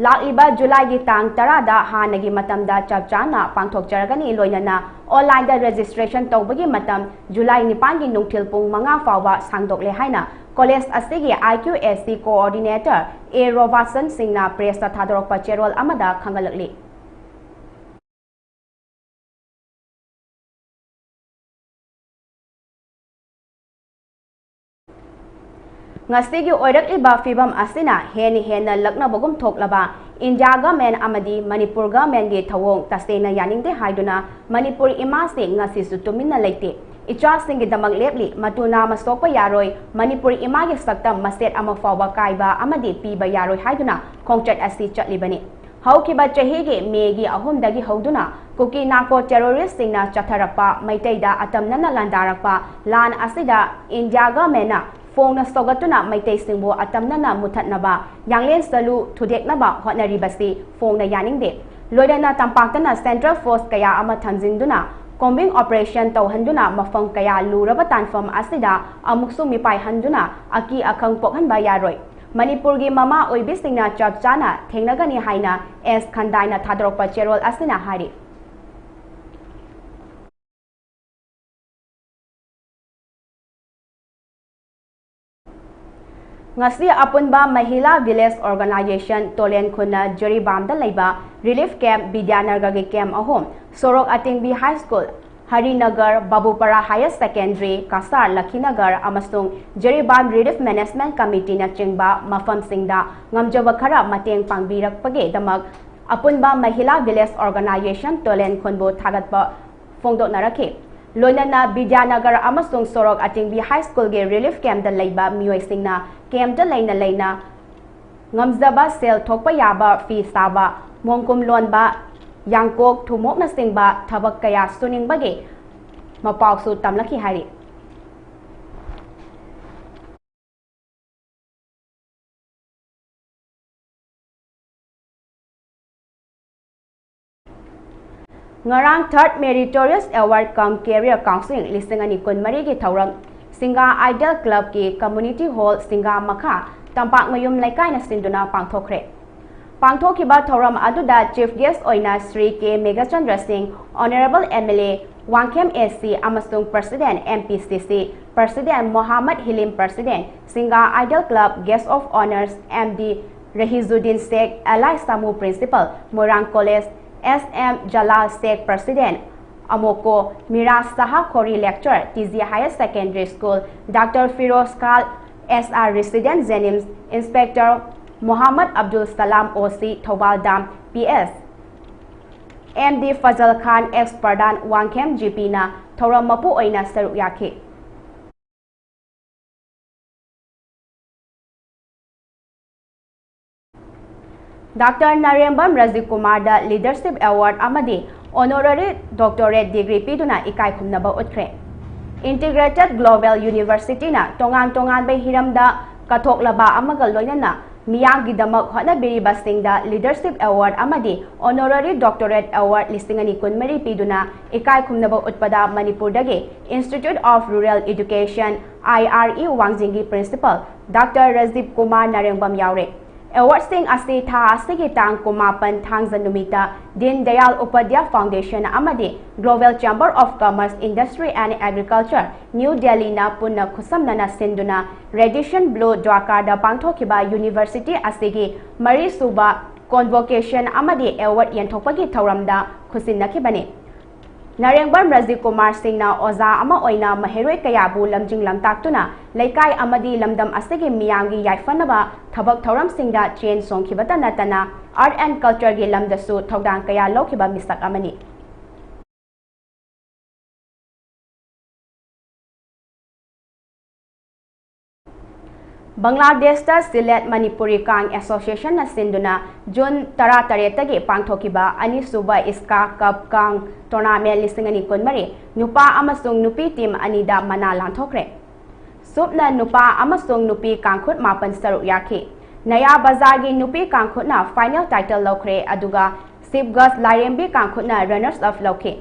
ꯂꯥꯛꯂꯤꯕ ꯖꯨꯂꯥꯏꯒꯤ ꯇꯥꯡ ꯇꯔꯥꯗ ꯍꯥꯟꯅꯒꯤ ꯃꯇꯝꯗ ꯆꯞ ꯆꯥꯅ ꯄꯥꯡꯊꯣꯛꯆꯔꯒꯅꯤ꯫ ꯂꯣꯏꯅꯅ ꯑꯣꯟꯂꯥꯏꯟꯗ ꯔꯦꯖꯤꯁꯇ꯭ꯔꯦꯁꯟ ꯇꯧꯕꯒꯤ ꯃꯇꯝ ꯖꯨꯂꯥꯏ ꯅꯤꯄꯥꯟꯒꯤ ꯅꯨꯡꯊꯤꯜ ꯄꯨꯡ ꯃꯉꯥ ꯐꯥꯎꯕ ꯁꯥꯡꯗꯣꯛꯂꯦ ꯍꯥꯏꯅ ꯀꯣꯂꯦꯖ ꯑꯁꯤꯒꯤ ꯑꯥꯏ ꯀ꯭ꯌꯨ ꯑꯦꯁ ꯁꯤ ꯀꯣꯑꯣꯔꯗꯤꯅꯦꯇꯔ ꯑꯦ ꯔꯣꯕꯥꯔꯠꯁꯟ ꯁꯤꯡꯅ ꯄ꯭ꯔꯦꯁꯇ ꯊꯥꯗꯣꯔꯛꯄ ꯆꯦꯔꯣꯜ ꯑꯃꯗ ꯈꯪꯍꯜꯂꯛꯂꯤ꯫ ꯉꯁꯤꯒꯤ ꯑꯣꯏꯔꯛꯂꯤꯕ ꯐꯤꯕꯝ ꯑꯁꯤꯅ ꯍꯦꯟꯅ ꯍꯦꯟꯅ ꯂꯛꯅꯕꯒꯨꯝ ꯊꯣꯛꯂꯕ ꯏꯟꯗꯤꯌꯥ ꯒꯃꯦꯟ ꯑꯃꯗꯤ ꯃꯅꯤꯄꯨꯔ ꯒꯃꯦꯟꯒꯤ ꯊꯧꯑꯣꯡ ꯇꯁꯦꯡꯅ ꯌꯥꯅꯤꯡꯗꯦ ꯍꯥꯏꯗꯨꯅ ꯃꯅꯤꯄꯨꯔ ꯏꯃꯥꯁꯤꯡ ꯉꯁꯤꯁꯨ ꯇꯨꯃꯤꯟꯅ ꯂꯩꯇꯦ꯫ ꯏꯆꯥꯁꯤꯡꯒꯤꯗꯃꯛ ꯂꯦꯞꯂꯤ, ꯃꯇꯨ ꯅꯥꯝꯃ ꯁꯣꯛꯄ ꯌꯥꯔꯣꯏ, ꯃꯅꯤꯄꯨꯔ ꯏꯃꯥꯒꯤ ꯁꯛꯇꯝ ꯃꯆꯦꯠ ꯑꯃ ꯐꯥꯎꯕ ꯀꯥꯏꯕ ꯑꯃꯗꯤ ꯄꯤꯕ ꯌꯥꯔꯣꯏ ꯍꯥꯏꯗꯨꯅ ꯈꯣꯡꯆꯠ ꯑꯁꯤ ꯆꯠꯂꯤꯕꯅꯤ꯫ ꯍꯧꯈꯤꯕ ꯆꯍꯤꯒꯤ ꯃꯦꯒꯤ ꯑꯍꯨꯝꯗꯒꯤ ꯍꯧꯗꯨꯅ ꯀꯨꯀꯤ ꯅꯥꯀꯣ ꯇꯦꯔꯣꯔꯤꯁꯁꯤꯡꯅ ꯆꯠꯊꯔꯛꯄ, ꯃꯩꯇꯩꯗ ꯑꯇꯝꯅꯅ ꯂꯥꯟꯗꯥꯔꯛꯄ ꯂꯥꯟ ꯑꯁꯤꯗ ꯏꯟꯗꯤꯌꯥ ꯒꯃꯦꯟꯅ ꯐꯣꯡꯅ ꯁꯧꯒꯠꯇꯨꯅ ꯃꯩꯇꯩꯁꯤꯡꯕꯨ ꯑꯇꯝꯅꯅ ꯃꯨꯊꯠꯅꯕ, ꯌꯥꯡꯂꯦꯟ ꯁꯂꯨ ꯊꯨꯗꯦꯛꯅꯕ ꯍꯣꯠꯅꯔꯤꯕꯁꯤ ꯐꯣꯡꯅ ꯌꯥꯅꯤꯡꯗꯦ꯫ ꯂꯣꯏꯅꯅ ꯇꯝꯄꯥꯛꯇꯅ ꯁꯦꯟꯇ꯭ꯔꯦꯜ ꯐꯣꯔꯁ ꯀꯌꯥ ꯑꯃ ꯊꯝꯖꯤꯟꯗꯨꯅ ꯀꯣꯝꯕꯤꯡ ꯑꯣꯄꯔꯦꯁꯟ ꯇꯧꯍꯟꯗꯨꯅ ꯃꯐꯝ ꯀꯌꯥ ꯂꯨꯔꯕ ꯇꯥꯟꯐꯝ ꯑꯁꯤꯗ ꯑꯃꯨꯛꯁꯨ ꯃꯤꯄꯥꯏꯍꯟꯗꯨꯅ ꯑꯀꯤ ꯑꯈꯪ ꯄꯣꯛꯍꯟꯕ ꯌꯥꯔꯣꯏ꯫ ꯃꯅꯤꯄꯨꯔꯒꯤ ꯃꯃꯥ ꯑꯣꯏꯕꯤꯁꯤꯡꯅ ꯆꯞ ꯆꯥꯅ ꯊꯦꯡꯅꯒꯅꯤ ꯍꯥꯏꯅ ꯑꯦꯁ ꯈꯟꯗꯥꯏꯅ ꯊꯥꯗꯣꯔꯛꯄ ꯆꯦꯔꯣꯜ ꯑꯁꯤꯅ ꯍꯥꯏꯔꯤ꯫ ꯉꯁꯤ ꯑꯄꯨꯟꯕ ꯃꯍꯤꯂꯥ ꯚꯤꯂꯦꯖ ꯑꯣꯔꯒꯅꯥꯏꯖꯦꯁꯟ ꯇꯣꯂꯦꯟ ꯈꯨꯟꯅ ꯖꯤꯔꯤꯕꯥꯝꯗ ꯂꯩꯕ ꯔꯤꯂꯤꯐ ꯀꯦꯝꯞ, ꯕꯤꯗ꯭ꯌꯥꯅꯒꯔꯒꯤ ꯀꯦꯝꯞ ꯑꯍꯨꯝ, Sorok Atengbi high school, Harinagar, Babupara Higher Secondary, Cachar, Lakhinagar ꯑꯃꯁꯨꯡ ꯖꯤꯔꯤꯕꯥꯝ Relief Management Committeeꯅꯆꯤꯡꯕ ꯃꯐꯝꯁꯤꯡꯗ ꯉꯝꯖꯕ ꯈꯔ ꯃꯇꯦꯡ ꯄꯥꯡꯕꯤꯔꯛꯄꯒꯤꯗꯃꯛ ꯑꯄꯨꯟꯕ ꯃꯍꯤꯂꯥ Village Organisation ꯇꯣꯂꯦꯟ ꯈꯨꯟꯕꯨ ꯊꯥꯒꯠꯄ ꯐꯣꯡꯗꯣꯛꯅꯔꯛꯈꯤ꯫ ꯂꯣꯏꯅꯅ ꯕꯤꯗ꯭ꯌꯥꯅꯒꯔ ꯑꯃꯁꯨꯡ ꯁꯣꯔꯣꯛ ꯑꯇꯤꯡꯕꯤ High Schoolꯒꯤ Relief Campꯇ ꯂꯩꯕ ꯃꯤꯑꯣꯏꯁꯤꯡꯅ campꯇ ꯂꯩꯅ ꯂꯩꯅ ꯉꯝꯖꯕ ꯁꯦꯜ ꯊꯣꯛꯄ ꯌꯥꯕ ꯐꯤ ꯁꯥꯕ, ꯃꯣꯡꯀꯨꯝ ꯂꯣꯟꯕ, ꯌꯥꯡꯀꯣꯛ ꯊꯨꯝꯃꯣꯛꯅꯆꯤꯡꯕ ꯊꯕꯛ ꯀꯌꯥ ꯁꯨꯅꯤꯡꯕꯒꯤ ꯃꯄꯥꯎꯁꯨ ꯇꯝꯂꯛꯈꯤ ꯍꯥꯏꯔꯤ꯫ ꯉꯔꯥꯡ Third Meritorious Award cum Career Counseling ꯂꯤꯁꯤꯡ ꯑꯅꯤ ꯀꯨꯟꯃꯔꯤꯒꯤ ꯊꯧꯔꯝ ꯁꯤꯡꯒꯥ Idol Clubꯀꯤ Community Hall ꯁꯤꯡꯒꯥ ꯃꯈꯥ ꯇꯝꯄꯥꯛꯃꯌꯨꯝ ꯂꯩꯀꯥꯏꯅ ꯁꯤꯟꯗꯨꯅ ꯄꯥꯡꯊꯣꯛꯈ꯭ꯔꯦ꯫ ꯄꯥꯡꯊꯣꯛꯈꯤꯕ ꯊꯧꯔꯝ ꯑꯗꯨꯗ Chief Guest ꯑꯣꯏꯅ ꯁ꯭ꯔꯤ ꯀꯦ ꯃꯦꯘꯆꯟꯗ꯭ꯔ ꯁꯤꯡ, Honourable MLA ꯋꯥꯡꯈꯦꯝ AC ꯑꯃꯁꯨꯡ President MPCC, President ꯃꯣꯍꯥꯃꯗ ꯍꯤꯂꯤꯝ, President ꯁꯤꯡꯒꯥ Idol Club, Guest of Honours MD ꯔꯍꯤꯖꯨꯗꯤꯟ ꯁꯦꯈ, ꯑꯦꯂꯥꯏ ꯁꯥꯃꯨ Principal, ꯃꯣꯏꯔꯥꯡ College, SM ꯖꯂꯥꯜ ꯁꯦꯈ, President ꯑꯃꯣꯀꯣ, ꯃꯤꯔꯥꯖ ꯁꯍꯥ ꯈꯣꯔꯤ Lecturer, TG Higher Secondary School, Doctor Firoz ꯈꯥꯟ, SR Resident JNIMS, Inspector ꯃꯣꯍꯥꯃꯗ Abdul ꯁꯂꯥꯝ, OC Thoubal Dam, PS MD Fazal ꯈꯥꯟ, ex Pradhan Wangkhem GPꯅ ꯊꯧꯔꯝ ꯃꯄꯨ ꯑꯣꯏꯅ ꯁꯔꯨꯛ ꯌꯥꯈꯤ꯫ Doctor ꯅꯥꯔꯦꯝꯕꯝ Rajiv ꯀꯨꯃꯥꯔꯗ Leadership Award ꯑꯃꯗꯤ Honorary Doctorate Degree ꯄꯤꯗꯨꯅ ꯏꯀꯥꯏ ꯈꯨꯝꯅꯕ ꯎꯠꯈ꯭ꯔꯦ꯫ Integrated Global Universityꯅ ꯇꯣꯉꯥꯟ ꯇꯣꯉꯥꯟꯕ ꯍꯤꯔꯝꯗ ꯀꯠꯊꯣꯛꯂꯕ ꯑꯃꯒ ꯂꯣꯏꯅꯅ ꯃꯤꯌꯥꯝꯒꯤꯗꯃꯛ ꯍꯣꯠꯅꯕꯤꯔꯤꯕꯁꯤꯡꯗ Leadership Award ꯑꯃꯗꯤ Honorary Doctorate Award ꯂꯤꯁꯤꯡ ꯑꯅꯤ ꯀꯨꯟꯃꯔꯤ ꯄꯤꯗꯨꯅ ꯏꯀꯥꯏ ꯈꯨꯝꯅꯕ ꯎꯠꯄꯗ ꯃꯅꯤꯄꯨꯔꯗꯒꯤ Institute of Rural Education, IRE ꯋꯥꯡꯖꯤꯡꯒꯤ Principal ꯗꯥꯛꯇꯔ ꯔꯥꯖꯤꯕ ꯀꯨꯃꯥꯔ ꯅꯥꯔꯦꯡꯕꯝ ꯌꯥꯎꯔꯦ꯫ Awardꯁꯤꯡ ꯑꯁꯤ ꯊꯥ ꯑꯁꯤꯒꯤ ꯇꯥꯡ ꯀꯨꯟꯃꯥꯄꯟ ꯊꯥꯡꯖ ꯅꯨꯃꯤꯠꯇ Deen Dayal Upadhyaya Foundation ꯑꯃꯗꯤ Global Chamber of Commerce, Industry and Agriculture, New Delhiꯅ ꯄꯨꯟꯅ ꯈꯨꯠꯁꯝꯅꯅ ꯁꯤꯟꯗꯨꯅ Radisson Blu ꯗ꯭ꯋꯥꯀꯥꯗ ꯄꯥꯡꯊꯣꯛꯈꯤꯕ university ꯑꯁꯤꯒꯤ ꯃꯔꯤꯁꯨꯕ convocation ꯑꯃꯗꯤ award ꯌꯦꯟꯊꯣꯛꯄꯒꯤ ꯊꯧꯔꯝꯗ ꯈꯨꯠꯁꯤꯟꯅꯈꯤꯕꯅꯤ꯫ ꯅꯔꯦꯡꯕꯝ ꯔꯥꯖꯤꯕ ꯀꯨꯃꯥꯔ ꯁꯤꯡꯅ ꯑꯣꯖꯥ ꯑꯃ ꯑꯣꯏꯅ ꯃꯍꯩꯔꯣꯏ ꯀꯌꯥꯕꯨ ꯂꯝꯖꯤꯡ ꯂꯝꯇꯥꯛꯇꯨꯅ ꯂꯩꯀꯥꯏ ꯑꯃꯗꯤ ꯂꯝꯗꯝ ꯑꯁꯤꯒꯤ ꯃꯤꯌꯥꯝꯒꯤ ꯌꯥꯏꯐꯅꯕ ꯊꯕꯛ ꯊꯧꯔꯝꯁꯤꯡꯗ ꯆꯦꯟ ꯆꯣꯡꯈꯤꯕꯇ ꯅꯠꯇꯅ Art and Cultureꯒꯤ ꯂꯝꯗꯁꯨ ꯊꯧꯗꯥꯡ ꯀꯌꯥ ꯂꯧꯈꯤꯕ ꯃꯤꯁꯛ ꯑꯃꯅꯤ꯫ ꯕꯪꯒ꯭ꯂꯥꯗꯦꯁꯇ ꯁꯤꯂꯦꯠ ꯃꯅꯤꯄꯨꯔꯤ ꯀꯥꯡ ꯑꯦꯁꯣꯁꯤꯌꯦꯁꯟꯅ ꯁꯤꯟꯗꯨꯅ ꯖꯨꯟ ꯇꯔꯥꯇꯔꯦꯠꯇꯒꯤ ꯄꯥꯡꯊꯣꯛꯈꯤꯕ ꯑꯅꯤꯁꯨꯕ ꯏꯁꯀꯥ ꯀꯞ ꯀꯥꯡ ꯇꯣꯔꯅꯥꯃꯦꯟ ꯂꯤꯁꯤꯡ ꯑꯅꯤ ꯀꯨꯟꯃꯔꯤ ꯅꯨꯄꯥ ꯑꯃꯁꯨꯡ ꯅꯨꯄꯤ ꯇꯤꯝ ꯑꯅꯤꯗ ꯃꯅꯥ ꯂꯥꯟꯊꯣꯛꯈ꯭ꯔꯦ꯫ ꯁꯨꯞꯅ ꯅꯨꯄꯥ ꯑꯃꯁꯨꯡ ꯅꯨꯄꯤ ꯀꯥꯡꯈꯨꯠ ꯃꯥꯄꯟ ꯁꯔꯨꯛ ꯌꯥꯈꯤ꯫ ꯅꯌꯥ ꯕꯖꯥꯔꯒꯤ ꯅꯨꯄꯤ ꯀꯥꯡꯈꯨꯠꯅ ꯐꯥꯏꯅꯦꯜ ꯇꯥꯏꯇꯜ ꯂꯧꯈ꯭ꯔꯦ, ꯑꯗꯨꯒ ꯁꯤꯞꯒꯁ ꯂꯥꯏꯔꯦꯝꯕꯤ ꯀꯥꯡꯈꯨꯠꯅ ꯔꯅꯔꯁ ꯑꯞ ꯂꯧꯈꯤ꯫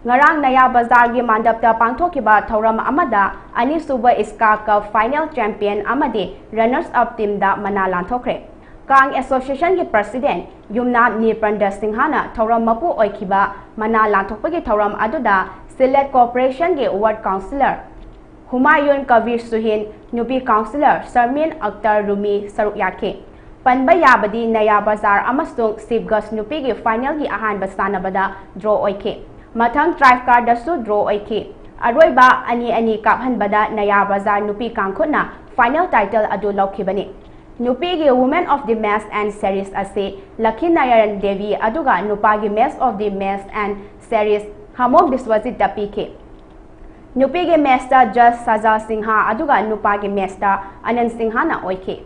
ꯉꯔꯥꯡ ꯅꯌꯥ ꯕꯖꯥꯔꯒꯤ ꯃꯥꯟꯗꯞꯇ ꯄꯥꯡꯊꯣꯛꯈꯤꯕ ꯊꯧꯔꯝ ꯑꯃꯗ ꯑꯅꯤꯁꯨꯕ ꯏꯁꯀꯥ ꯀꯞ ꯐꯥꯏꯅꯦꯜ ꯆꯦꯝꯄꯤꯌꯟ ꯑꯃꯗꯤ ꯔꯅꯔꯁ ꯑꯞ ꯇꯤꯝꯗ ꯃꯅꯥ ꯂꯥꯟꯊꯣꯛꯈ꯭ꯔꯦ꯫ ꯀꯥꯡ ꯑꯦꯁꯣꯁꯤꯌꯦꯁꯟꯒꯤ ꯄ꯭ꯔꯁꯤꯗꯦꯟ ꯌꯨꯝꯅꯥꯝ ꯅꯤꯔꯄꯟꯗ ꯁꯤꯡꯍꯅ ꯊꯧꯔꯝ ꯃꯄꯨ ꯑꯣꯏꯈꯤꯕ ꯃꯅꯥ ꯂꯥꯟꯊꯣꯛꯄꯒꯤ ꯊꯧꯔꯝ ꯑꯗꯨꯗ ꯁꯤꯂꯦꯠ ꯀꯣꯔꯄꯣꯔꯦꯁꯟꯒꯤ ꯋꯥꯔꯗ ꯀꯥꯎꯟꯁꯤꯂꯔ ꯍꯨꯃꯥꯌꯨꯟ ꯀꯕꯤꯔ ꯁꯨꯍꯤꯟ, ꯅꯨꯄꯤ ꯀꯥꯎꯟꯁꯤꯂꯔ ꯁꯔꯃꯤꯟ ꯑꯛꯇꯔ ꯔꯨꯃꯤ ꯁꯔꯨꯛ ꯌꯥꯈꯤ꯫ ꯄꯟꯕ ꯌꯥꯕꯗꯤ ꯅꯌꯥ ꯕꯖꯥꯔ ꯑꯃꯁꯨꯡ ꯁꯤꯞꯒꯁ ꯅꯨꯄꯤꯒꯤ ꯐꯥꯏꯅꯦꯜꯒꯤ ꯑꯍꯥꯟꯕ ꯁꯥꯟꯅꯕꯗ ꯗ꯭ꯔꯣ ꯑꯣꯏꯈꯤ꯫ ꯃꯊꯪ ꯇ꯭ꯔꯥꯏꯐ ꯀꯥꯔꯗꯁꯨ ꯗ꯭ꯔꯣ ꯑꯣꯏꯈꯤ꯫ ꯑꯔꯣꯏꯕ ꯑꯅꯤ ꯑꯅꯤ ꯀꯥꯞꯍꯟꯕꯗ ꯅꯌꯥ ꯕꯖꯥꯔ ꯅꯨꯄꯤ ꯀꯥꯡꯈꯨꯠꯅ ꯐꯥꯏꯅꯦꯜ ꯇꯥꯏꯇꯜ ꯑꯗꯨ ꯂꯧꯈꯤꯕꯅꯤ꯫ ꯅꯨꯄꯤꯒꯤ Woman of the Match and Series ꯑꯁꯤ ꯂꯛꯈꯤ ꯅꯥꯔꯥꯌꯟ ꯗꯦꯕꯤ, ꯑꯗꯨꯒ ꯅꯨꯄꯥꯒꯤ Match of the Match and Series ꯍꯥꯃꯣꯝ ꯕꯤꯁ꯭ꯋꯖꯤꯠꯇ ꯄꯤꯈꯤ꯫ ꯅꯨꯄꯤꯒꯤ ꯃꯦꯠꯁꯇ ꯖꯖ ꯁꯖꯥ ꯁꯤꯡꯍ, ꯑꯗꯨꯒ ꯅꯨꯄꯥꯒꯤ ꯃꯦꯠꯁꯇ ꯑꯅꯟ ꯁꯤꯡꯍꯅ ꯑꯣꯏꯈꯤ꯫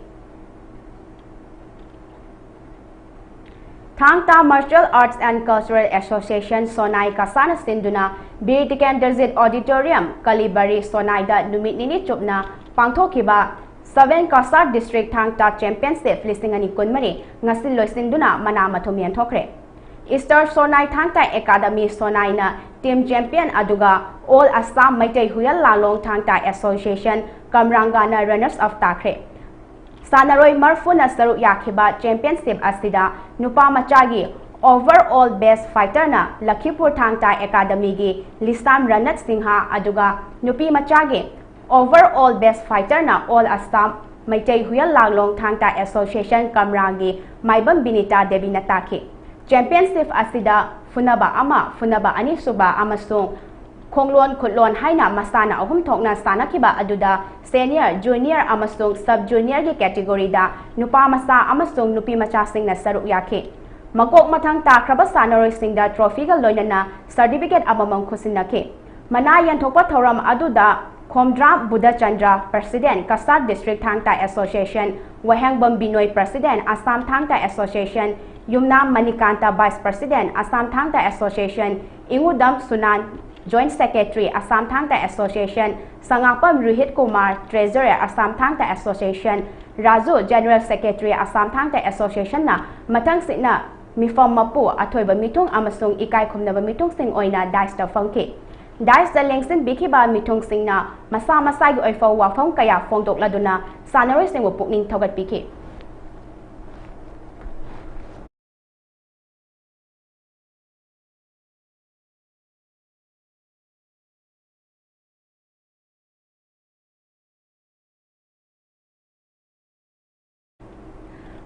ꯊꯥꯡ ꯇꯥ Martial Arts and Cultural Association ꯁꯣꯅꯥꯏ ꯀꯁꯥꯅ ꯁꯤꯟꯗꯨꯅ ꯕꯤꯔ ꯇꯤꯀꯦꯟꯗ꯭ꯔꯖꯤꯠ ꯑꯣꯗꯤꯇꯣꯔꯤꯌꯝ, ꯀꯂꯤꯕꯔꯤ, ꯁꯣꯅꯥꯏꯗ ꯅꯨꯃꯤꯠ ꯅꯤꯅꯤ ꯆꯨꯞꯅ ꯄꯥꯡꯊꯣꯛꯈꯤꯕ Seven Cachar District Thang Ta Championship ꯂꯤꯁꯤꯡ ꯑꯅꯤ ꯀꯨꯟꯃꯔꯤ ꯉꯁꯤ ꯂꯣꯏꯁꯤꯟꯗꯨꯅ ꯃꯅꯥ ꯃꯊꯨꯝ ꯌꯦꯟꯊꯣꯛꯈ꯭ꯔꯦ꯫ ꯏꯁꯇꯔ ꯁꯣꯅꯥꯏ ꯊꯥꯡ ꯇꯥ ꯑꯦꯀꯥꯗꯃꯤ ꯁꯣꯅꯥꯏꯅ ꯇꯤꯝ ꯆꯦꯝꯄꯤꯌꯟ, ꯑꯗꯨꯒ All Assam ꯃꯩꯇꯩ ꯍꯨꯏꯌꯦꯟ ꯂꯥꯡꯂꯣꯡ ꯊꯥꯡ ꯇꯥ ꯑꯦꯁꯣꯁꯤꯌꯦꯁꯟ ꯀꯝꯔꯥꯡꯒꯥꯅ ꯔꯅꯔꯁ ꯑꯞ ꯇꯥꯈ꯭ꯔꯦ꯫ ꯁꯥꯟꯅꯔꯣꯏ ꯃꯔꯐꯨꯅ ꯁꯔꯨꯛ ꯌꯥꯈꯤꯕ ꯆꯦꯝꯄꯤꯌꯟꯁꯤꯞ ꯑꯁꯤꯗ ꯅꯨꯄꯥ ꯃꯆꯥꯒꯤ Overall Best Fighterꯅ ꯂꯈꯤꯄꯨꯔ ꯊꯥꯡ ꯇꯥ ꯑꯦꯀꯥꯗꯃꯤꯒꯤ ꯂꯤꯁꯥꯝ ꯔꯅꯠ ꯁꯤꯡꯍ, ꯑꯗꯨꯒ ꯅꯨꯄꯤ ꯃꯆꯥꯒꯤ Overall Best Fighterꯅ All Assam Meitei ꯍꯨꯏꯌꯦꯟ ꯂꯥꯡꯂꯣꯡ ꯊꯥꯡ ꯇꯥ ꯑꯦꯁꯣꯁꯤꯌꯦꯁꯟ ꯀꯝꯔꯥꯡꯒꯤ ꯃꯥꯏꯕꯝ ꯕꯤꯅꯤꯇꯥ ꯗꯦꯕꯤꯅ ꯇꯥꯈꯤ꯫ ꯆꯦꯝꯄꯤꯌꯟꯁꯤꯞ ꯑꯁꯤꯗ ꯐꯨꯅꯕ ꯑꯃ, ꯐꯨꯅꯕ ꯑꯅꯤꯁꯨꯕ ꯑꯃꯁꯨꯡ ꯈꯣꯡꯂꯣꯟ ꯈꯨꯠꯂꯣꯟ ꯍꯥꯏꯅ ꯃꯁꯥꯟꯅ ꯑꯍꯨꯝ ꯊꯣꯛꯅ ꯁꯥꯟꯅꯈꯤꯕ ꯑꯗꯨꯗ ꯁꯦꯅꯤꯌꯔ, ꯖꯨꯅꯤꯌꯔ ꯑꯃꯁꯨꯡ ꯁꯕ ꯖꯨꯅꯤꯌꯔꯒꯤ ꯀꯦꯇꯦꯒꯣꯔꯤꯗ ꯅꯨꯄꯥ ꯃꯆꯥ ꯑꯃꯁꯨꯡ ꯅꯨꯄꯤ ꯃꯆꯥꯁꯤꯡꯅ ꯁꯔꯨꯛ ꯌꯥꯈꯤ꯫ ꯃꯀꯣꯛ ꯃꯊꯪ ꯇꯥꯈ꯭ꯔꯕ ꯁꯥꯟꯅꯔꯣꯏꯁꯤꯡꯗ ꯇ꯭ꯔꯣꯐꯤꯒ ꯂꯣꯏꯅꯅ ꯁꯔꯇꯤꯐꯤꯀꯦꯠ ꯑꯃꯃꯝ ꯈꯨꯠꯁꯤꯟꯅꯈꯤ꯫ ꯃꯅꯥ ꯌꯦꯟꯊꯣꯛꯄ ꯊꯧꯔꯝ ꯑꯗꯨꯗ ꯈꯣꯝꯗ꯭ꯔꯥꯝ ꯕꯨꯙꯆꯟꯗ꯭ꯔ, ꯄ꯭ꯔꯁꯤꯗꯦꯟ, ꯀꯁꯥꯔ ꯗꯤꯁꯇ꯭ꯔꯤꯛ ꯊꯥꯡ ꯇꯥ ꯑꯦꯁꯣꯁꯤꯌꯦꯁꯟ, ꯋꯥꯍꯦꯡꯕꯝ ꯕꯤꯅꯣꯏ, ꯄ꯭ꯔꯁꯤꯗꯦꯟ, ꯑꯁꯥꯝ ꯊꯥꯡ ꯇꯥ ꯑꯦꯁꯣꯁꯤꯌꯦꯁꯟ, ꯌꯨꯝꯅꯥꯝ ꯃꯅꯤꯀꯥꯟꯇ, ꯚꯥꯏꯁ ꯄ꯭ꯔꯁꯤꯗꯦꯟ, ꯑꯁꯥꯝ ꯊꯥꯡ ꯇꯥ ꯑꯦꯁꯣꯁꯤꯌꯦꯁꯟ, ꯏꯉꯨꯗꯝ ꯁꯨꯅꯥꯟ, ꯖꯣꯏꯟꯠ ꯁꯦꯀ꯭ꯔꯦꯇꯔꯤ, ꯑꯁꯥꯝ ꯊꯥꯡ ꯇꯥ ꯑꯦꯁꯣꯁꯤꯌꯦꯁꯟ, ꯁꯉꯥꯛꯄꯝ ꯔꯣꯍꯤꯠ ꯀꯨꯃꯥꯔ, ꯇ꯭ꯔꯦꯖꯔꯔ, ꯑꯁꯥꯝ ꯊꯥꯡ ꯇꯥ association, Raju, general secretary, Assam ꯊꯥꯡ ꯇꯥ ꯑꯦꯁꯣꯁꯤꯌꯦꯁꯟꯅ ꯃꯊꯪꯁꯤꯠꯅ ꯃꯤꯐꯝ ꯃꯄꯨ, ꯑꯊꯣꯏꯕ ꯃꯤꯊꯨꯡ ꯑꯃꯁꯨꯡ ꯏꯀꯥꯏ ꯈꯨꯝꯅꯕ ꯃꯤꯊꯨꯡꯁꯤꯡ ꯑꯣꯏꯅ ꯗꯥꯏꯁꯇ ꯐꯝꯈꯤ꯫ ꯗꯥꯏꯁꯇ ꯂꯦꯡꯁꯤꯟꯕꯤꯈꯤꯕ ꯃꯤꯊꯨꯡꯁꯤꯡꯅ ꯃꯁꯥ ꯃꯁꯥꯒꯤ ꯑꯣꯏꯐ ꯋꯥꯐꯝ ꯀꯌꯥ ꯐꯣꯡꯗꯣꯛꯂꯗꯨꯅ ꯁꯥꯟꯅꯔꯣꯏꯁꯤꯡꯕꯨ ꯄꯨꯛꯅꯤꯡ ꯊꯧꯒꯠꯄꯤꯈꯤ꯫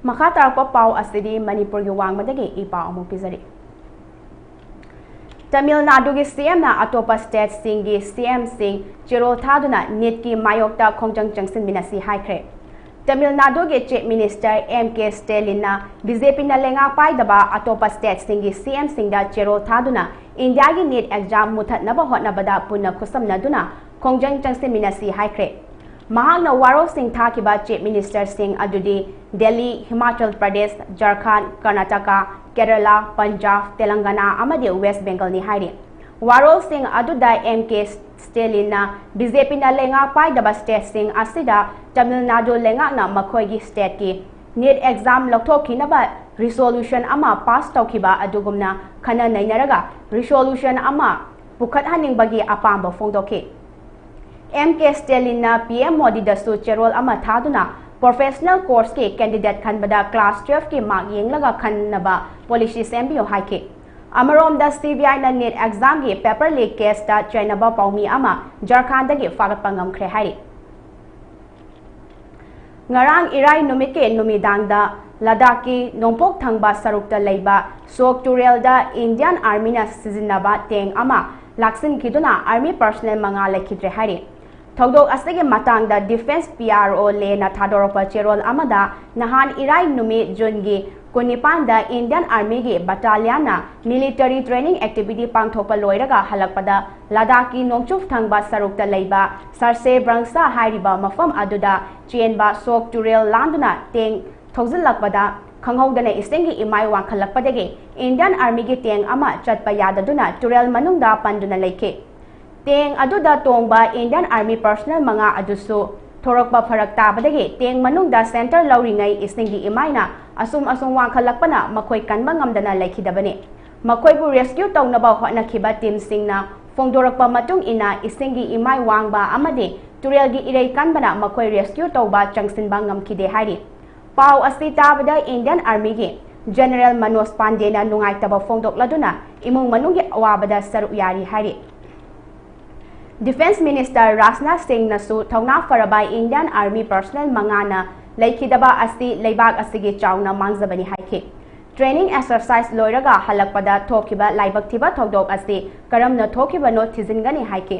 ꯃꯈꯥ ꯇꯥꯔꯛꯄ ꯄꯥꯎ ꯑꯁꯤꯗꯤ ꯃꯅꯤꯄꯨꯔꯒꯤ ꯋꯥꯡꯃꯗꯒꯤ ꯏ ꯄꯥꯎ ꯑꯃꯨꯛ ꯄꯤꯖꯔꯤ꯫ ꯇꯥꯃꯤꯜ ꯅꯥꯗꯨꯒꯤ ꯁꯤ ꯑꯦꯝꯅ ꯑꯇꯣꯞꯄ ꯁ꯭ꯇꯦꯠꯁꯤꯡꯒꯤ ꯁꯤ ꯑꯦꯝꯁꯤꯡ ꯆꯦꯔꯣꯜ ꯊꯥꯗꯨꯅ ꯅꯤꯠꯀꯤ ꯃꯥꯌꯣꯛꯇ ꯈꯣꯡꯖꯪ ꯆꯪꯁꯤꯟꯃꯤꯟꯅꯁꯤ ꯍꯥꯏꯈ꯭ꯔꯦ꯫ ꯇꯥꯃꯤꯜ ꯅꯥꯗꯨꯒꯤ ꯆꯤꯐ ꯃꯤꯅꯤꯁꯇꯔ ꯑꯦꯝ ꯀꯦ ꯁ꯭ꯇꯦꯂꯤꯟꯅ ꯕꯤ ꯖꯦ ꯄꯤꯅ ꯂꯩꯉꯥꯛ ꯄꯥꯏꯗꯕ ꯑꯇꯣꯞꯄ ꯁ꯭ꯇꯦꯠꯁꯤꯡꯒꯤ ꯁꯤ ꯑꯦꯝꯁꯤꯡꯗ ꯆꯦꯔꯣꯜ ꯊꯥꯗꯨꯅ ꯏꯟꯗꯤꯌꯥꯒꯤ ꯅꯤꯠ ꯑꯦꯛꯖꯥꯝ ꯃꯨꯊꯠꯅꯕ ꯍꯣꯠꯅꯕꯗ ꯄꯨꯟꯅ ꯈꯨꯠꯁꯝꯅꯗꯨꯅ ꯈꯣꯡꯖꯪ ꯆꯪꯁꯤꯟꯃꯤꯟꯅꯁꯤ ꯍꯥꯏꯈ꯭ꯔꯦ꯫ ꯃꯍꯥꯛꯅ ꯋꯥꯔꯣꯜꯁꯤꯡ ꯊꯥꯈꯤꯕ ꯆꯤꯐ ꯃꯤꯅꯤꯁꯇꯔꯁꯤꯡ ꯑꯗꯨꯗꯤ ꯗꯦꯜꯂꯤ, ꯍꯤꯃꯥꯆꯜ ꯄ꯭ꯔꯗꯦꯁ, ꯖꯔꯈꯥꯟ, ꯀꯔꯅꯥꯇꯀꯥ, ꯀꯦꯔꯂꯥ, ꯄꯟꯖꯥꯕ, ꯇꯦꯂꯪꯒꯥꯅꯥ ꯑꯃꯗꯤ ꯋꯦꯁ ꯕꯦꯡꯒꯜꯅꯤ ꯍꯥꯏꯔꯤ꯫ ꯋꯥꯔꯣꯜꯁꯤꯡ ꯑꯗꯨꯗ ꯑꯦꯝ ꯀꯦ ꯁ꯭ꯇꯦꯂꯤꯟꯅ ꯕꯤ ꯖꯦ ꯄꯤꯅ ꯂꯩꯉꯥꯛ ꯄꯥꯏꯗꯕ ꯁ꯭ꯇꯦꯠꯁꯤꯡ ꯑꯁꯤꯗ ꯇꯥꯃꯤꯜ ꯅꯥꯗꯨ ꯂꯩꯉꯥꯛꯅ ꯃꯈꯣꯏꯒꯤ ꯁ꯭ꯇꯦꯠꯀꯤ ꯅꯤꯠ ꯑꯦꯛꯖꯥꯝ ꯂꯧꯊꯣꯛꯈꯤꯅꯕ ꯔꯤꯁꯣꯂꯨꯁꯟ ꯑꯃ ꯄꯥꯁ ꯇꯧꯈꯤꯕ ꯑꯗꯨꯒꯨꯝꯅ ꯈꯟꯅ ꯅꯩꯅꯔꯒ ꯔꯤꯁꯣꯂꯨꯁꯟ ꯑꯃ ꯄꯨꯈꯠꯍꯟꯅꯤꯡꯕꯒꯤ ꯑꯄꯥꯝꯕ ꯐꯣꯡꯗꯣꯛꯈꯤ꯫ ꯑꯦꯝ ꯀꯦ ꯁ꯭ꯇꯦꯂꯤꯟꯅ ꯄꯤ ꯑꯦꯝ ꯃꯣꯗꯤꯗꯁꯨ ꯆꯦꯔꯣꯜ ꯑꯃ ꯊꯥꯗꯨꯅ ꯄ꯭ꯔꯣꯐꯦꯁꯅꯦꯜ ꯀꯣꯔꯁꯀꯤ ꯀꯦꯟꯗꯤꯗꯦꯠ ꯈꯟꯕꯗ ꯀ꯭ꯂꯥꯁ ꯇꯨꯌꯦꯜꯐꯀꯤ ꯃꯥꯔꯛ ꯌꯦꯡꯂꯒ ꯈꯟꯅꯕ ꯄꯣꯂꯤꯁꯤ ꯁꯦꯝꯕꯤꯌꯨ ꯍꯥꯏꯈꯤ꯫ ꯑꯃꯔꯣꯝꯗ ꯁꯤ ꯕꯤ ꯑꯥꯏꯅ ꯅꯤꯠ ꯑꯦꯛꯖꯥꯝꯒꯤ ꯄꯦꯄꯔ ꯂꯤꯛ ꯀꯦꯁꯇ ꯆꯩꯅꯕ ꯄꯥꯎꯃꯤ ꯑꯃ ꯖꯔꯈꯥꯟꯗꯒꯤ ꯐꯥꯒꯠꯄ ꯉꯝꯈ꯭ꯔꯦ ꯍꯥꯏꯔꯤ꯫ ꯉꯔꯥꯡ ꯏꯔꯥꯏ ꯅꯨꯃꯤꯠꯀꯤ ꯅꯨꯃꯤꯗꯥꯡꯗ ꯂꯗꯥꯈꯀꯤ ꯅꯣꯡꯄꯣꯛ ꯊꯪꯕ ꯁꯔꯨꯛꯇ ꯂꯩꯕ ꯁꯣꯛ ꯇꯨꯔꯦꯜꯗ Indian Armyꯅ ꯁꯤꯖꯤꯟꯅꯕ tank ꯑꯃ ꯂꯥꯛꯁꯤꯟꯈꯤꯗꯨꯅ army personnel ꯃꯉꯥ ꯂꯩꯈꯤꯗ꯭ꯔꯦ ꯍꯥꯏꯔꯤ꯫ ꯊꯧꯗꯣꯛ ꯑꯁꯤꯒꯤ ꯃꯇꯥꯡꯗ Defence P R O ꯂꯦꯅ ꯊꯥꯗꯣꯔꯛꯄ ꯆꯦꯔꯣꯜ ꯑꯃꯗ ꯅꯍꯥꯟ ꯏꯔꯥꯏ ꯅꯨꯃꯤꯠ Juneꯒꯤ ꯀꯨꯟꯅꯤꯄꯥꯟꯗ Indian Armyꯒꯤ battalionꯅ military training activity ꯄꯥꯡꯊꯣꯛꯄ ꯂꯣꯏꯔꯒ ꯍꯜꯂꯛꯄꯗ ꯂꯗꯥꯈꯀꯤ ꯅꯣꯡꯆꯨꯞ ꯊꯪꯕ ꯁꯔꯨꯛꯇ ꯂꯩꯕ ꯁꯔꯁꯦ ꯕ꯭ꯔꯪꯁꯥ ꯍꯥꯏꯔꯤꯕ ꯃꯐꯝ ꯑꯗꯨꯗ ꯆꯦꯟꯕ ꯁꯣꯛ ꯇꯨꯔꯦꯜ ꯂꯥꯟꯗꯨꯅ tank ꯊꯧꯖꯤꯜꯂꯛꯄꯗ ꯈꯪꯍꯧꯗꯅ ꯏꯁꯤꯡꯒꯤ ꯏꯃꯥꯏ ꯋꯥꯡꯈꯠꯂꯛꯄꯗꯒꯤ Indian Armyꯒꯤ tank ꯑꯃ ꯆꯠꯄ ꯌꯥꯗꯗꯨꯅ ꯇꯨꯔꯦꯜ ꯃꯅꯨꯡꯗ ꯄꯟꯗꯨꯅ ꯂꯩꯈꯤ꯫ Tank ꯑꯗꯨꯗ ꯇꯣꯡꯕ Indian Army personnel ꯃꯉꯥ ꯑꯗꯨꯁꯨ ꯊꯣꯔꯛꯄ ꯐꯔꯛ ꯇꯥꯕꯗꯒꯤ tank ꯃꯅꯨꯡꯗ shelter ꯂꯧꯔꯤꯉꯩ ꯏꯁꯤꯡꯒꯤ ꯏꯃꯥꯏꯅ ꯑꯁꯨꯝ ꯑꯁꯨꯝ ꯋꯥꯡꯈꯠꯂꯛꯄꯅ ꯃꯈꯣꯏ ꯀꯟꯕ ꯉꯝꯗꯅ ꯂꯩꯈꯤꯗꯕꯅꯤ꯫ ꯃꯈꯣꯏꯕꯨ rescue ꯇꯧꯅꯕ ꯍꯣꯠꯅꯈꯤꯕ teamꯁꯤꯡꯅ ꯐꯣꯡꯗꯣꯔꯛꯄ ꯃꯇꯨꯡ ꯏꯟꯅ ꯏꯁꯤꯡꯒꯤ ꯏꯃꯥꯏ ꯋꯥꯡꯕ ꯑꯃꯗꯤ ꯇꯨꯔꯦꯜꯒꯤ ꯏꯔꯩ ꯀꯟꯕꯅ ꯃꯈꯣꯏ rescue ꯇꯧꯕ ꯆꯪꯁꯤꯟꯕ ꯉꯝꯈꯤꯗꯦ ꯍꯥꯏꯔꯤ꯫ ꯄꯥꯎ ꯑꯁꯤ ꯇꯥꯕꯗ Indian Armyꯒꯤ General ꯃꯅꯣꯖ ꯄꯥꯟꯗꯦꯅ ꯅꯨꯡꯉꯥꯏꯇꯕ ꯐꯣꯡꯗꯣꯛꯂꯗꯨꯅ ꯏꯃꯨꯡ ꯃꯅꯨꯡꯒꯤ ꯑꯋꯥꯕꯗ ꯁꯔꯨꯛ ꯌꯥꯔꯤ ꯍꯥꯏꯔꯤ꯫ Defence Minister ꯔꯥꯖꯅꯥꯊ ꯁꯤꯡꯅꯁꯨ ꯊꯧꯅꯥ ꯐꯔꯕ Indian Army personnel ꯃꯉꯥꯅ ꯂꯩꯈꯤꯗꯕ ꯑꯁꯤ ꯂꯩꯕꯥꯛ ꯑꯁꯤꯒꯤ ꯆꯥꯎꯅ ꯃꯥꯡꯖꯕꯅꯤ ꯍꯥꯏꯈꯤ꯫ Training exercise ꯂꯣꯏꯔꯒ ꯍꯜꯂꯛꯄꯗ ꯊꯣꯛꯈꯤꯕ ꯂꯥꯏꯕꯛ ꯊꯤꯕ ꯊꯧꯗꯣꯛ ꯑꯁꯤ ꯀꯔꯝꯅ ꯊꯣꯛꯈꯤꯕꯅꯣ ꯊꯤꯖꯤꯟꯒꯅꯤ ꯍꯥꯏꯈꯤ꯫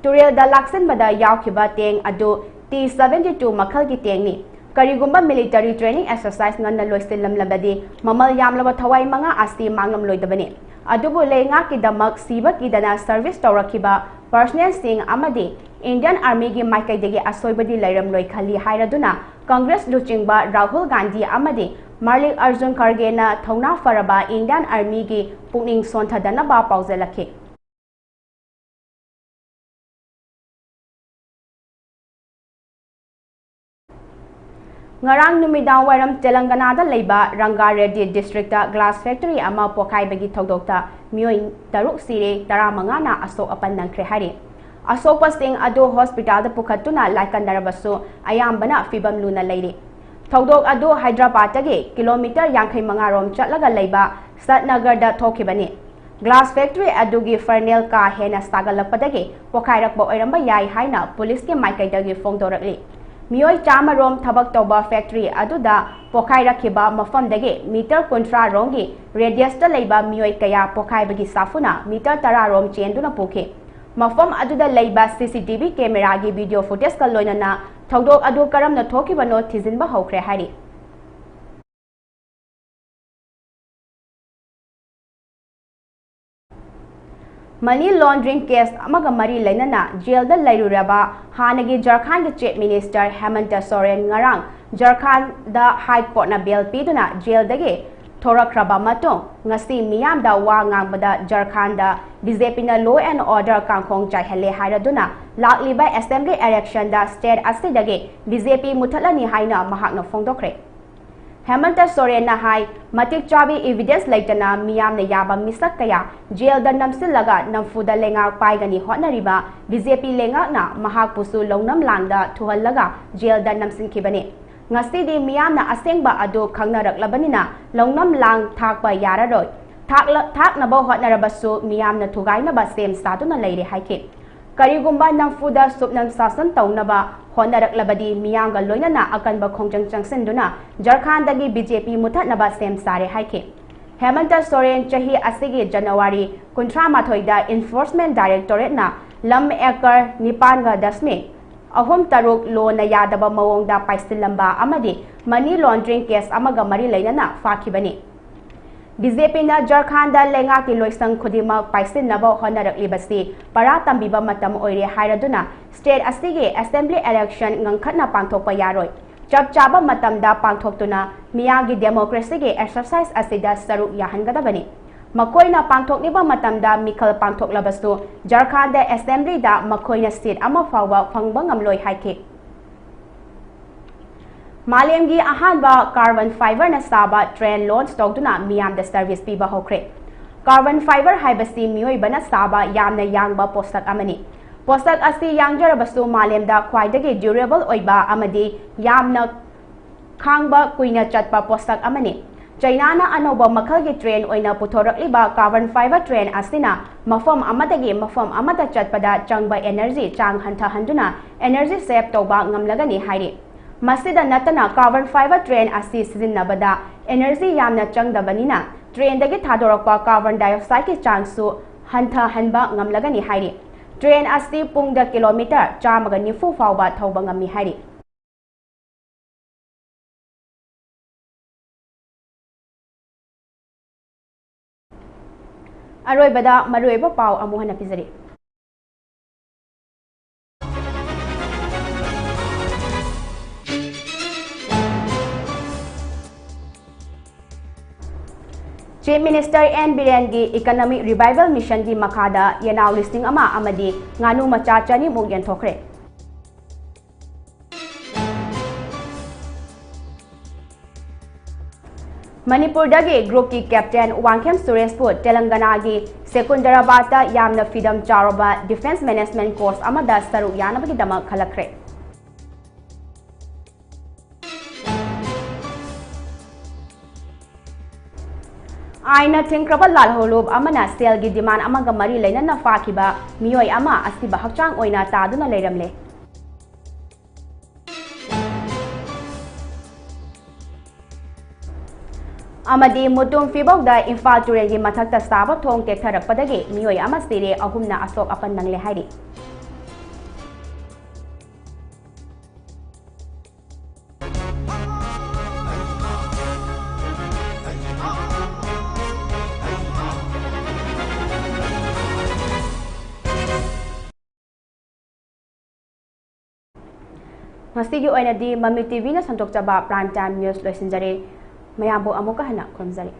ꯇꯨꯔꯦꯜꯗ ꯂꯥꯛꯁꯤꯟꯕꯗ ꯌꯥꯎꯈꯤꯕ tank ꯑꯗꯨ T seventy two ꯃꯈꯜꯒꯤ tankꯅꯤ꯫ ꯀꯔꯤꯒꯨꯝꯕ military training exercise ꯉꯟꯅ ꯂꯣꯏꯁꯤꯜꯂꯝꯂꯕꯗꯤ ꯃꯃꯜ ꯌꯥꯝꯂꯕ ꯊꯋꯥꯏ ꯃꯉꯥ ꯑꯁꯤ ꯃꯥꯡꯂꯝꯂꯣꯏꯗꯕꯅꯤ꯫ ꯑꯗꯨꯕꯨ ꯂꯩꯉꯥꯛꯀꯤꯗꯃꯛ ꯁꯤꯕ ꯀꯤꯗꯅ service ꯇꯧꯔꯛꯈꯤꯕ personnelꯁꯤꯡ ꯑꯃꯗꯤ Indian Armyꯒꯤ ꯃꯥꯏꯀꯩꯗꯒꯤ ꯑꯁꯣꯏꯕꯗꯤ ꯂꯩꯔꯝꯂꯣꯏ ꯈꯜꯂꯤ ꯍꯥꯏꯔꯗꯨꯅ Congress ꯂꯨꯆꯤꯡꯕ ꯔꯥꯍꯨꯜ ꯒꯥꯟꯙꯤ ꯑꯃꯗꯤ ꯃꯥꯂꯤꯛ ꯑꯔꯖꯨꯟ ꯈꯔꯒꯦꯅ ꯊꯧꯅꯥ ꯐꯔꯕ Indian Armyꯒꯤ ꯄꯨꯛꯅꯤꯡ ꯁꯣꯟꯊꯗꯅꯕ ꯄꯥꯎꯖꯦꯜꯂꯛꯈꯤ꯫ ꯉꯔꯥꯡ ꯅꯨꯃꯤꯗꯥꯡ ꯋꯥꯏꯔꯝ ꯇꯦꯂꯪꯒꯅꯥꯗ ꯂꯩꯕ ꯔꯪꯒꯥꯔꯦꯗꯗꯤ districtꯇ glass factory ꯑꯃ ꯄꯣꯈꯥꯏꯕꯒꯤ ꯊꯧꯗꯣꯛꯇ ꯃꯤꯑꯣꯏ ꯇꯔꯨꯛ ꯁꯤꯔꯦ, ꯇꯔꯥꯃꯉꯥꯅ ꯑꯁꯣꯛ ꯑꯄꯟ ꯅꯪꯈ꯭ꯔꯦ ꯍꯥꯏꯔꯤ꯫ ꯑꯁꯣꯛꯄꯁꯤꯡ ꯑꯗꯨ hospitalꯗ ꯄꯨꯈꯠꯇꯨꯅ ꯂꯥꯏꯀꯠꯅꯔꯕꯁꯨ ꯑꯌꯥꯝꯕꯅ ꯐꯤꯕꯝ ꯂꯨꯅ ꯂꯩꯔꯤ꯫ ꯊꯧꯗꯣꯛ ꯑꯗꯨ ꯍꯥꯏꯗ꯭ꯔꯕꯥꯗꯇꯒꯤ kilometre ꯌꯥꯡꯈꯩ ꯃꯉꯥ ꯔꯣꯝ ꯆꯠꯂꯒ ꯂꯩꯕ ꯁꯠꯅꯒꯔꯗ ꯊꯣꯛꯈꯤꯕꯅꯤ꯫ Glass factory ꯑꯗꯨꯒꯤ furnace ꯀꯥ ꯍꯦꯟꯅ ꯁꯥꯒꯠꯂꯛꯄꯗꯒꯤ ꯄꯣꯈꯥꯏꯔꯛꯄ ꯑꯣꯏꯔꯝꯕ ꯌꯥꯏ ꯍꯥꯏꯅ ꯄꯨꯂꯤꯁꯀꯤ ꯃꯥꯏꯀꯩꯗꯒꯤ ꯐꯣꯡꯗꯣꯔꯛꯂꯤ꯫ ꯃꯤꯑꯣꯏ ꯆꯥꯝꯃ ꯔꯣꯝ ꯊꯕꯛ ꯇꯧꯕ ꯐꯦꯛꯇꯔꯤ ꯑꯗꯨꯗ ꯄꯣꯈꯥꯏꯔꯛꯈꯤꯕ ꯃꯐꯝꯗꯒꯤ ꯃꯤꯇꯔ ꯀꯨꯟꯊ꯭ꯔꯥ ꯔꯣꯝꯒꯤ ꯔꯦꯗꯤꯌꯁꯇ ꯂꯩꯕ ꯃꯤꯑꯣꯏ ꯀꯌꯥ ꯄꯣꯈꯥꯏꯕꯒꯤ ꯁꯥꯐꯨꯅ ꯃꯤꯇꯔ ꯇꯔꯥ ꯔꯣꯝ ꯆꯦꯟꯗꯨꯅ ꯄꯨꯈꯤ꯫ ꯃꯐꯝ ꯑꯗꯨꯗ ꯂꯩꯕ ꯁꯤ ꯁꯤ ꯇꯤ ꯚꯤ ꯀꯦꯃꯦꯔꯥꯒꯤ ꯚꯤꯗꯤꯑꯣ ꯐꯨꯇꯦꯖꯀ ꯂꯣꯏꯅꯅ ꯊꯧꯗꯣꯛ ꯑꯗꯨ ꯀꯔꯝꯅ ꯊꯣꯛꯈꯤꯕꯅꯣ ꯊꯤꯖꯤꯟꯕ ꯍꯧꯈ꯭ꯔꯦ ꯍꯥꯏꯔꯤ꯫ ꯃꯅꯤ ꯂꯣꯟꯗ꯭ꯔꯤꯡ ꯀꯦꯁ ꯑꯃꯒ ꯃꯔꯤ ꯂꯩꯅꯅ ꯖꯦꯜꯗ ꯂꯩꯔꯨꯔꯕ ꯍꯥꯟꯅꯒꯤ ꯖꯔꯈꯥꯟꯒꯤ ꯆꯤꯐ ꯃꯤꯅꯤꯁꯇꯔ ꯍꯦꯃꯟꯇ ꯁꯣꯔꯦꯟ ꯉꯔꯥꯡ ꯖꯔꯈꯥꯟꯗ ꯍꯥꯏ ꯀꯣꯔꯠꯅ ꯕꯦꯜ ꯄꯤꯗꯨꯅ ꯖꯦꯜꯗꯒꯤ ꯊꯣꯔꯛꯈ꯭ꯔꯕ ꯃꯇꯨꯡ, ꯉꯁꯤ ꯃꯤꯌꯥꯝꯗ ꯋꯥ ꯉꯥꯡꯕꯗ ꯖꯔꯈꯥꯟꯗ ꯕꯤ ꯖꯦ ꯄꯤꯅ law and order ꯀꯥꯡꯈꯣꯡ ꯆꯥꯏꯍꯜꯂꯦ ꯍꯥꯏꯔꯗꯨꯅ ꯂꯥꯛꯂꯤꯕ ꯑꯦꯁꯦꯝꯕ꯭ꯂꯤ ꯏꯂꯦꯛꯁꯟꯗ ꯁ꯭ꯇꯦꯠ ꯑꯁꯤꯗꯒꯤ ꯕꯤ ꯖꯦ ꯄꯤ ꯃꯨꯊꯠꯂꯅꯤ ꯍꯥꯏꯅ ꯃꯍꯥꯛꯅ ꯐꯣꯡꯗꯣꯛꯈ꯭ꯔꯦ꯫ ꯍꯦꯃꯟꯇ ꯁꯣꯔꯦꯟꯅ ꯍꯥꯏ, ꯃꯇꯤꯛ ꯆꯥꯕꯤ ꯏꯚꯤꯗꯦꯟꯁ ꯂꯩꯇꯅ ꯃꯤꯌꯥꯝꯅ ꯌꯥꯕ ꯃꯤꯁꯛ ꯀꯌꯥ ꯖꯦꯜꯗ ꯅꯝꯁꯤꯜꯂꯒ ꯅꯝꯐꯨꯗ ꯂꯩꯉꯥꯛ ꯄꯥꯏꯒꯅꯤ ꯍꯣꯠꯅꯔꯤꯕ ꯕꯤ ꯖꯦ ꯄꯤ ꯂꯩꯉꯥꯛꯅ ꯃꯍꯥꯛꯄꯨꯁꯨ ꯂꯧꯅꯝ ꯂꯥꯡꯗ ꯊꯨꯍꯜꯂꯒ ꯖꯦꯜꯗ ꯅꯝꯁꯤꯟꯈꯤꯕꯅꯤ꯫ ꯉꯁꯤꯗꯤ ꯃꯤꯌꯥꯝꯅ ꯑꯁꯦꯡꯕ ꯑꯗꯨ ꯈꯪꯅꯔꯛꯂꯕꯅꯤꯅ ꯂꯧꯅꯝ ꯂꯥꯡ ꯊꯥꯛꯄ ꯌꯥꯔꯔꯣꯏ꯫ ꯊꯥꯛꯂ-, ꯊꯥꯛꯅꯕ ꯍꯣꯠꯅꯔꯕꯁꯨ ꯃꯤꯌꯥꯝꯅ ꯊꯨꯒꯥꯏꯅꯕ ꯁꯦꯝ ꯁꯥꯗꯨꯅ ꯂꯩꯔꯦ ꯍꯥꯏꯈꯤ꯫ ꯀꯔꯤꯒꯨꯝꯕ ꯅꯝꯐꯨꯗ ꯁꯨꯞꯅꯝ ꯁꯥꯁꯟ ꯇꯧꯅꯕ ꯍꯣꯠꯅꯔꯛꯂꯕꯗꯤ ꯃꯤꯌꯥꯝꯒ ꯂꯣꯏꯅꯅ ꯑꯀꯟꯕ ꯈꯣꯡꯖꯪ ꯆꯪꯁꯤꯟꯗꯨꯅ ꯖꯔꯈꯥꯟꯗꯒꯤ ꯕꯤ ꯖꯦ ꯄꯤ ꯃꯨꯊꯠꯅꯕ ꯁꯦꯝ ꯁꯥꯔꯦ ꯍꯥꯏꯈꯤ꯫ ꯍꯦꯃꯟꯇ ꯁꯣꯔꯦꯟ ꯆꯍꯤ ꯑꯁꯤꯒꯤ ꯖꯅꯋꯥꯔꯤ ꯀꯨꯟꯊ꯭ꯔꯥ ꯃꯥꯊꯣꯏꯗ ꯏꯟꯐꯣꯔꯁꯃꯦꯟ ꯗꯥꯏꯔꯦꯛꯇꯣꯔꯦꯠꯅ ꯂꯝ ꯑꯦꯀꯔ ꯅꯤꯄꯥꯟꯒ ꯗꯁꯃꯤꯛ ꯑꯍꯨꯝ ꯇꯔꯨꯛ ꯂꯣꯅ ꯌꯥꯗꯕ ꯃꯑꯣꯡꯗ ꯄꯥꯏꯁꯤꯜꯂꯝꯕ ꯑꯃꯗꯤ ꯃꯅꯤ ꯂꯣꯟꯗ꯭ꯔꯤꯡ ꯀꯦꯁ ꯑꯃꯒ ꯃꯔꯤ ꯂꯩꯅꯅ ꯐꯥꯈꯤꯕꯅꯤ꯫ ꯕꯤ ꯖꯦ ꯄꯤꯅ ꯖꯔꯈꯥꯟꯗ ꯂꯩꯉꯥꯛꯀꯤ ꯂꯣꯏꯁꯪ ꯈꯨꯗꯤꯡꯃꯛ ꯄꯥꯏꯁꯤꯟꯅꯕ ꯍꯣꯠꯅꯔꯛꯂꯤꯕꯁꯤ ꯄꯔꯥ ꯇꯝꯕꯤꯕ ꯃꯇꯝ ꯑꯣꯏꯔꯦ ꯍꯥꯏꯔꯗꯨꯅ ꯁ꯭ꯇꯦꯠ ꯑꯁꯤꯒꯤ ꯑꯦꯁꯦꯝꯕ꯭ꯂꯤ ꯏꯂꯦꯛꯁꯟ ꯉꯟꯈꯠꯅ ꯄꯥꯡꯊꯣꯛꯄ ꯌꯥꯔꯣꯏ꯫ ꯆꯞ ꯆꯥꯕ ꯃꯇꯝꯗ ꯄꯥꯡꯊꯣꯛꯇꯨꯅ ꯃꯤꯌꯥꯝꯒꯤ ꯗꯦꯃꯣꯀ꯭ꯔꯦꯁꯤꯒꯤ ꯑꯦꯛꯁꯔꯁꯥꯏꯁ ꯑꯁꯤꯗ ꯁꯔꯨꯛ ꯌꯥꯍꯟꯒꯗꯕꯅꯤ꯫ ꯃꯈꯣꯏꯅ ꯄꯥꯡꯊꯣꯛꯂꯤꯕ ꯃꯇꯝꯗ ꯃꯤꯈꯜ ꯄꯥꯡꯊꯣꯛꯂꯕꯁꯨ ꯖꯔꯈꯥꯟꯗ ꯑꯦꯁꯦꯝꯕ꯭ꯂꯤꯗ ꯃꯈꯣꯏꯅ ꯁꯤꯠ ꯑꯃ ꯐꯥꯎꯕ ꯐꯪꯕ ꯉꯝꯂꯣꯏ ꯍꯥꯏꯈꯤ꯫ ꯃꯥꯂꯦꯝꯒꯤ ꯑꯍꯥꯟꯕ ꯀꯥꯔꯕꯟ ꯐꯥꯏꯕꯔꯅ ꯁꯥꯕ ꯇ꯭ꯔꯦꯟ ꯂꯣꯟꯆ ꯇꯧꯗꯨꯅ ꯃꯤꯌꯥꯝꯗ ꯁꯔꯚꯤꯁ ꯄꯤꯕ ꯍꯧꯈ꯭ꯔꯦ꯫ ꯀꯥꯔꯕꯟ ꯐꯥꯏꯕꯔ ꯍꯥꯏꯕꯁꯤ ꯃꯤꯑꯣꯏꯕꯅ ꯁꯥꯕ ꯌꯥꯝꯅ ꯌꯥꯡꯕ ꯄꯣꯠꯁꯛ ꯑꯃꯅꯤ꯫ ꯄꯣꯠꯁꯛ ꯑꯁꯤ ꯌꯥꯡꯖꯔꯕꯁꯨ ꯃꯥꯂꯦꯝꯗ ꯈ꯭ꯋꯥꯏꯗꯒꯤ ꯗ꯭ꯌꯨꯔꯦꯕꯜ ꯑꯣꯏꯕ ꯑꯃꯗꯤ ꯌꯥꯝꯅ ꯈꯥꯡꯕ ꯀꯨꯏꯅ ꯆꯠꯄ ꯄꯣꯠꯁꯛ ꯑꯃꯅꯤ꯫ ꯆꯩꯅꯥꯅ ꯑꯅꯧꯕ ꯃꯈꯜꯒꯤ ꯇ꯭ꯔꯦꯟ ꯑꯣꯏꯅ ꯄꯨꯊꯣꯔꯛꯂꯤꯕ carbon fiber train ꯑꯁꯤꯅ ꯃꯐꯝ ꯑꯃꯗꯒꯤ ꯃꯐꯝ ꯑꯃꯗ ꯆꯠꯄꯗ ꯆꯪꯕ energy ꯆꯥꯡ ꯍꯟꯊꯍꯟꯗꯨꯅ energy save ꯇꯧꯕ ꯉꯝꯂꯒꯅꯤ ꯍꯥꯏꯔꯤ꯫ ꯃꯁꯤꯗ ꯅꯠꯇꯅ carbon fiber train ꯑꯁꯤ ꯁꯤꯖꯤꯟꯅꯕꯗ energy ꯌꯥꯝꯅ ꯆꯪꯗꯕꯅꯤꯅ trainꯗꯒꯤ ꯊꯥꯗꯣꯔꯛꯄ carbon dioxideꯀꯤ ꯆꯥꯡꯁꯨ ꯍꯟꯊꯍꯟꯕ ꯉꯝꯂꯒꯅꯤ ꯍꯥꯏꯔꯤ꯫ Train ꯑꯁꯤ ꯄꯨꯡꯗ kilometre ꯆꯥꯝꯃꯒ ꯅꯤꯐꯨ ꯐꯥꯎꯕ ꯊꯧꯕ ꯉꯝꯃꯤ ꯍꯥꯏꯔꯤ꯫ ꯑꯔꯣꯏꯕꯗ ꯃꯔꯨꯑꯣꯏꯕ ꯄꯥꯎ ꯑꯃꯨꯛ ꯍꯟꯅ ꯄꯤꯖꯔꯤ꯫ Chief Minister N ꯕꯤꯔꯦꯟꯒꯤ Economic Revival Missionꯒꯤ ꯃꯈꯥꯗ ꯌꯦꯅꯥꯎ ꯂꯤꯁꯤꯡ ꯑꯃ ꯑꯃꯗꯤ ꯉꯥꯅꯨ ꯃꯆꯥ ꯆꯅꯤꯃꯨꯛ ꯌꯦꯟꯊꯣꯛꯈ꯭ꯔꯦ꯫ ꯃꯅꯤꯄꯨꯔꯗꯒꯤ groupꯀꯤ captain ꯋꯥꯡꯈꯦꯝ ꯁꯨꯔꯦꯁꯄꯨ ꯇꯦꯂꯪꯒꯅꯥꯒꯤ ꯁꯦꯀꯨꯟꯗꯔꯥꯕꯥꯗꯇ ꯌꯥꯝꯅ ꯐꯤꯗꯝ ꯆꯥꯎꯔꯕ defence management course ꯑꯃꯗ ꯁꯔꯨꯛ ꯌꯥꯅꯕꯒꯤꯗꯃꯛ ꯈꯜꯂꯛꯈ꯭ꯔꯦ꯫ ꯑꯥꯏꯟꯅ ꯊꯤꯡꯈ꯭ꯔꯕ ꯂꯥꯜꯍꯧꯂꯨꯞ ꯑꯃꯅ ꯁꯦꯜꯒꯤ demand ꯑꯃꯒ ꯃꯔꯤ ꯂꯩꯅꯅ ꯐꯥꯈꯤꯕ ꯃꯤꯑꯣꯏ ꯑꯃ ꯑꯁꯤꯕ ꯍꯛꯆꯥꯡ ꯑꯣꯏꯅ ꯇꯥꯗꯨꯅ ꯂꯩꯔꯝꯂꯦ꯫ ꯑꯃꯗꯤ ꯃꯨꯇꯨꯝ ꯐꯤꯕꯧꯗ ꯏꯝꯐꯥꯜ ꯇꯨꯔꯦꯜꯒꯤ ꯃꯊꯛꯇ ꯁꯥꯕ ꯊꯣꯡ ꯇꯦꯛꯊꯔꯛꯄꯗꯒꯤ ꯃꯤꯑꯣꯏ ꯑꯃ ꯁꯤꯔꯦ, ꯑꯍꯨꯝꯅ ꯑꯁꯣꯛ ꯑꯄꯟ ꯅꯪꯂꯦ ꯍꯥꯏꯔꯤ꯫ ꯉꯁꯤꯒꯤ ꯑꯣꯏꯅꯗꯤ ꯃꯃꯤ ꯇꯤꯚꯤꯅ ꯁꯟꯗꯣꯛꯆꯕ prime time news ꯂꯣꯏꯁꯤꯟꯖꯔꯦ꯫ ꯃꯌꯥꯝꯕꯨ ꯑꯃꯨꯛꯀ ꯍꯟꯅ ꯈꯨꯔꯨꯝꯖꯔꯤ꯫